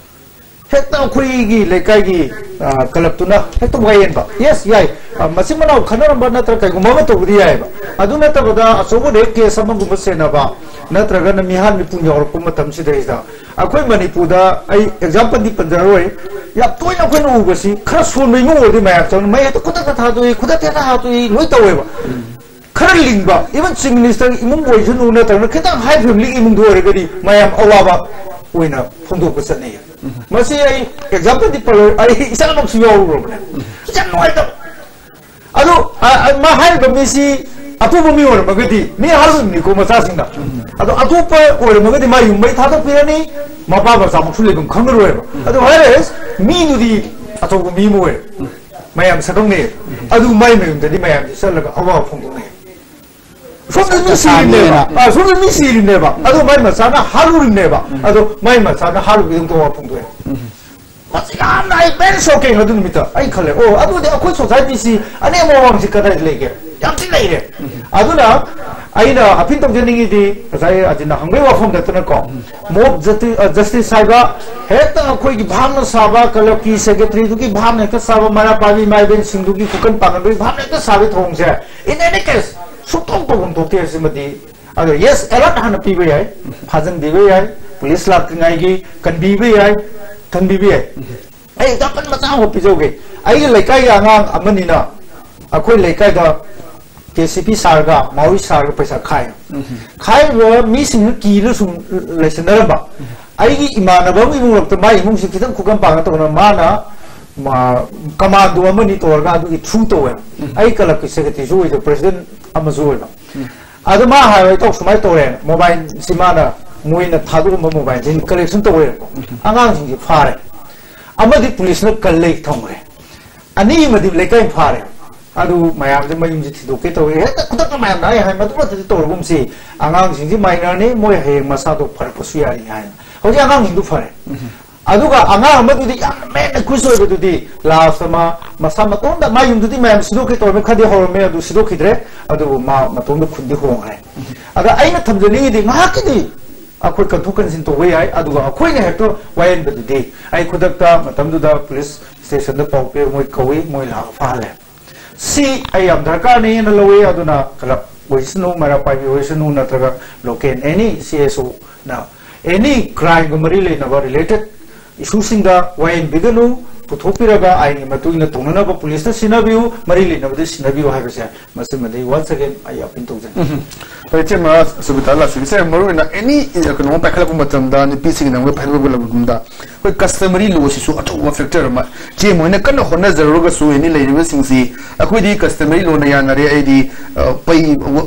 ꯍꯦꯛꯇ ꯑꯩꯈꯣꯏꯒꯤ ꯂꯩꯀꯥꯏꯒꯤ ꯀ꯭ꯂꯕꯇꯨꯅ ꯍꯦꯛꯇ ꯋꯥꯌꯦꯟꯕ꯫ ꯌꯦꯁ, ꯌꯥꯏ꯫ ꯃꯆꯤꯟ ꯃꯅꯥꯎ ꯈꯟꯅꯔꯝꯕ ꯅꯠꯇ꯭ꯔꯒ ꯀꯩꯒꯨꯝꯕ ꯑꯃ ꯇꯧꯕꯗꯤ ꯌꯥꯏꯑꯕ꯫ ꯑꯗꯨ ꯅꯠꯇꯕꯗ ꯑꯆꯧꯕ ꯔꯦꯞ ꯀꯦꯁ ꯑꯃꯒꯨꯝꯕ ꯁꯦꯟꯅꯕ ꯅꯠꯇ꯭ꯔꯒꯅ ꯃꯤꯍꯥꯠ ꯃꯤꯄꯨꯟ ꯌꯧꯔꯛꯄ ꯃꯇꯝꯁꯤꯗꯩꯗ ꯑꯩꯈꯣꯏ ꯃꯅꯤꯄꯨꯔꯗ ꯑꯩ ꯑꯦꯛꯖꯥꯝꯄꯜꯗꯤ ꯄꯟꯖꯔꯔꯣꯏ꯫ ꯌꯥꯝ ꯇꯣꯏꯅ ꯑꯩꯈꯣꯏꯅ ꯎꯕꯁꯤ ꯈꯔ ꯁꯣꯟꯕ ꯏꯃꯨꯡ ꯑꯣꯏꯔꯗꯤ ꯃꯌꯥꯝ ꯆꯪꯅ ꯃꯩ ꯍꯦꯛꯇ ꯈꯨꯗꯛꯇ ꯊꯥꯗꯣꯛꯏ, ꯈꯨꯗꯛꯇ ꯍꯦꯛꯇ ꯍꯥꯠꯇꯣꯛꯏ, ꯂꯣꯏ ꯇꯧꯋꯦꯕ꯫ ꯈꯔ ꯂꯤꯡꯕ, even chief minister ꯏꯃꯨꯡ ꯑꯣꯏꯁꯅꯨ ꯅꯠꯇ꯭ꯔꯒꯅ ꯈꯤꯇꯪ high family ꯏꯃꯨꯡꯗ ꯑꯣꯏꯔꯒꯗꯤ ꯃꯌꯥꯝ ꯑꯋꯥꯕ ꯑꯣꯏꯅ ꯐꯣꯡꯗꯣꯛꯄ ꯆꯠꯅꯩꯌꯦ꯫ ꯃꯁꯤ ꯑꯩ ꯑꯦꯛꯖꯥꯝꯄꯜꯗꯤ ꯄꯜꯂꯣꯏ, ꯑꯩ ꯏꯆꯥꯃꯛꯁꯨ ꯌꯥꯎꯔꯨꯔꯕꯅꯦ꯫ ꯌꯥꯝ ꯅꯨꯡꯉꯥꯏꯇꯕ꯫ ꯑꯗꯣ ꯃꯥ ꯍꯥꯏꯔꯤꯕ ꯃꯤꯁꯤ ꯑꯇꯣꯞꯄ ꯃꯤ ꯑꯣꯏꯔꯝꯃꯒꯗꯤ ꯃꯤ ꯍꯥꯠꯂꯣꯏꯕꯅꯤꯀꯣ ꯃꯆꯥꯁꯤꯡꯅ꯫ ꯑꯗꯣ ꯑꯇꯣꯞꯄ ꯑꯣꯏꯔꯝꯃꯒꯗꯤ ꯃꯥ ꯌꯨꯝ ꯃꯩ ꯊꯥꯗꯣꯛꯄꯤꯔꯅꯤ, ꯃꯄꯥ ꯃꯆꯥꯃꯛꯁꯨ ꯂꯩꯐꯝ ꯈꯪꯉꯔꯣꯏꯕ꯫ ꯑꯗꯣ ꯍꯥꯏꯔꯦ ꯃꯤꯗꯨꯗꯤ ꯑꯆꯧꯕ ꯃꯤ ꯑꯃ ꯑꯣꯏꯔꯦ꯫ ꯃꯌꯥꯝ ꯁꯛꯈꯪꯅꯩ꯫ ꯑꯗꯨ ꯃꯥꯏ ꯃꯌꯨꯝꯗꯗꯤ ꯃꯌꯥꯝꯁꯤ ꯆꯠꯂꯒ ꯑꯋꯥꯕ ꯐꯣꯡꯗꯣꯛꯅꯩ꯫ ꯁꯣꯝꯗ ꯃꯤ ꯁꯤꯔꯤꯅꯦꯕ꯫ ꯑꯥ, ꯁꯣꯝꯗ ꯃꯤ ꯁꯤꯔꯤꯅꯦꯕ꯫ ꯑꯗꯣ ꯃꯥꯏ ꯃꯆꯥꯅ ꯍꯥꯠꯂꯨꯔꯤꯅꯦꯕ꯫ ꯑꯗꯣ ꯃꯥꯏ ꯃꯆꯥꯅ ꯍꯥꯠꯂꯨꯕꯒꯤ ꯑꯗꯨꯝ ꯑꯋꯥꯕ ꯐꯣꯡꯗꯣꯛꯑꯦ꯫ ꯃꯁꯤ ꯌꯥꯝꯅ ꯑꯩ very shocking ꯑꯗꯨ ꯅꯨꯃꯤꯠꯇ ꯑꯩ ꯈꯜꯂꯦ, ꯑꯣ, ꯑꯗꯨꯗꯤ ꯑꯩꯈꯣꯏ ꯁꯣꯁꯥꯏꯇꯤꯁꯤ ꯑꯅꯦꯝ ꯑꯋꯥꯡꯁꯤ ꯀꯗꯥꯏꯗ ꯂꯩꯒꯦ? ꯌꯥꯝ ꯊꯤ ꯂꯩꯔꯦ꯫ ꯑꯗꯨꯅ ꯑꯩꯅ ꯑꯄꯤꯜ ꯇꯧꯖꯅꯤꯡꯉꯤꯗꯤ ꯉꯁꯥꯏ ꯑꯖꯤꯅ ꯍꯪꯕꯒꯤ ꯋꯥꯐꯝ ꯅꯠꯇꯅꯀꯣ, ꯃꯣꯕ ꯖꯁꯇꯤꯁ ꯍꯥꯏꯕ ꯍꯦꯛꯇ ꯑꯩꯈꯣꯏꯒꯤ ꯚꯥꯞꯅ ꯁꯥꯕ ꯀ꯭ꯂꯕꯀꯤ ꯁꯦꯀ꯭ꯔꯦꯇꯔꯤꯗꯨꯒꯤ ꯚꯥꯞꯅ ꯍꯦꯛꯇ ꯁꯥꯕ, ꯃꯩꯔꯥ ꯄꯥꯏꯕꯤ ꯏꯃꯥ ꯏꯕꯦꯟꯁꯤꯡꯗꯨꯒꯤ ꯈꯨꯀꯟ ꯄꯥꯡꯒꯟꯕꯒꯤ ꯚꯥꯞꯅ ꯍꯦꯛꯇ ꯁꯥꯕꯒꯤ ꯊꯧꯑꯣꯡꯁꯦ in any case ꯁꯨꯡꯇꯧ ꯇꯧꯐꯝ ꯊꯣꯛꯇꯦ꯫ ꯑꯁꯤꯃꯗꯤ ꯑꯗꯣ ꯌꯦꯁ, ꯑꯦꯂꯔꯠ ꯍꯥꯟꯅ ꯄꯤꯕ ꯌꯥꯏ, ꯐꯥꯖꯤꯟꯕꯤꯕ ꯌꯥꯏ, ꯄꯨꯂꯤꯁ ꯂꯥꯛꯇ꯭ꯔꯤꯉꯩꯒꯤ ꯀꯟꯕꯤꯕ ꯌꯥꯏ, ꯀꯟꯕꯤꯕ ꯌꯥꯏ꯫ ꯑꯩ ꯑꯦꯛꯖꯥꯝꯄꯜ ꯃꯆꯥ ꯑꯃ ꯄꯤꯖꯧꯒꯦ꯫ ꯑꯩꯒꯤ ꯂꯩꯀꯥꯏꯒꯤ ꯑꯉꯥꯡ ꯑꯃꯅꯤꯅ ꯑꯩꯈꯣꯏ ꯂꯩꯀꯥꯏꯗ ꯑꯦ ꯁꯤ ꯄꯤ ꯁꯥꯔꯒ ꯃꯥꯎꯔꯤ ꯁꯥꯔꯒ ꯄꯩꯁꯥ ꯈꯥꯏ꯫ ꯈꯥꯏꯔꯤꯕ ꯃꯤꯁꯤꯡꯗꯨ ꯀꯤꯗ ꯁꯨꯝ ꯂꯩꯁꯟꯅꯔꯝꯕ꯫ ꯑꯩꯒꯤ ꯏꯃꯥꯟꯅꯕ ꯑꯃꯒꯤ ꯏꯃꯨꯡꯂꯛꯇ ꯃꯥꯏ ꯏꯃꯨꯡꯁꯤ ꯈꯤꯇꯪ ꯈꯨꯀꯟ ꯄꯥꯡꯒ ꯇꯧꯅ ꯃꯥꯅ ꯃꯥ, ꯀꯃꯥꯟꯗꯣ ꯑꯃꯅꯤ ꯇꯧꯔꯒ ꯑꯗꯨꯒꯤ ꯊ꯭ꯔꯨ ꯇꯧꯋꯦ꯫ ꯑꯩ ꯀꯂꯕꯀꯤ ꯁꯦꯀ꯭ꯔꯦꯇꯔꯤꯁꯨ ꯑꯣꯏꯕ, ꯄ꯭ꯔꯦꯁꯤꯗꯦꯟ ꯑꯃꯁꯨ ꯑꯣꯏꯕ꯫ ꯑꯗꯨ ꯃꯥ ꯍꯥꯏꯕ, "ꯏꯇꯥꯎ, ꯁꯨꯃꯥꯏꯅ ꯇꯧꯔꯦ, ꯃꯣꯕꯥꯏꯜꯁꯤ ꯃꯥꯅ, ꯃꯣꯏꯅ ꯊꯥꯗꯣꯛꯑꯝꯕ ꯃꯣꯕꯥꯏꯜꯁꯤ ꯀꯂꯦꯛꯁꯟ ꯇꯧꯔꯦꯕꯀꯣ꯫ ꯑꯉꯥꯡꯁꯤꯡꯁꯤ ꯐꯥꯔꯦ, ꯑꯃꯗꯤ ꯄꯨꯂꯤꯁꯅ ꯀꯜꯂ ꯊꯝꯈ꯭ꯔꯦ, ꯑꯅꯤ ꯑꯃꯗꯤ ꯂꯩꯀꯥꯏ ꯐꯥꯔꯦ꯫ ꯑꯗꯨ ꯃꯌꯥꯝꯁꯦ ꯃꯌꯨꯝꯁꯦ ꯊꯤꯗꯣꯛꯀꯦ ꯇꯧꯋꯦ, ꯍꯦꯛꯇ ꯈꯨꯗꯛꯇ ꯃꯌꯥꯝꯅ ꯑꯩ ꯍꯥꯏ, ꯃꯗꯨꯃꯛꯇꯗꯤ ꯇꯧꯔꯒꯨꯝꯁꯤ, ꯑꯉꯥꯡꯁꯤꯡꯁꯤ ꯃꯥꯏꯅꯔꯅꯤ, ꯃꯣꯏ ꯍꯌꯦꯡ ꯃꯁꯥꯗꯣ ꯐꯔꯛꯄꯁꯨ ꯌꯥꯔꯤ" ꯍꯥꯏꯅ꯫ ꯍꯧꯖꯤꯛ ꯑꯉꯥꯡꯁꯤꯡꯗꯨ ꯐꯔꯦ꯫ ꯑꯗꯨꯒ ꯑꯉꯥꯡ ꯑꯃꯗꯨꯗꯤ ꯌꯥꯝꯅ ꯃꯦꯟ ꯑꯦꯀ꯭ꯌꯨꯁ ꯑꯣꯏꯕꯗꯨꯗꯤ ꯂꯥꯁꯇ ꯃꯥ ꯃꯁꯥ ꯃꯇꯣꯝꯗ, ꯃꯥ ꯌꯨꯝꯗꯨꯗꯤ ꯃꯌꯥꯝ ꯁꯤꯗꯣꯛꯀꯦ ꯇꯧꯔꯝꯃꯤ, ꯈꯔꯗꯤ ꯍꯧꯔꯝꯃꯦ, ꯑꯗꯨ ꯁꯤꯗꯣꯛꯈꯤꯗ꯭ꯔꯦ꯫ ꯑꯗꯨꯕꯨ ꯃꯥ ꯃꯇꯣꯝꯗ ꯈꯨꯟꯗꯤ ꯍꯣꯡꯈ꯭ꯔꯦ꯫ ꯑꯗ ꯑꯩꯅ ꯊꯝꯖꯅꯤꯡꯉꯤꯗꯤ, ꯉꯥꯏꯍꯥꯛꯀꯤꯗꯤ ꯑꯩꯈꯣꯏ ꯀꯟꯊꯣꯛ ꯀꯟꯁꯤꯟ ꯇꯧꯕ ꯌꯥꯏ, ꯑꯗꯨꯒ ꯑꯩꯈꯣꯏꯅ ꯍꯦꯛꯇ ꯋꯥꯌꯦꯟꯕꯗꯨꯗꯤ, ꯑꯩ ꯈꯨꯗꯛꯇ ꯃꯇꯝꯗꯨꯗ ꯄꯨꯂꯤꯁ ꯁ꯭ꯇꯦꯁꯟꯗ ꯄꯥꯎ ꯄꯤꯔ ꯃꯣꯏ ꯀꯧꯏ, ꯃꯣꯏ ꯂꯥꯛꯑꯒ ꯐꯥꯍꯜꯂꯦ꯫ ꯁꯤ ꯑꯩ ꯌꯥꯝ ꯗꯔꯀꯥꯔꯅꯦꯅ ꯂꯧꯏ꯫ ꯑꯗꯨꯅ ꯀ꯭ꯂꯕ ꯑꯣꯏꯁꯅꯨ, ꯃꯩꯔꯥ ꯄꯥꯏꯕꯤ ꯑꯣꯏꯁꯅꯨ, ꯅꯠꯇ꯭ꯔꯒ ꯂꯣꯀꯦꯜ ꯑꯦꯅꯤ ꯁꯤ ꯑꯦꯁ ꯑꯣꯅ ꯑꯦꯅꯤ ꯀ꯭ꯔꯥꯏꯝꯒ ꯃꯔꯤ ꯂꯩꯅꯕ ꯔꯤꯂꯦꯇꯦꯠ ꯏꯁꯨꯁꯤꯡꯗ ꯋꯥꯌꯦꯟꯕꯤꯒꯅꯨ, ꯄꯨꯊꯣꯛꯄꯤꯔꯒ ꯑꯥꯏꯟꯒꯤ ꯃꯇꯨꯡ ꯏꯟꯅ ꯇꯧꯅꯅꯕ ꯄꯨꯂꯤꯁꯇ ꯁꯤꯟꯅꯕꯤꯌꯨ, ꯃꯔꯤ ꯂꯩꯅꯕꯗ ꯁꯤꯟꯅꯕꯤꯌꯨ ꯍꯥꯏꯕꯁꯦ ꯃꯁꯤꯃꯗꯤ once again ꯑꯩ ꯑꯄꯤꯜ ꯇꯧꯖꯅꯤꯡꯏ꯫ ꯎꯝ꯫ ꯍꯣꯏ, ꯏꯆꯦꯃ ꯁꯨꯕꯤꯇꯥ ꯂꯥꯛꯆꯒꯦ꯫ ꯏꯆꯦ, ꯃꯔꯨꯑꯣꯏꯅ ꯑꯦꯅꯤ ꯀꯩꯅꯣ ꯄꯥꯏꯈꯠꯂꯛꯄ ꯃꯇꯝꯗ, ꯅꯨꯄꯤꯁꯤꯡꯒꯤ ꯅꯝꯒ ꯄꯥꯏꯈꯠꯂꯛꯄ ꯃꯇꯝꯗ, ꯑꯩꯈꯣꯏ customary law ꯁꯤꯁꯨ ꯑꯆꯧꯕ factor ꯑꯃ꯫ ꯏꯆꯦ ꯃꯣꯏꯅ ꯀꯟꯅ ꯍꯣꯠꯅꯖꯔꯨꯔꯒꯁꯨ, ꯑꯦꯅꯤ ꯂꯩꯔꯤꯕꯁꯤꯡꯁꯤ ꯑꯩꯈꯣꯏꯗꯤ customary law ꯅ ꯌꯥꯅꯔꯦ, ꯑꯩꯗꯤ, ꯑ, ꯄꯩ, ꯋ-,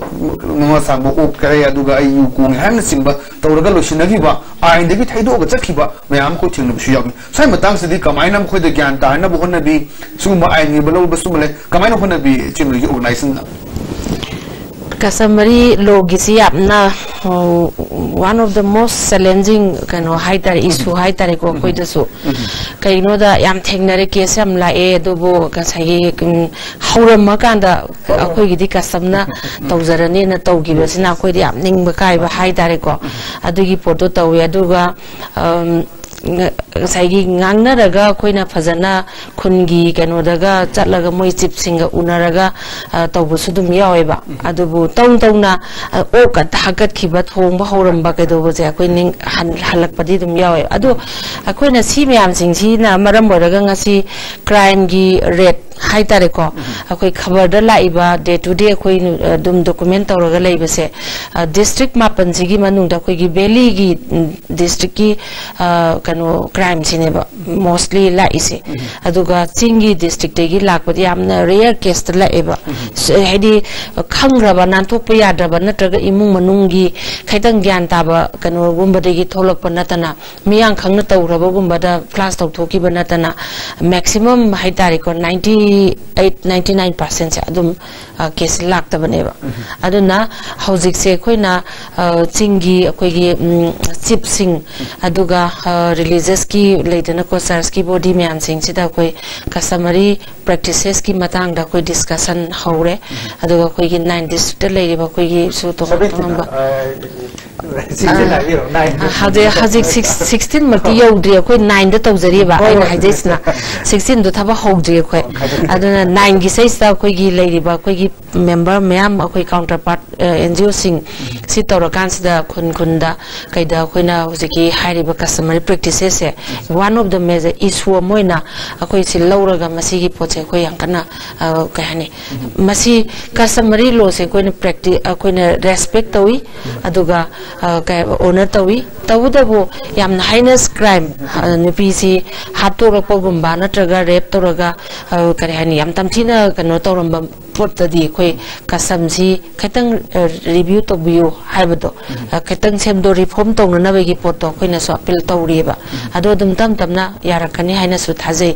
ꯃꯃꯥ ꯁꯥꯡꯕ ꯑꯣꯛꯈ꯭ꯔꯦ, ꯑꯗꯨꯒ ꯑꯩ ꯌꯨ ꯀꯣꯡꯉꯦ ꯍꯥꯏꯕꯅꯆꯤꯡꯕ ꯇꯧꯔꯒ ꯂꯣꯏꯁꯤꯟꯅꯈꯤꯕ, ꯑꯥꯏꯟꯗꯒꯤ ꯊꯩꯗꯣꯛꯑꯒ ꯆꯠꯈꯤꯕ ꯃꯌꯥꯝ ꯑꯩꯈꯣꯏ ꯊꯦꯡꯅꯕꯁꯨ ꯌꯥꯎꯏ꯫ ꯁ꯭ꯋꯥꯏ ꯃꯇꯥꯡꯁꯤꯗꯤ ꯀꯃꯥꯏꯅ ꯃꯈꯣꯏꯗ ꯒ꯭ꯌꯥꯟ ꯇꯥꯅꯕ ꯍꯣꯠꯅꯕꯤ? ꯁꯤꯒꯨꯝꯕ ꯑꯥꯏꯟꯒꯤ ꯂꯧꯕ ꯁꯤꯒꯨꯝꯕ ꯂꯩ, ꯀꯃꯥꯏꯅ ꯍꯣꯠꯅꯕꯤ ꯏꯆꯦ ꯅꯣꯏꯒꯤ organization ꯅ? Customary law ꯒꯤꯁꯤ ꯌꯥꯝꯅ, ꯑ, one of the most challenging ꯀꯩꯅꯣ ꯍꯥꯏꯇꯥꯔꯦ, issue ꯍꯥꯏꯇꯥꯔꯦꯀꯣ, ꯑꯩꯈꯣꯏꯗꯁꯨ꯫ ꯀꯩꯒꯤꯅꯣꯗ ꯌꯥꯝ ꯊꯦꯡꯅꯔꯦ, case ꯌꯥꯝ ꯂꯥꯛꯑꯦ, ꯑꯗꯨꯕꯨ ꯉꯁꯥꯏꯒꯤ, ꯎꯝ, ꯍꯧꯔꯝꯃꯀꯥꯟꯗ ꯑꯩꯈꯣꯏꯒꯤꯗꯤ custom ꯅ ꯇꯧꯖꯔꯅꯤꯅ ꯇꯧꯈꯤꯕꯁꯤꯅ ꯑꯩꯈꯣꯏꯗ ꯌꯥꯝ ꯅꯤꯡꯕ ꯀꯥꯏꯕ ꯍꯥꯏꯇꯥꯔꯦꯀꯣ, ꯑꯗꯨꯒꯤ ꯄꯣꯠꯇꯣ ꯇꯧꯋꯦ꯫ ꯑꯗꯨꯒ, ꯑꯝ, ꯉ-, ꯉꯁꯥꯏꯒꯤ ꯉꯥꯡꯅꯔꯒ ꯑꯩꯈꯣꯏꯅ ꯐꯖꯅ ꯈꯨꯟꯒꯤ ꯀꯩꯅꯣꯗꯒ ꯆꯠꯂꯒ ꯃꯣꯏ ꯆꯤꯞꯁꯤꯡꯒ ꯎꯅꯔꯒ, ꯑ, ꯇꯧꯕꯁꯨ ꯑꯗꯨꯝ ꯌꯥꯎꯋꯦꯕ꯫ ꯑꯗꯨꯕꯨ ꯇꯧ ꯇꯧꯅ, ꯑ, ꯑꯣꯛ ꯑ-, ꯍꯥꯀꯠꯈꯤꯕ, ꯊꯣꯡꯕ ꯍꯧꯔꯝꯕ ꯀꯩꯗꯧꯕꯁꯦ ꯑꯩꯈꯣꯏ ꯅꯤꯡ-, ꯍꯟ-, ꯍꯜꯂꯛꯄꯗꯤ ꯑꯗꯨꯝ ꯌꯥꯎꯋꯦ꯫ ꯑꯗꯨ ꯑꯩꯈꯣꯏꯅ ꯁꯤ ꯃꯌꯥꯝꯁꯤꯡꯁꯤꯅ ꯃꯔꯝ ꯑꯣꯏꯔꯒ ꯉꯁꯤ crime ꯒꯤ rate ꯍꯥꯏꯇꯥꯔꯦꯀꯣ, ꯑꯩꯈꯣꯏ ꯈꯕꯔꯗ ꯂꯥꯛꯏꯕ ꯗꯦ ꯇꯨ ꯗꯦ ꯑꯩꯈꯣꯏ ꯑꯗꯨꯝ ꯗꯣꯀꯨꯃꯦꯟ ꯇꯧꯔꯒ ꯂꯩꯕꯁꯦ, ꯗꯤꯁꯇ꯭ꯔꯤꯛ ꯃꯥꯄꯟꯁꯤꯒꯤ ꯃꯅꯨꯡꯗ ꯑꯩꯈꯣꯏꯒꯤ ꯚꯦꯂꯤꯒꯤ ꯗꯤꯁꯇ꯭ꯔꯤꯛꯀꯤ ꯀꯩꯅꯣ ꯀ꯭ꯔꯥꯏꯝꯁꯤꯅꯦꯕ ꯃꯣꯁꯂꯤ ꯂꯥꯛꯏꯁꯦ꯫ ꯑꯗꯨꯒ ꯆꯤꯡꯒꯤ ꯗꯤꯁꯇ꯭ꯔꯤꯛꯇꯒꯤ ꯂꯥꯛꯄꯗꯤ ꯌꯥꯝꯅ ꯔꯦꯌꯔ ꯀꯦꯁꯇ ꯂꯥꯛꯑꯦꯕ꯫ ꯍꯥꯏꯗꯤ ꯈꯪꯈ꯭ꯔꯕ, ꯅꯥꯟꯊꯣꯛꯄ ꯌꯥꯗ꯭ꯔꯕ ꯅꯠꯇ꯭ꯔꯒ ꯏꯃꯨꯡ ꯃꯅꯨꯡꯒꯤ ꯈꯤꯇꯪ ꯒ꯭ꯌꯥꯟ ꯇꯥꯕ ꯀꯩꯅꯣꯒꯨꯝꯕꯗꯒꯤ ꯊꯣꯛꯂꯛꯄ ꯅꯠꯇꯅ, ꯃꯤꯌꯥꯡ ꯈꯪꯅ ꯇꯧꯈ꯭ꯔꯕꯒꯨꯝꯕꯗ ꯐ꯭ꯂꯥꯁ ꯇꯧꯊꯣꯛꯈꯤꯕ ꯅꯠꯇꯅ, ꯃꯦꯛꯁꯤꯃꯝ ꯍꯥꯏꯇꯥꯔꯦꯀꯣ, ꯅꯥꯏꯟꯇꯤ ꯑꯩꯠ ꯅꯥꯏꯟꯇꯤ ꯅꯥꯏꯟ ꯄꯥꯔꯁꯦꯟꯁꯦ ꯑꯗꯨꯝ ꯀꯦꯁ ꯂꯥꯛꯇꯕꯅꯦꯕ꯫ ꯑꯗꯨꯅ ꯍꯧꯖꯤꯛꯁꯦ ꯑꯩꯈꯣꯏꯅ ꯆꯤꯡꯒꯤ ꯑꯩꯈꯣꯏꯒꯤ ꯆꯤꯞꯁꯤꯡ, ꯑꯗꯨꯒ ꯔꯤꯂꯤꯖꯁꯀꯤ ꯂꯩꯗꯅꯀꯣ, ꯆꯔꯆꯀꯤ ꯕꯣꯗꯤ ꯃꯌꯥꯝꯁꯤꯡꯁꯤꯗ ꯑꯩꯈꯣꯏ ꯀꯁꯇꯃꯔꯤ ꯄ꯭ꯔꯦꯛꯇꯤꯁꯦꯁꯀꯤ ꯃꯇꯥꯡꯗ ꯑꯩꯈꯣꯏ ꯗꯤꯁꯀꯁꯟ ꯍꯧꯔꯦ꯫ ꯑꯗꯨꯒ ꯑꯩꯈꯣꯏꯒꯤ ꯅꯥꯏꯟ ꯗꯤꯁꯇ꯭ꯔꯤꯛꯇ ꯂꯩꯔꯤꯕ ꯑꯩꯈꯣꯏꯒꯤꯁꯨ ꯇꯣꯉꯥꯟ ꯇꯣꯉꯥꯟꯕ ꯍꯧꯖꯤꯛ ꯍꯧꯖꯤꯛ ꯁꯤꯛꯁꯇꯤꯟꯃꯛꯇꯤ ꯌꯧꯗ꯭ꯔꯤ, ꯑꯩꯈꯣꯏ ꯅꯥꯏꯟꯗ ꯇꯧꯖꯔꯤꯕ꯫ ꯑꯩꯅ ꯍꯥꯏꯖꯩꯁꯤꯅ ꯁꯤꯛꯁꯇꯤꯟꯗꯣ ꯊꯕꯛ ꯍꯧꯗ꯭ꯔꯤ ꯑꯩꯈꯣꯏ꯫ ꯑꯗꯨꯅ ꯅꯥꯏꯟꯒꯤ ꯁꯤꯗꯩꯁꯤꯗ ꯑꯩꯈꯣꯏꯒꯤ ꯂꯩꯔꯤꯕ ꯑꯩꯈꯣꯏꯒꯤ ꯃꯦꯝꯕꯔ ꯃꯌꯥꯝ, ꯑꯩꯈꯣꯏ ꯀꯥꯎꯟꯇꯔ ꯄꯥꯔꯠ ꯑꯦꯟ ꯖꯤ ꯑꯣꯁꯤꯡ ꯁꯤ ꯇꯧꯔꯀꯥꯟꯁꯤꯗ ꯈꯨꯟ ꯈꯨꯟꯗ ꯀꯩꯗ ꯑꯩꯈꯣꯏꯅ ꯍꯧꯖꯤꯛꯀꯤ ꯍꯥꯏꯔꯤꯕ customary ꯄ꯭ꯔꯦꯛꯇꯤꯁꯦꯁꯁꯦ one of the major issue ꯑꯃ ꯑꯣꯏꯅ ꯑꯩꯈꯣꯏ ꯁꯤ ꯂꯧꯔꯒ ꯃꯁꯤꯒꯤ ꯄꯣꯠꯁꯦ ꯑꯩꯈꯣꯏ ꯌꯥꯝ ꯀꯟꯅ ꯀꯩ ꯍꯥꯏꯅꯤ, ꯃꯁꯤ ꯀꯁꯇꯃꯔꯤ ꯂꯣꯁꯦ ꯑꯩꯈꯣꯏꯅ ꯄ꯭ꯔꯦꯛꯇꯤ ꯑꯩꯈꯣꯏꯅ ꯔꯦꯁꯄꯦꯛ ꯇꯧꯏ꯫ ꯑꯗꯨꯒ ꯑꯣꯅꯔ ꯇꯧꯏ꯫ ꯇꯧꯕꯇꯕꯨ ꯌꯥꯝꯅ ꯍꯥꯏꯅꯁ ꯀ꯭ꯔꯥꯏꯝ, ꯅꯨꯄꯤꯁꯤ ꯍꯥꯠꯇꯣꯔꯛꯄꯒꯨꯝꯕ ꯅꯠꯇ꯭ꯔꯒ ꯔꯦꯞ ꯇꯧꯔꯒ ꯀꯔꯤ ꯍꯥꯏꯅꯤ, ꯌꯥꯝ ꯇꯝꯊꯤꯅ ꯀꯩꯅꯣ ꯇꯧꯔꯝꯕ ꯄꯣꯠꯇꯗꯤ ꯑꯩꯈꯣꯏ ꯀꯁꯇꯝꯁꯤ ꯈꯤꯇꯪ ꯔꯤꯚ꯭ꯌꯨ ꯇꯧꯕꯤꯌꯨ ꯍꯥꯏꯕꯗꯣ, ꯈꯤꯇꯪ ꯁꯦꯝꯗꯣꯛ, ꯔꯤꯐꯣꯔꯝ ꯇꯧꯅꯅꯕꯒꯤ ꯄꯣꯠꯇꯣ ꯑꯩꯈꯣꯏꯅꯁꯨ ꯑꯄꯤꯜ ꯇꯧꯔꯤꯑꯕ꯫ ꯑꯗꯣ ꯑꯗꯨꯝ ꯇꯞ ꯇꯞꯅ ꯌꯥꯔꯛꯀꯅꯤ ꯍꯥꯏꯅꯁꯨ ꯊꯥꯖꯩ꯫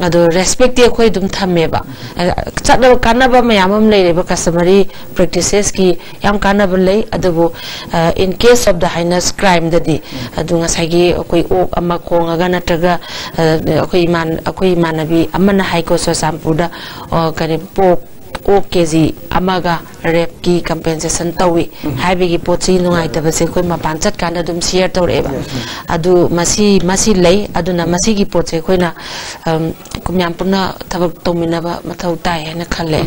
ꯑꯗꯣ ꯔꯦꯁꯄꯦꯛꯇꯤ ꯑꯩꯈꯣꯏ ꯑꯗꯨꯝ ꯊꯝꯃꯦꯕ꯫ ꯆꯠꯅꯕ ꯀꯥꯟꯅꯕ ꯃꯌꯥꯝ ꯑꯃ ꯂꯩꯔꯦꯕ, ꯀꯁꯇꯃꯔꯤ ꯄ꯭ꯔꯦꯛꯇꯤꯁꯦꯁꯀꯤ ꯌꯥꯝ ꯀꯥꯟꯅꯕ ꯂꯩ꯫ ꯑꯗꯨꯕꯨ in case of the heinous crimeꯗꯗꯤ, ꯑꯗꯨ ꯉꯁꯥꯏꯒꯤ ꯑꯩꯈꯣꯏ ꯑꯣꯛ ꯑꯃ ꯈꯣꯡꯉꯒ ꯅꯠꯇ꯭ꯔꯒ ꯑꯩꯈꯣꯏ ꯏꯃꯥꯟ-, ꯑꯩꯈꯣꯏ ꯏꯃꯥꯟꯅꯕꯤ ꯑꯃꯅ ꯍꯥꯏꯀꯣ, ꯆꯨꯔꯆꯥꯟꯄꯨꯔꯗ ꯀꯔꯤ ꯄꯣꯛ ꯑꯣꯛ ꯀꯦ ꯖꯤ ꯑꯃꯒ ꯔꯦꯞꯀꯤ ꯀꯝꯄꯦꯟꯁꯦꯁꯟ ꯇꯧꯏ ꯍꯥꯏꯕꯒꯤ ꯄꯣꯠꯁꯤ ꯅꯨꯡꯉꯥꯏꯇꯕꯁꯦ ꯑꯩꯈꯣꯏ ꯃꯄꯥꯟ ꯆꯠꯀꯥꯟꯗ ꯑꯗꯨꯝ ꯁꯤꯌꯔ ꯇꯧꯔꯛꯑꯦꯕ꯫ ꯑꯗꯨ ꯃꯁꯤ ꯃꯁꯤ ꯂꯩ꯫ ꯑꯗꯨꯅ ꯃꯁꯤꯒꯤ ꯄꯣꯠꯁꯦ ꯑꯩꯈꯣꯏꯅ, ꯑꯝ, ꯃꯌꯥꯝ ꯄꯨꯟꯅ ꯊꯕꯛ ꯇꯧꯃꯤꯟꯅꯕ ꯃꯊꯧ ꯇꯥꯏ ꯍꯥꯏꯅ ꯈꯜꯂꯦ꯫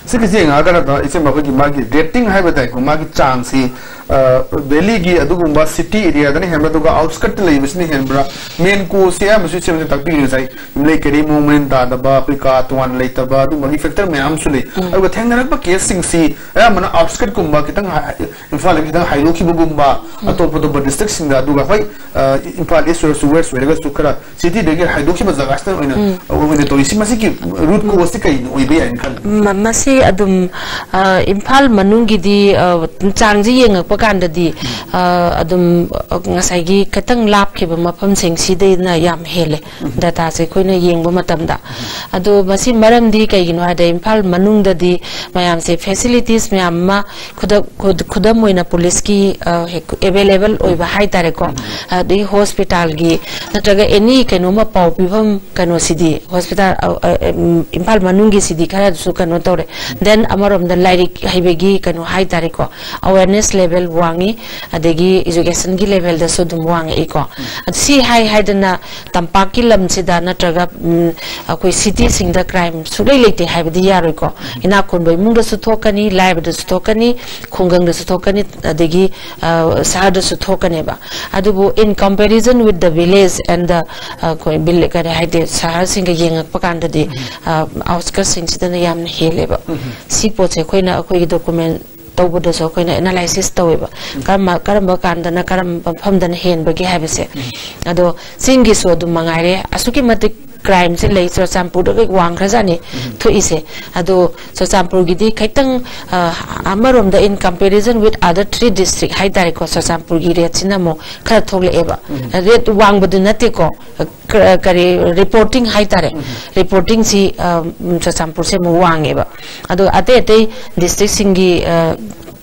ꯁꯤꯒꯤꯁꯦ ꯌꯦꯡꯉꯛꯑꯒꯅ ꯏꯆꯦ, ꯑꯩꯈꯣꯏꯒꯤ ꯃꯥꯒꯤ ꯔꯦꯇꯤꯡ ꯍꯥꯏꯕ ꯇꯥꯏꯀꯣ, ꯃꯥꯒꯤ ꯆꯥꯡꯁꯤ, ꯑ, ꯚꯦꯂꯤꯒꯤ ꯑꯗꯨꯒꯨꯝꯕ ꯁꯤꯇꯤ ꯑꯦꯔꯤꯌꯥꯗꯅ ꯍꯦꯟꯕ꯭ꯔꯥ, ꯑꯗꯨꯒ ꯑꯥꯎꯠꯁꯀꯠꯇ ꯂꯩꯕꯁꯤꯅ ꯍꯦꯟꯕ꯭ꯔꯥ? ꯃꯦꯟ ꯀꯣꯁꯁꯦ ꯑꯌꯥꯝꯕꯁꯨ ꯏꯆꯦ ꯍꯣꯏꯅ ꯇꯥꯛꯄꯤꯔꯤ ꯉꯁꯥꯏ, ꯌꯨꯝꯂꯩ ꯀꯩꯔꯩ ꯃꯑꯣꯡ ꯃꯔꯤꯟ ꯇꯥꯗꯕ, ꯑꯩꯈꯣꯏ ꯀꯥ ꯇꯣꯉꯥꯟꯅ ꯂꯩꯇꯕ, ꯑꯗꯨꯝꯕꯒꯤ ꯐꯦꯛꯇꯔ ꯃꯌꯥꯝ ꯑꯃꯁꯨ ꯂꯩ꯫ ꯑꯗꯨꯒ ꯊꯦꯡꯅꯔꯛꯄ ꯀꯦꯁꯁꯤꯡꯁꯤ ꯑꯌꯥꯝꯕꯅ ꯑꯥꯎꯠꯁꯀꯠꯀꯨꯝꯕ, ꯈꯤꯇꯪ ꯍꯥꯏ-, ꯏꯝꯐꯥꯜꯗꯒꯤ ꯈꯤꯇꯪ ꯍꯥꯏꯗꯣꯛꯈꯤꯕꯒꯨꯝꯕ, ꯑꯇꯣꯞ ꯑꯇꯣꯞꯄ ꯗꯤꯁꯇ꯭ꯔꯤꯛꯁꯤꯡꯗ, ꯑꯗꯨꯒ ꯍꯣꯏ, ꯑ, ꯏꯝꯐꯥꯜ ꯏꯁ ꯑꯣꯏꯔꯁꯨ, ꯋꯦꯁ ꯑꯣꯏꯔꯒꯁꯨ ꯈꯔ ꯁꯤꯇꯤꯗꯒꯤ ꯍꯥꯏꯗꯣꯛꯈꯤꯕ ꯖꯒꯥꯁꯤꯗ ꯑꯣꯏꯅ, ꯑꯣꯏꯅ ꯇꯧꯔꯤ꯫ ꯁꯤ ꯃꯁꯤꯒꯤ ꯔꯨꯠ ꯀꯣꯁꯁꯤ ꯀꯩꯅꯣ ꯑꯣꯏꯕ ꯌꯥꯏꯅ ꯈꯜꯂꯤ? ꯃ-, ꯃꯁꯤ ꯑꯗꯨꯝ, ꯑ, ꯏꯝꯐꯥꯜ ꯃꯅꯨꯡꯒꯤꯗꯤ, ꯑ, ꯆꯥꯡꯁꯤ ꯌꯦꯡꯉꯛꯄ ꯀꯥꯟꯗꯗꯤ, ꯑ, ꯑꯗꯨꯝ, ꯑ, ꯉꯁꯥꯏꯒꯤ ꯈꯤꯇꯪ ꯂꯥꯞꯈꯤꯕ ꯃꯐꯝꯁꯤꯡꯁꯤꯗꯩꯅ ꯌꯥꯝ ꯍꯦꯜꯂꯦ, ꯗꯇꯥꯁꯦ ꯑꯩꯈꯣꯏꯅ ꯌꯦꯡꯕ ꯃꯇꯝꯗ꯫ ꯑꯗꯣ ꯃꯁꯤ ꯃꯔꯝꯗꯤ ꯀꯩꯒꯤꯅꯣ ꯍꯥꯏꯗ, ꯏꯝꯐꯥꯜ ꯃꯅꯨꯡꯗꯗꯤ ꯃꯌꯥꯝꯁꯦ ꯐꯦꯁꯤꯂꯤꯇꯤꯁ ꯃꯌꯥꯝ ꯑꯃ, ꯈꯨꯗꯛ-, ꯈꯨꯗ-, ꯈꯨꯗꯝ ꯑꯣꯏꯅ ꯄꯨꯂꯤꯁꯀꯤ, ꯑ, ꯍꯦꯛ ꯑꯦꯚꯦꯂꯦꯕꯜ ꯑꯣꯏꯕ ꯍꯥꯏꯇꯥꯔꯦꯀꯣ, ꯑꯗꯩ ꯍꯣꯁꯄꯤꯇꯥꯜꯒꯤ ꯅꯠꯇ꯭ꯔꯒ ꯑꯦꯅꯤ ꯀꯩꯅꯣꯝꯃ ꯄꯥꯎ ꯄꯤꯐꯝ ꯀꯩꯅꯣꯁꯤꯗꯤ, ꯍꯣꯁꯄꯤꯇꯥꯜ, ꯑ, ꯑ, ꯎꯝ, ꯏꯝꯐꯥꯜ ꯃꯅꯨꯡꯒꯤꯁꯤꯗꯤ ꯈꯔꯁꯨ ꯀꯩꯅꯣ ꯇꯧꯔꯦ꯫ ꯗꯦꯟ ꯑꯃꯔꯣꯝꯗ ꯂꯥꯏꯔꯤꯛ ꯍꯩꯕꯒꯤ ꯀꯩꯅꯣ ꯍꯥꯏꯇꯥꯔꯦꯀꯣ, ꯑꯋꯦꯔꯅꯦꯁ ꯂꯦꯚꯦꯜ ꯋꯥꯡꯉꯤ, ꯑꯗꯒꯤ ꯏꯖꯨꯀꯦꯁꯟꯒꯤ ꯂꯦꯚꯦꯜꯗꯁꯨ ꯑꯗꯨꯝ ꯋꯥꯡꯉꯛꯏꯀꯣ꯫ ꯑꯗꯨ ꯁꯤ ꯍꯥꯏ ꯍꯥꯏꯗꯅ ꯇꯝꯄꯥꯛꯀꯤ ꯂꯝꯁꯤꯗ ꯅꯠꯇ꯭ꯔꯒ, ꯎꯝ, ꯑꯩꯈꯣꯏ ꯁꯤꯇꯤꯁꯤꯡꯗ ꯀ꯭ꯔꯥꯏꯝ ꯁꯨꯛꯂꯩ ꯂꯩꯇꯦ ꯍꯥꯏꯕꯗꯤ ꯌꯥꯔꯣꯏꯀꯣ꯫ ꯏꯅꯥꯛ ꯈꯨꯟꯕ ꯏꯃꯨꯡꯗꯁꯨ ꯊꯣꯛꯀꯅꯤ, ꯂꯥꯏꯔꯕꯗꯁꯨ ꯊꯣꯛꯀꯅꯤ, ꯈꯨꯡꯒꯪꯗꯁꯨ ꯊꯣꯛꯀꯅꯤ, ꯑꯗꯒꯤ, ꯑ, ꯁꯍꯔꯗꯁꯨ ꯊꯣꯛꯀꯅꯦꯕ꯫ ꯑꯗꯨꯕꯨ in comparison with the village and the, ꯑ, ꯑꯩꯈꯣꯏ ꯚꯤꯂꯦ-, ꯀꯔꯤ ꯍꯥꯏꯗꯤ, ꯁꯍꯔꯁꯤꯡꯒ ꯌꯦꯡꯉꯛꯄ ꯀꯥꯟꯗꯗꯤ, ꯑ, ꯑꯥꯎꯠꯁꯀꯠꯁꯤꯡꯁꯤꯗꯅ ꯌꯥꯝꯅ ꯍꯦꯜꯂꯦꯕ꯫ ꯁꯤ ꯄꯣꯠꯁꯦ ꯑꯩꯈꯣꯏꯅ ꯑꯩꯈꯣꯏꯒꯤ ꯗꯣꯀꯨꯃꯦꯟ ꯇꯧꯕꯗꯁꯨ ꯑꯩꯈꯣꯏꯅ ꯑꯦꯅꯥꯂꯥꯏꯁꯤꯁ ꯇꯧꯋꯦꯕ꯫ ꯀꯔꯝꯕ, ꯀꯔꯝꯕ ꯀꯥꯟꯗꯅ ꯀꯔꯝꯕ ꯃꯐꯝꯗꯅ ꯍꯦꯟꯕꯒꯦ ꯍꯥꯏꯕꯁꯦ꯫ ꯑꯗꯣ ꯆꯤꯡꯒꯤꯁꯨ ꯑꯗꯨꯝ ꯃꯉꯥꯏꯔꯦ, ꯑꯁꯨꯛꯀꯤ ꯃꯇꯤꯛ ꯀ꯭ꯔꯥꯏꯝꯁꯦ ꯂꯩ, ꯆꯨꯔꯆꯥꯟꯄꯨꯔꯗꯒ ꯋꯥꯡꯈ꯭ꯔꯖꯥꯠꯅꯤ ꯊꯣꯛꯏꯁꯦ꯫ ꯑꯗꯣ ꯆꯨꯔꯆꯥꯟꯄꯨꯔꯒꯤꯗꯤ ꯈꯤꯇꯪ, ꯑ, ꯑꯃꯔꯣꯝꯗ in comparison with other three district ꯍꯥꯏꯇꯥꯔꯦꯀꯣ, ꯆꯨꯔꯆꯥꯟꯄꯨꯔꯒꯤ ꯔꯦꯠꯁꯤꯅ ꯑꯃꯨꯛ ꯈꯔ ꯊꯣꯛꯂꯛꯑꯦꯕ꯫ ꯔꯦꯠ ꯋꯥꯡꯕꯗꯨ ꯅꯠꯇꯦꯀꯣ, ꯀ-, ꯀꯔꯤ, ꯔꯤꯄꯣꯔꯇꯤꯡ ꯍꯥꯏꯇꯥꯔꯦ꯫ ꯔꯤꯄꯣꯔꯇꯤꯡꯁꯤ, ꯑ, ꯎꯝ, ꯆꯨꯔꯆꯥꯟꯄꯨꯔꯁꯦ ꯑꯃꯨꯛ ꯋꯥꯡꯉꯦꯕ꯫ ꯑꯗꯣ ꯑꯇꯩ ꯑꯇꯩ ꯗꯤꯁꯇ꯭ꯔꯤꯛꯁꯤꯡꯒꯤ, ꯑ,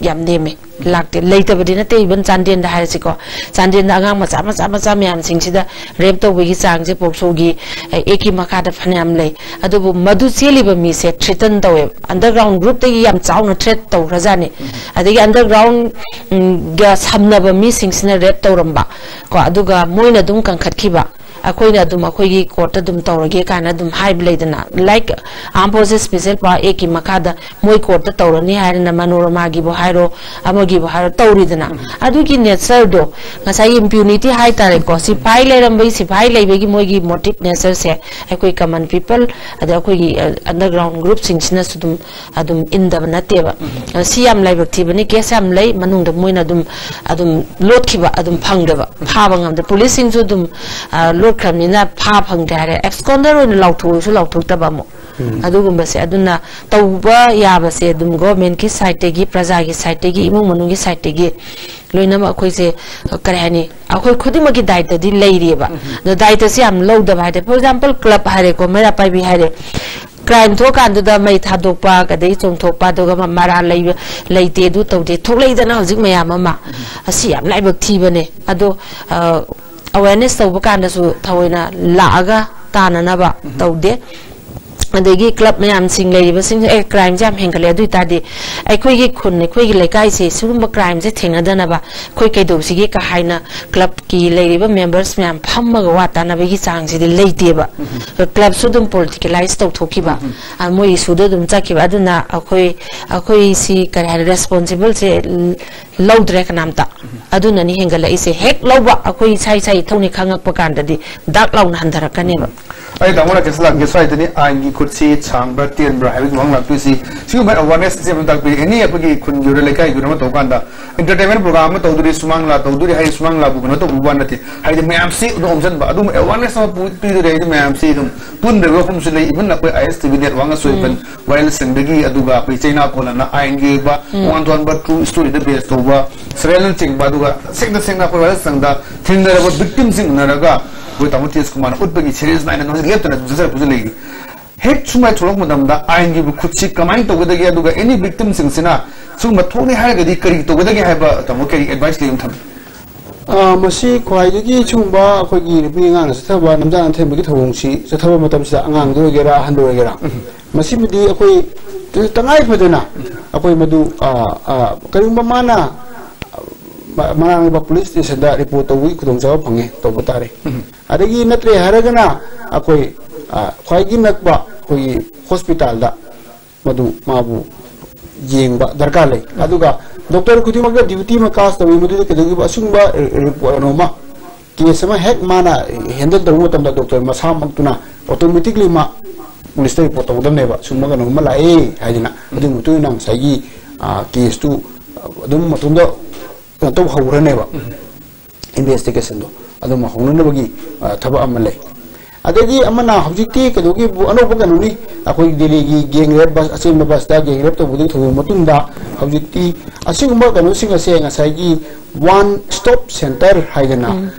ꯌꯥꯝ ꯅꯦꯝꯃꯦ꯫ ꯂꯥꯛꯇꯦ, ꯂꯩꯇꯕꯗꯤ ꯅꯠꯇꯦ꯫ ꯏꯚꯟ ꯆꯥꯟꯗꯦꯜꯗ ꯍꯥꯏꯔꯁꯤꯀꯣ, ꯆꯥꯟꯗꯦꯜꯗ ꯑꯉꯥꯡ ꯃꯆꯥ ꯃꯆꯥ ꯃꯆꯥ ꯃꯌꯥꯝꯁꯤꯡꯁꯤꯗ ꯔꯦꯞ ꯇꯧꯕꯒꯤ ꯆꯥꯡꯁꯦ ꯄꯣꯛꯁꯣꯒꯤ ꯑꯦꯛꯀꯤ ꯃꯈꯥꯗ ꯐꯅꯌꯥꯝ ꯂꯩ꯫ ꯑꯗꯨꯕꯨ ꯃꯗꯨ ꯆꯦꯜꯂꯤꯕ ꯃꯤꯁꯦ ꯊ꯭ꯔꯦꯇꯟ ꯇꯧꯋꯦꯕ꯫ ꯑꯟꯗꯔꯒ꯭ꯔꯥꯎꯟ ꯒ꯭ꯔꯨꯞꯇꯒꯤ ꯌꯥꯝ ꯆꯥꯎꯅ ꯊ꯭ꯔꯦꯠ ꯇꯧꯈ꯭ꯔꯖꯥꯠꯅꯤ꯫ ꯑꯗꯒꯤ ꯑꯟꯗꯔꯒ꯭ꯔꯥꯎꯟ ꯒ ꯁꯝꯅꯕ ꯃꯤꯁꯤꯡꯁꯤꯅ ꯔꯦꯞ ꯇꯧꯔꯝꯕ ꯀꯣ, ꯑꯗꯨꯒ ꯃꯣꯏꯅ ꯑꯗꯨꯝ ꯀꯟꯈꯠꯈꯤꯕ, ꯑꯩꯈꯣꯏꯅ ꯑꯗꯨꯝ ꯑꯩꯈꯣꯏꯒꯤ ꯀꯣꯔꯠꯇ ꯑꯗꯨꯝ ꯇꯧꯔꯒꯦ ꯀꯥꯏꯅ ꯑꯗꯨꯝ ꯍꯥꯏꯕ ꯂꯩꯗꯅ, ꯂꯥꯏꯛ, ꯑꯥꯔꯝ ꯐꯣꯔꯁꯦꯁ ꯁ꯭ꯄꯦꯁꯦꯜ ꯄꯥꯋꯔ ꯑꯦꯛꯀꯤ ꯃꯈꯥꯗ ꯃꯣꯏ ꯀꯣꯔꯠꯇ ꯇꯧꯔꯅꯤ ꯍꯥꯏꯔꯅ ꯃꯅꯣꯔꯃꯥꯒꯤꯕꯨ ꯍꯥꯏꯔꯣ, ꯑꯃꯒꯤꯕꯨ ꯍꯥꯏꯔꯣ, ꯇꯧꯔꯤꯗꯅ꯫ ꯑꯗꯨꯒꯤ ꯅꯦꯆꯔꯗꯣ, ꯉꯁꯥꯏꯒꯤ ꯏꯝꯄ꯭ꯌꯨꯅꯤꯇꯤ ꯍꯥꯏꯇꯥꯔꯦꯀꯣ, ꯁꯤꯐꯥꯏ ꯂꯩꯔꯝꯕꯒꯤ, ꯁꯤꯐꯥꯏ ꯂꯩꯕꯒꯤ ꯃꯣꯏꯒꯤ ꯃꯣꯇꯤꯞ ꯅꯦꯆꯔꯁꯦ ꯑꯩꯈꯣꯏ ꯀꯃꯟ ꯄꯤꯄꯜ, ꯑꯗꯩ ꯑꯩꯈꯣꯏꯒꯤ ꯑꯟꯗꯔꯒ꯭ꯔꯥꯎꯟ ꯒ꯭ꯔꯨꯞꯁꯤꯡꯁꯤꯅꯁꯨ ꯑꯗꯨꯝ ꯑꯗꯨꯝ ꯏꯟꯗꯕ ꯅꯠꯇꯦꯕ꯫ ꯁꯤ ꯌꯥꯝ ꯂꯥꯏꯕꯛ ꯊꯤꯕꯅꯤ, ꯀꯦꯁ ꯌꯥꯝ ꯂꯩ ꯃꯅꯨꯡꯗ ꯃꯣꯏꯅ ꯑꯗꯨꯝ ꯑꯗꯨꯝ ꯂꯣꯠꯈꯤꯕ, ꯑꯗꯨꯝ ꯐꯪꯗꯕ, ꯐꯥꯕ ꯉꯝꯗꯦ꯫ ꯄꯨꯂꯤꯁꯁꯤꯡꯁꯨ ꯑꯗꯨꯝ, ꯑ, ꯂꯣꯠꯈ꯭ꯔꯕꯅꯤꯅ ꯐꯥ ꯐꯪꯗꯦ ꯍꯥꯏꯔꯦ, ꯑꯦꯞꯁꯀꯣꯟꯗꯔ ꯑꯣꯏꯅ ꯂꯥꯎꯊꯣꯛꯑꯁꯨ ꯂꯥꯎꯊꯣꯛꯇꯕ ꯑꯃꯨꯛ꯫ ꯑꯗꯨꯒꯨꯝꯕꯁꯦ, ꯑꯗꯨꯅ ꯇꯧꯕ ꯌꯥꯕꯁꯦ ꯑꯗꯨꯝ ꯒꯣꯔꯃꯦꯟꯠꯀꯤ ꯁꯥꯏꯠꯇꯒꯤ, ꯄ꯭ꯔꯖꯥꯒꯤ ꯁꯥꯏꯠꯇꯒꯤ, ꯏꯃꯨꯡ ꯃꯅꯨꯡꯒꯤ ꯁꯥꯏꯠꯇꯒꯤ ꯂꯣꯏꯅꯃꯛ ꯑꯩꯈꯣꯏꯁꯦ, ꯑ, ꯀꯔꯤ ꯍꯥꯏꯅꯤ, ꯑꯩꯈꯣꯏ ꯈꯨꯗꯤꯡꯃꯛꯀꯤ ꯗꯥꯏꯇꯗꯤ ꯂꯩꯔꯤꯑꯕ꯫ ꯑꯗꯣ ꯗꯥꯏꯇꯁꯦ ꯌꯥꯝ ꯂꯧꯗꯕ ꯍꯥꯏ ꯇꯥꯔꯦ꯫ ꯐꯣꯔ ꯑꯦꯛꯖꯥꯝꯄꯜ, ꯀ꯭ꯂꯕ ꯍꯥꯏꯔꯦꯀꯣ, ꯃꯩꯔꯥ ꯄꯥꯏꯕꯤ ꯍꯥꯏꯔꯦ, ꯀ꯭ꯔꯥꯏꯝ ꯊꯣꯛꯑꯀꯥꯟꯗꯨꯗ ꯃꯩ ꯊꯥꯗꯣꯛꯄ, ꯑꯗꯩ ꯆꯣꯡꯊꯣꯛꯄ, ꯑꯗꯨꯒ ꯃ-, ꯃꯔꯥꯜ ꯂꯩꯕ, ꯂꯩꯇꯦ, ꯑꯗꯨ ꯇꯧꯗꯦ, ꯊꯣꯛꯂꯛꯏꯗꯅ ꯍꯧꯖꯤꯛ ꯃꯌꯥꯝ ꯑꯃ꯫ ꯑꯁꯤ ꯌꯥꯝ ꯂꯥꯏꯕꯛ ꯊꯤꯕꯅꯦ꯫ ꯑꯗꯣ, ꯑ, ꯑꯋꯦꯔꯅꯦꯁ ꯇꯧꯕ ꯀꯥꯟꯗꯁꯨ ꯊꯑꯣꯏꯅ ꯂꯥꯛꯑꯒ ꯇꯥꯅꯅꯕ ꯇꯧꯗꯦ꯫ ꯑꯗꯒꯤ ꯀ꯭ꯂꯕ ꯃꯌꯥꯝꯁꯤꯡ ꯂꯩꯔꯤꯕꯁꯤꯡꯁꯦ, "ꯑꯦ, ꯀ꯭ꯔꯥꯏꯝꯁꯦ ꯌꯥꯝ ꯍꯦꯟꯒꯠꯂꯦ, ꯑꯗꯨ ꯑꯣꯏꯇꯥꯔꯗꯤ ꯑꯩꯈꯣꯏꯒꯤ ꯈꯨꯟ, ꯑꯩꯈꯣꯏꯒꯤ ꯂꯩꯀꯥꯏꯁꯦ ꯁꯤꯒꯨꯝꯕ ꯀ꯭ꯔꯥꯏꯝꯁꯦ ꯊꯦꯡꯅꯗꯅꯕ ꯑꯩꯈꯣꯏ ꯀꯩꯗꯧꯁꯤꯒꯦ?" ꯀ ꯍꯥꯏꯅ ꯀ꯭ꯂꯕꯀꯤ ꯂꯩꯔꯤꯕ ꯃꯦꯝꯕꯔꯁ ꯃꯌꯥꯝ ꯐꯝꯃꯒ ꯋꯥ ꯇꯥꯅꯕꯒꯤ ꯆꯥꯡꯁꯤꯗꯤ ꯂꯩꯇꯦꯕ꯫ ꯀ꯭ꯂꯕꯁꯨ ꯑꯗꯨꯝ ꯄꯣꯂꯤꯇꯤꯀꯦꯂꯥꯏꯁ ꯇꯧꯊꯣꯛꯈꯤꯕ, ꯑ, ꯃꯣꯏ ꯏꯁꯨꯗ ꯑꯗꯨꯝ ꯆꯠꯈꯤꯕ꯫ ꯑꯗꯨꯅ ꯑꯩꯈꯣꯏ, ꯑꯩꯈꯣꯏ ꯁꯤ ꯀꯔꯤ ꯍꯥꯏꯔꯦ, ꯔꯦꯁꯄꯣꯟꯁꯤꯕꯜꯁꯦ ꯂꯧꯗ꯭ꯔꯦ ꯀꯅꯥꯝꯇ꯫ ꯑꯗꯨꯅꯅꯤ ꯍꯦꯟꯒꯠꯂꯛꯏꯁꯦ꯫ ꯍꯦꯛ ꯂꯧꯕ, ꯑꯩꯈꯣꯏ ꯏꯁꯥ ꯏꯁꯥ ꯏꯊꯧꯅꯤ ꯈꯪꯉꯛꯄ ꯀꯥꯟꯗꯗꯤ ꯗꯥꯛ ꯂꯥꯎꯅ ꯍꯟꯊꯔꯛꯀꯅꯦꯕ꯫ ꯑꯩ ꯇꯥꯃꯣ ꯔꯥꯀꯦꯁ ꯂꯥꯛꯀꯦ, ꯁ꯭ꯋꯥꯏꯗꯅꯤ ꯑꯥꯏꯟꯒꯤ ꯈꯨꯠꯁꯤ ꯁꯥꯡꯕ꯭ꯔꯥ ꯇꯦꯟꯕ꯭ꯔꯥ ꯍꯥꯏꯕꯒꯤ ꯋꯥꯍꯪ ꯂꯥꯛꯇꯣꯏꯁꯤ꯫ ꯁꯤꯒꯨꯝꯕ ꯑꯦꯋꯥꯔꯅꯦꯁ ꯑꯁꯤ ꯑꯃ ꯇꯥꯛꯄꯤꯔꯤ꯫ ꯑꯦꯅꯤ ꯑꯩꯈꯣꯏꯒꯤ ꯈꯨꯟꯒꯤ ꯑꯣꯏꯔꯣ, ꯂꯩꯀꯥꯏꯒꯤ ꯑꯣꯏꯔꯣ ꯑꯃ ꯇꯧꯕ ꯀꯥꯟꯗ, ꯑꯦꯟꯇꯔꯇꯦꯟꯃꯦꯟ ꯄ꯭ꯔꯣꯒ꯭ꯔꯥꯝ ꯑꯃ ꯇꯧꯗꯣꯔꯤ, ꯁꯨꯃꯥꯡ ꯂꯤꯂꯥ ꯇꯧꯗꯣꯔꯤ ꯍꯥꯏ, ꯁꯨꯃꯥꯡ ꯂꯤꯂꯥꯕꯨ ꯀꯩꯅꯣ ꯇꯧꯕ ꯋꯥ ꯅꯠꯇꯦ꯫ ꯍꯥꯏꯗꯤ ꯃꯌꯥꯝꯁꯤ ꯑꯗꯨꯝ ꯍꯣꯝꯖꯤꯟꯕ, ꯑꯗꯨꯝ ꯑꯦꯋꯥꯔꯅꯦꯁ ꯑꯃ ꯄꯨ-, ꯄꯤꯗꯣꯔꯤ ꯍꯥꯏꯗꯤ ꯃꯌꯥꯝꯁꯤ ꯑꯗꯨꯝ ꯄꯨꯟꯗꯕ ꯃꯐꯝꯁꯨ ꯂꯩ꯫ ꯏꯚꯟ ꯑꯩꯈꯣꯏ ꯑꯥꯏ ꯑꯦꯁ ꯇꯤ ꯚꯤ ꯅꯦꯠꯋꯥꯛꯅꯁꯨ ꯏꯚꯟ ꯋꯥꯌꯦꯜꯁꯪꯗꯒꯤ, ꯑꯗꯨꯒ ꯑꯩꯈꯣꯏ ꯆꯩꯅꯥ ꯀꯣꯂꯟꯅ ꯑꯥꯏꯟꯒꯤ ꯑꯣꯏꯕ ꯇꯣꯉꯥꯟ ꯇꯣꯉꯥꯟꯕ ꯇ꯭ꯔꯨ ꯁ꯭ꯇꯣꯔꯤꯗ ꯕꯦꯁ ꯇꯧꯕ ꯁꯦꯔꯦꯜꯅꯆꯤꯡꯕ, ꯑꯗꯨꯒ ꯁꯦꯡꯅ ꯁꯦꯡꯅ ꯑꯩꯈꯣꯏ ꯋꯥꯌꯦꯜꯁꯪꯗ ꯊꯦꯡꯅꯔꯕ ꯚꯤꯛꯇꯤꯝꯁꯤꯡ ꯎꯅꯔꯒ ꯑꯩꯈꯣꯏ ꯇꯥꯃꯣ ꯇꯦꯖ ꯀꯨꯃꯥꯔꯅ ꯎꯠꯄꯒꯤ ꯁꯦꯔꯤꯁ ꯅꯥꯏꯅ ꯅꯣꯏ ꯂꯦꯞꯇꯅ ꯑꯗꯨꯝ ꯆꯠꯆꯔꯛꯄꯁꯨ ꯂꯩꯔꯤ꯫ ꯍꯦꯛ ꯁꯨꯃꯥꯏꯅ ꯊꯣꯛꯂꯛꯄ ꯃꯇꯝꯗ ꯑꯥꯏꯟꯒꯤ ꯈꯨꯠꯁꯤ ꯀꯃꯥꯏꯅ ꯇꯧꯒꯗꯒꯦ, ꯑꯗꯨꯒ ꯑꯦꯅꯤ ꯚꯤꯛꯇꯤꯝꯁꯤꯡꯁꯤꯅ ꯁꯤꯒꯨꯝꯕ ꯊꯣꯛꯅꯤ ꯍꯥꯏꯔꯒꯗꯤ ꯀꯔꯤ ꯇꯧꯒꯗꯒꯦ ꯍꯥꯏꯕ ꯇꯥꯃꯣ ꯀꯔꯤ advice ꯂꯩ ꯑꯃ ꯊꯝꯕꯤꯌꯨ? ꯑ, ꯃꯁꯤ ꯈ꯭ꯋꯥꯏꯗꯒꯤ ꯁꯤꯒꯨꯝꯕ ꯑꯩꯈꯣꯏꯒꯤ ꯅꯨꯄꯤ ꯑꯉꯥꯡꯅ ꯆꯠꯊꯕ ꯂꯝꯖꯥꯜ ꯂꯝꯊꯦꯟꯕꯒꯤ ꯊꯧꯑꯣꯡꯁꯤ ꯆꯠꯊꯕ ꯃꯇꯝꯁꯤꯗ ꯑꯉꯥꯡꯗ ꯑꯣꯏꯒꯦꯔꯥ ꯑꯍꯟꯗ ꯑꯣꯏꯒꯦꯔꯥ, ꯃꯁꯤꯃꯗꯤ ꯑꯩꯈꯣꯏ ꯇꯉꯥꯏ ꯐꯗꯅ ꯑꯩꯈꯣꯏ ꯃꯗꯨ, ꯑ, ꯑ, ꯀꯔꯤꯒꯨꯝꯕ ꯃꯥꯅ ꯃ- ꯃꯅꯥꯛ ꯅꯛꯄ ꯄꯨꯂꯤꯁ ꯁ꯭ꯇꯦꯁꯟꯗ ꯔꯤꯄꯣꯔꯠ ꯇꯧꯕꯒꯤ ꯈꯨꯗꯣꯡꯆꯥꯕ ꯐꯪꯉꯦ, ꯇꯧꯕ ꯇꯥꯔꯦ꯫ ꯑꯗꯒꯤ ꯅꯠꯇ꯭ꯔꯦ ꯍꯥꯏꯔꯒꯅ ꯑꯩꯈꯣꯏ, ꯑ, ꯈ꯭ꯋꯥꯏꯗꯒꯤ ꯅꯛꯄ ꯑꯩꯈꯣꯏꯒꯤ ꯍꯣꯁꯄꯤꯇꯥꯜꯗ ꯃꯗꯨ ꯃꯥꯕꯨ ꯌꯦꯡꯕ ꯗꯔꯀꯥꯔ ꯂꯩ꯫ ꯑꯗꯨꯒ ꯗꯣꯛꯇꯔ ꯈꯨꯗꯤꯡꯃꯛꯇ ꯗ꯭ꯌꯨꯇꯤ ꯑꯃ ꯀꯥꯁ ꯇꯧꯏ, ꯃꯗꯨꯗ ꯀꯩꯗꯧꯒꯦꯕ ꯑꯁꯤꯒꯨꯝꯕ ꯔꯤꯄꯣꯔꯠ ꯑꯃ, ꯀꯦꯁ ꯑꯃ ꯍꯦꯛ ꯃꯥꯅ ꯍꯦꯟꯗꯜ ꯇꯧꯕ ꯃꯇꯝꯗ ꯗꯣꯛꯇꯔ ꯃꯁꯥꯃꯛꯇꯨꯅ ꯑꯣꯇꯣꯃꯦꯇꯤꯛꯂꯤ ꯃꯥ ꯄꯨꯂꯤꯁꯇ ꯔꯤꯄꯣꯔꯠ ꯇꯧꯒꯗꯕꯅꯦꯕ, ꯁꯨꯝꯕ ꯀꯩꯅꯣ ꯑꯃ ꯂꯥꯛꯑꯦ ꯍꯥꯏꯗꯅ꯫ ꯑꯗꯨꯒꯤ ꯃꯇꯨꯡ ꯏꯟꯅ ꯉꯁꯥꯏꯒꯤ, ꯑ, ꯀꯦꯁꯇꯨ ꯑꯗꯨꯝ ꯃꯇꯣꯝꯗ ꯀꯩꯅꯣ ꯇꯧꯕ ꯍꯧꯈ꯭ꯔꯅꯦꯕ, ꯏꯟꯚꯦꯁꯇꯤꯒꯦꯁꯟꯗꯣ ꯑꯗꯨꯝ ꯍꯧꯅꯅꯕꯒꯤ, ꯑ, ꯊꯕꯛ ꯑꯃ ꯂꯩ꯫ ꯑꯗꯒꯤ ꯑꯃꯅ ꯍꯧꯖꯤꯛꯇꯤ ꯀꯩꯅꯣꯒꯤ ꯑꯅꯧꯕ ꯀꯩꯅꯣꯅꯤ, ꯑꯩꯈꯣꯏ ꯗꯦꯜꯂꯤꯒꯤ ꯒꯦꯡ ꯔꯦꯞ ꯕꯁ, ꯑꯆꯦꯟꯕ ꯕꯁꯇ ꯒꯦꯡ ꯔꯦꯞ ꯇꯧꯕꯗꯒꯤ ꯊꯧꯗꯣꯛ ꯃꯇꯨꯡꯗ ꯍꯧꯖꯤꯛꯇꯤ ꯑꯁꯤꯒꯨꯝꯕ ꯀꯩꯅꯣꯁꯤꯡ ꯑꯁꯦ ꯉꯁꯥꯏꯒꯤ ꯋꯥꯟ ꯁ꯭ꯇꯣꯞ ꯁꯦꯟꯇꯔ ꯍꯥꯏꯗꯅ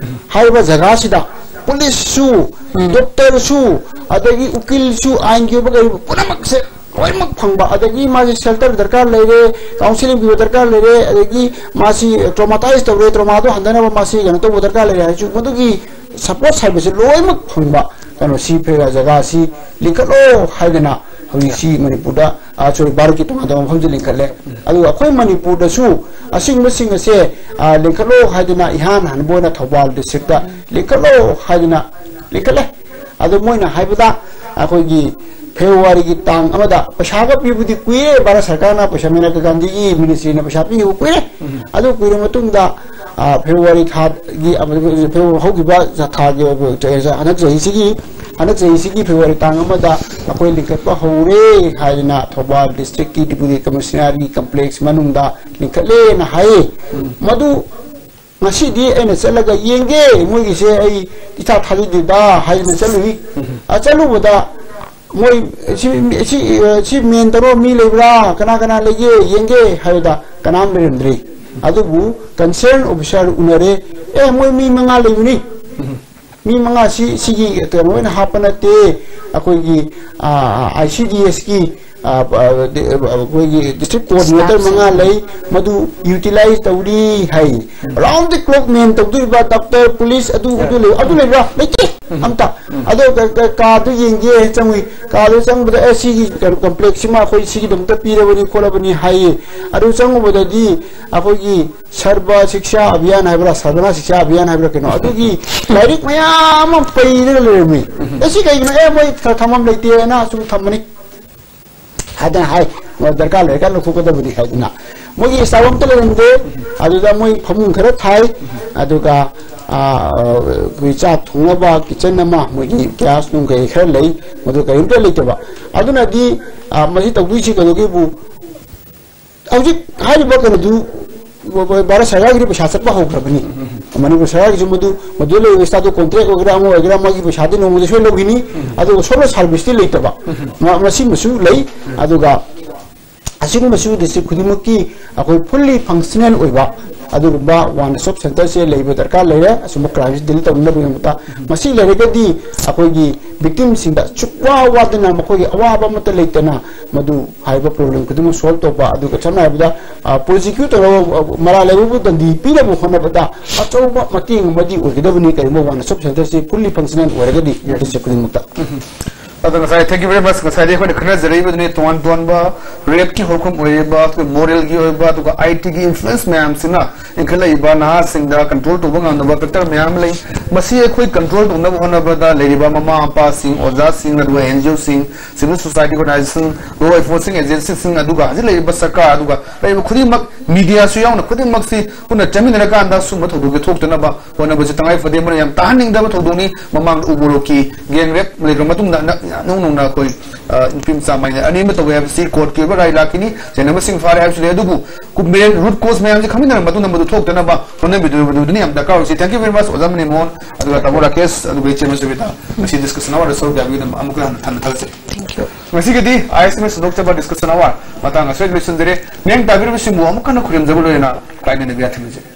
ꯍꯥꯏꯔꯤꯕ ꯖꯒꯥꯁꯤꯗ ꯄꯨꯂꯤꯁꯁꯨ, ꯗꯣꯛꯇꯔꯁꯨ, ꯑꯗꯒꯤ ꯎꯀꯤꯜꯁꯨ, ꯑꯥꯏꯟꯒꯤ ꯑꯣꯏꯕ ꯀꯔꯤ ꯄꯨꯝꯅꯃꯛꯁꯦ ꯂꯣꯏꯅꯃꯛ ꯐꯪꯕ, ꯑꯗꯒꯤ ꯃꯥꯁꯤ ꯁꯦꯜꯇꯔ ꯗꯔꯀꯥꯔ ꯂꯩꯔꯦ, ꯀꯥꯎꯟꯁꯤꯂꯤꯡ ꯄꯤꯕ ꯗꯔꯀꯥꯔ ꯂꯩꯔꯦ, ꯑꯗꯒꯤ ꯃꯥꯁꯤ ꯇ꯭ꯔꯣꯃꯥꯇꯥꯏꯁ ꯇꯧꯔꯦ, ꯇ꯭ꯔꯣꯃꯥꯗꯣ ꯍꯟꯊꯅꯕ ꯃꯥꯁꯤ ꯀꯩꯅꯣ ꯇꯧꯕ ꯗꯔꯀꯥꯔ ꯂꯩꯔꯦ ꯍꯥꯏꯔꯁꯨ ꯃꯗꯨꯒꯤ ꯁꯄꯣꯔꯠ ꯍꯥꯏꯕꯁꯤ ꯂꯣꯏꯅꯃꯛ ꯐꯪꯕ ꯀꯩꯅꯣꯁꯤ ꯐꯦꯔ ꯖꯒꯥꯁꯤ ꯂꯤꯡꯈꯠꯂꯣ ꯍꯥꯏꯗꯅ ꯍꯧꯖꯤꯛꯁꯤ ꯃꯅꯤꯄꯨꯔꯗ, ꯑ, ꯁꯣꯔꯤ, ꯚꯥꯔꯠꯀꯤ ꯇꯣꯉꯥꯟ ꯇꯣꯉꯥꯟꯕ ꯃꯐꯝꯁꯤ ꯂꯤꯡꯈꯠꯂꯦ꯫ ꯑꯗꯨꯒ ꯑꯩꯈꯣꯏ ꯃꯅꯤꯄꯨꯔꯗꯁꯨ ꯑꯁꯤꯒꯨꯝꯕꯁꯤꯡ ꯑꯁꯦ, ꯑ, ꯂꯤꯡꯈꯠꯂꯣ ꯍꯥꯏꯗꯅ ꯏꯍꯥꯟ ꯍꯥꯟꯕ ꯑꯣꯏꯅ ꯊꯧꯕꯥꯜ ꯗꯤꯁꯇ꯭ꯔꯤꯛꯇ ꯂꯤꯡꯈꯠꯂꯣ ꯍꯥꯏꯗꯅ ꯂꯤꯡꯈꯠꯂꯦ꯫ ꯑꯗꯣ ꯃꯣꯏꯅ ꯍꯥꯏꯕꯗ ꯑꯩꯈꯣꯏꯒꯤ ꯐꯦꯕ꯭ꯔꯨꯋꯥꯔꯤꯒꯤ ꯇꯥꯡ ꯑꯃꯗ ꯄꯩꯁꯥꯒ ꯄꯤꯕꯗꯤ ꯀꯨꯏꯔꯦ, ꯚꯥꯔꯠ ꯁꯔꯀꯥꯔꯅ ꯄꯩꯁꯥ, ꯃꯦꯅꯀꯥ ꯒꯥꯟꯙꯤꯒꯤ ꯃꯤꯅꯤꯁꯇ꯭ꯔꯤꯅ ꯄꯩꯁꯥ ꯄꯤꯈꯤꯕ ꯀꯨꯏꯔꯦ꯫ ꯑꯗꯨ ꯀꯨꯏꯔ ꯃꯇꯨꯡꯗ, ꯑ, ꯐꯦꯕ꯭ꯔꯨꯋꯥꯔꯤ ꯊꯥꯒꯤ, ꯑ, ꯐꯦꯕ꯭ꯔꯨꯋꯥꯔꯤ ꯍꯧꯈꯤꯕ ꯊꯥꯒꯤ ꯑꯣꯏꯕ ꯆꯍꯤ-, ꯍꯟꯗꯛ ꯆꯍꯤꯁꯤꯒꯤ, ꯍꯟꯗꯛ ꯆꯍꯤꯁꯤꯒꯤ ꯐꯦꯕ꯭ꯔꯨꯋꯥꯔꯤ ꯇꯥꯡ ꯑꯃꯗ ꯑꯩꯈꯣꯏ ꯂꯤꯡꯈꯠꯄ ꯍꯧꯔꯦ ꯍꯥꯏꯗꯅ ꯊꯧꯕꯥꯜ ꯗꯤꯁꯇ꯭ꯔꯤꯛꯀꯤ ꯗꯤꯄꯨꯇꯤ ꯀꯃꯤꯁꯅꯔꯒꯤ ꯀꯝꯄ꯭ꯂꯦꯛꯁ ꯃꯅꯨꯡꯗ ꯂꯤꯡꯈꯠꯂꯦꯅ ꯍꯥꯏꯌꯦ꯫ ꯃꯗꯨ ꯉꯁꯤꯗꯤ ꯑꯩꯅ ꯆꯠꯂꯒ ꯌꯦꯡꯒꯦ, ꯃꯣꯏꯒꯤꯁꯦ ꯑꯩ ꯏꯊꯥ ꯊꯥꯖꯗꯦꯗ ꯍꯥꯏꯗꯅ ꯆꯠꯂꯨꯏ꯫ ꯑ, ꯆꯠꯂꯨꯕꯗ ꯃꯣꯏ ꯁꯤ, ꯁꯤ, ꯁꯤ ꯃꯦꯟ ꯇꯧꯔꯣ, ꯃꯤ ꯂꯩꯕ꯭ꯔꯥ, ꯀꯅꯥ ꯀꯅꯥ ꯂꯩꯒꯦ ꯌꯦꯡꯒꯦ ꯍꯥꯏꯕꯗ ꯀꯅꯥꯝ ꯂꯩꯔꯝꯗ꯭ꯔꯤ꯫ ꯑꯗꯨꯕꯨ ꯀꯟꯁꯔꯟ ꯑꯣꯐꯤꯁꯥꯔ ꯎꯅꯔꯦ, "ꯑꯦ, ꯃꯣꯏ ꯃꯤ ꯃꯉꯥ ꯂꯩꯕꯅꯤ, ꯃꯤ ꯃꯉꯥꯁꯤ ꯁꯤꯒꯤ ꯀꯩꯅꯣ ꯑꯣꯏꯅ ꯍꯥꯞꯄ ꯅꯠꯇꯦ, ꯑꯩꯈꯣꯏꯒꯤ, ꯑꯥ, ꯑꯥꯏ ꯁꯤ ꯗꯤ ꯑꯦꯁꯀꯤ ꯑ, ꯑ, ꯗꯤ-, ꯑ, ꯑꯩꯈꯣꯏꯒꯤ district coordinator ꯃꯉꯥ ꯂꯩ, ꯃꯗꯨ utilize ꯇꯧꯔꯤ ꯍꯥꯏ꯫ Round the clock man ꯇꯧꯗꯣꯔꯤꯕ doctor, police, ꯑꯗꯨ, ꯑꯗꯨ ꯂꯩ, ꯑꯗꯨ ꯂꯩꯕ꯭ꯔꯥ? ꯂꯩꯇꯦ꯫ ꯑꯝꯇ꯫ ꯑꯗꯣ ꯀ-, ꯀ-, ꯀꯥꯗꯨ ꯌꯦꯡꯒꯦ ꯆꯪꯉꯨꯏ꯫ ꯀꯥꯗꯨ ꯆꯪꯕꯗ, "ꯑꯦ, ꯁꯤꯒꯤ ꯀꯩꯅꯣ complexꯁꯤꯃ ꯑꯩꯈꯣꯏ ꯁꯤꯒꯤꯗꯃꯛꯇ ꯄꯤꯔꯕꯅꯤ ꯈꯣꯠꯂꯕꯅꯤ" ꯍꯥꯏꯌꯦ꯫ ꯑꯗꯨ ꯆꯪꯉꯨꯕꯗꯗꯤ ꯑꯩꯈꯣꯏꯒꯤ ꯁꯔꯕ ꯁꯤꯛꯁꯥ ꯑꯚꯤꯌꯥꯟ ꯍꯥꯏꯕ꯭ꯔꯥ, ꯁꯔꯕꯅꯥ ꯁꯤꯛꯁꯥ ꯑꯚꯤꯌꯥꯟ ꯍꯥꯏꯕ꯭ꯔꯥ ꯀꯩꯅꯣ, ꯑꯗꯨꯒꯤ ꯂꯥꯏꯔꯤꯛ ꯃꯌꯥꯝ ꯑꯃ ꯄꯩꯔꯒ ꯂꯩꯔꯝꯃꯤ꯫ "ꯑꯦ, ꯁꯤ ꯀꯩꯒꯤꯅꯣ?" "ꯑꯦ, ꯃꯣꯏ ꯊ-, ꯊꯝꯐꯝ ꯂꯩꯇꯦꯅ ꯁꯨꯝ ꯊꯝꯕꯅꯤ" ꯍꯥꯏꯗꯅ ꯍꯥꯏ꯫ "ꯗꯔꯀꯥꯔ ꯂꯩꯔꯀꯥꯟꯗ ꯂꯧꯊꯣꯛꯀꯗꯕꯅꯤ" ꯍꯥꯏꯗꯅ꯫ ꯃꯣꯏꯒꯤ staff ꯑꯝꯇ ꯂꯩꯔꯝꯗꯦ꯫ ꯑꯗꯨꯗ ꯃꯣꯏ ꯐꯃꯨꯡ ꯈꯔ ꯊꯥꯏ, ꯑꯗꯨꯒ, ꯑ, ꯑ, ꯑꯩꯈꯣꯏ ꯆꯥꯛ ꯊꯣꯡꯅꯕ kitchen ꯑꯃ, ꯃꯣꯏꯒꯤ gas ꯅꯨꯡ ꯀꯩ ꯈꯔ ꯂꯩ, ꯃꯗꯨ ꯀꯔꯤꯝꯇ ꯂꯩꯇꯕ꯫ ꯑꯗꯨꯅꯗꯤ, ꯑ, ꯃꯁꯤ ꯇꯧꯗꯣꯏꯁꯤ ꯀꯩꯗꯧꯒꯦꯕꯨ, ꯍꯧꯖꯤꯛ ꯍꯥꯏꯔꯤꯕ ꯀꯩꯅꯣꯗꯨ, ꯚꯥꯔꯠ ꯁꯔꯀꯥꯔꯒꯤꯗꯤ ꯄꯩꯁꯥ ꯆꯠꯄ ꯍꯧꯈ꯭ꯔꯕꯅꯤ꯫ ꯃꯅꯤꯄꯨꯔ ꯁꯔꯀꯥꯔꯒꯤꯁꯨ ꯃꯗꯨ, ꯃꯗꯨ ꯂꯩꯔꯤꯕ staff ꯗꯨ contract ꯑꯣꯏꯒꯦꯔꯥ, ꯑꯃ ꯑꯣꯏꯒꯦꯔꯥ, ꯃꯥꯒꯤ ꯄꯩꯁꯥꯗꯤ ꯅꯣꯡꯃꯗ ꯁꯣꯏ ꯂꯧꯈꯤꯅꯤ꯫ ꯑꯗꯨꯒ ꯁꯣꯝꯅ service ꯇꯤ ꯂꯩꯇꯕ꯫ ꯃ-, ꯃꯁꯤꯃꯁꯨ ꯂꯩ꯫ ꯑꯗꯨꯒ ꯑꯁꯤꯒꯨꯝꯕꯁꯨ district ꯈꯨꯗꯤꯡꯃꯛꯀꯤ ꯑꯩꯈꯣꯏ fully functional ꯑꯣꯏꯕ ꯑꯗꯨꯒꯨꯝꯕ one stop centre ꯁꯦ ꯂꯩꯕ ꯗꯔꯀꯥꯔ ꯂꯩꯔꯦ꯫ ꯑꯁꯨꯝꯕ crime ꯁꯤ deal ꯇꯧꯅꯅꯕꯒꯤꯗꯃꯛꯇ꯫ ꯃꯁꯤ ꯂꯩꯔꯒꯗꯤ ꯑꯩꯈꯣꯏꯒꯤ victim ꯁꯤꯡꯗ ꯁꯨꯛꯋꯥ ꯋꯥꯗꯅ, ꯃꯈꯣꯏꯒꯤ ꯑꯋꯥꯕ ꯑꯃꯠꯇ ꯂꯩꯇꯅ, ꯃꯗꯨ ꯍꯥꯏꯔꯤꯕ problem ꯈꯨꯗꯤꯡꯃꯛ solve ꯇꯧꯕ, ꯑꯗꯨꯒ ꯁꯝꯅ ꯍꯥꯏꯔꯕꯗ, ꯑ, prosecute ꯇꯧꯔꯒ, ꯑ, ꯃꯔꯥꯜ ꯂꯩꯕꯕꯨ ꯗꯟꯗꯤ ꯄꯤꯅꯕ ꯍꯣꯠꯅꯕꯗ ꯑꯆꯧꯕ ꯃꯇꯦꯡ ꯑꯃꯗꯤ ꯑꯣꯏꯒꯗꯕꯅꯤ꯫ ꯀꯔꯤꯒꯨꯝꯕ one stop centre ꯁꯤ fully functional ꯑꯣꯏꯔꯒꯗꯤ district ꯈꯨꯗꯤꯡꯃꯛꯇ꯫ ꯑꯗꯣ ꯉꯁꯥꯏ, thank you very much, ꯉꯁꯥꯏꯗꯤ ꯑꯩꯈꯣꯏꯅ ꯈꯟꯅꯖꯔꯛꯏꯕꯗꯨꯅꯤ, ꯇꯣꯉꯥꯟ ꯇꯣꯉꯥꯟꯕ rape ꯀꯤ ꯍꯧꯔꯛꯐꯝ ꯑꯣꯏꯔꯤꯕ, ꯑꯗꯨꯒ moral ꯒꯤ ꯑꯣꯏꯕ, ꯑꯗꯨꯒ I T ꯒꯤ influence ꯃꯌꯥꯝꯁꯤꯅ ꯏꯟꯈꯠꯂꯛꯏꯕ ꯅꯍꯥꯁꯤꯡꯗ control ꯇꯧꯕ ꯉꯝꯗꯕ factor ꯃꯌꯥꯝ ꯑꯃ ꯂꯩ꯫ ꯃꯁꯤ ꯑꯩꯈꯣꯏ control ꯇꯧꯅꯕ ꯍꯣꯠꯅꯕꯗ ꯂꯩꯔꯤꯕ ꯃꯃꯥ ꯃꯄꯥꯁꯤꯡ, ꯑꯣꯖꯥꯁꯤꯡ, ꯑꯗꯨꯒ N G O ꯁꯤꯡ, civil society organization ꯁꯤꯡ, law enforcing agency ꯁꯤꯡ, ꯑꯗꯨꯒ ꯍꯧꯖꯤꯛ ꯂꯩꯔꯤꯕ ꯁꯔꯀꯥꯔ, ꯑꯗꯨꯒ ꯂꯩꯔꯤꯕ ꯈꯨꯗꯤꯡꯃꯛ, media ꯁꯨ ꯌꯥꯎꯅ ꯈꯨꯗꯤꯡꯃꯛꯁꯤ ꯄꯨꯟꯅ ꯆꯪꯃꯤꯟꯅꯔꯀꯥꯟꯗ ꯁꯨꯝꯕ ꯊꯧꯗꯣꯛꯁꯤ ꯊꯣꯛꯇꯅꯕ ꯍꯣꯠꯅꯕꯁꯤ ꯇꯉꯥꯏ ꯐꯗꯦ꯫ ꯃꯔꯝ ꯌꯥꯝ ꯇꯥꯍꯟꯅꯤꯡꯗꯕ ꯊꯧꯗꯣꯛꯅꯤ꯫ ꯃꯃꯥꯡꯗ ꯎꯃꯣꯔꯣꯛꯀꯤ gang rape ꯂꯩꯈ꯭ꯔ ꯃꯇꯨꯡꯗ ꯍꯟꯗꯛ ꯅꯧ ꯅꯧꯅ ꯑꯩꯈꯣꯏ, ꯑ, ꯅꯨꯄꯤ ꯃꯆꯥ ꯃꯥꯏꯅ ꯑꯅꯦꯝꯕ ꯇꯧꯋꯦ ꯍꯥꯏꯕꯁꯤ court ꯀꯤ ꯑꯣꯏꯕ ꯔꯥꯏ ꯂꯥꯛꯈꯤꯅꯤ, ꯆꯩꯅꯕꯁꯤꯡ ꯐꯥꯔꯦ ꯍꯥꯏꯕꯁꯨ ꯂꯩ꯫ ꯑꯗꯨꯕꯨ main root cause ꯃꯌꯥꯝꯁꯤ ꯈꯪꯃꯤꯟꯅꯔꯕ ꯃꯇꯨꯡꯗ ꯃꯗꯨ ꯊꯣꯛꯇꯅꯕ ꯍꯣꯠꯅꯕꯤꯗꯨꯅ ꯃꯗꯨꯗꯨꯅ ꯌꯥꯝ ꯗꯔꯀꯥꯔ ꯑꯣꯏꯁꯤ꯫ Thank you very much, ꯑꯣꯖꯥ ꯃꯅꯤꯃꯣꯍꯟ, ꯑꯗꯨꯒ ꯇꯥꯃꯣ ꯔꯥꯀꯦꯁ, ꯑꯗꯨꯒ ꯏꯆꯦ ꯃꯟꯁꯨꯕꯤꯇꯥ, ꯉꯁꯤ discussion hour ꯗ ꯁꯔꯨꯛ ꯌꯥꯕꯤꯒꯤꯗꯃꯛ ꯑꯃꯨꯛꯀ ꯍꯟꯅ ꯊꯥꯒꯠꯆꯔꯤ꯫ Thank you. ꯉꯁꯤꯒꯤꯗꯤ ꯑꯥꯏ ꯑꯦꯁ ꯑꯦꯝ ꯑꯦꯁ ꯁꯟꯗꯣꯛꯆꯕ discussion hour ꯃꯇꯥꯡ ꯑꯁꯤꯗ ꯂꯣꯏꯁꯤꯟꯖꯔꯦ꯫ ꯃꯤꯠꯌꯦꯡ ꯇꯥꯕꯤꯔꯤꯕꯁꯤꯡꯕꯨ ꯑꯃꯨꯛ ꯍꯟꯅ ꯈꯨꯔꯨꯝꯖꯕ ꯂꯣꯏꯅꯅ ꯀꯥꯏꯅꯅꯕ ꯌꯥꯊꯪ ꯅꯤꯖꯔꯤ꯫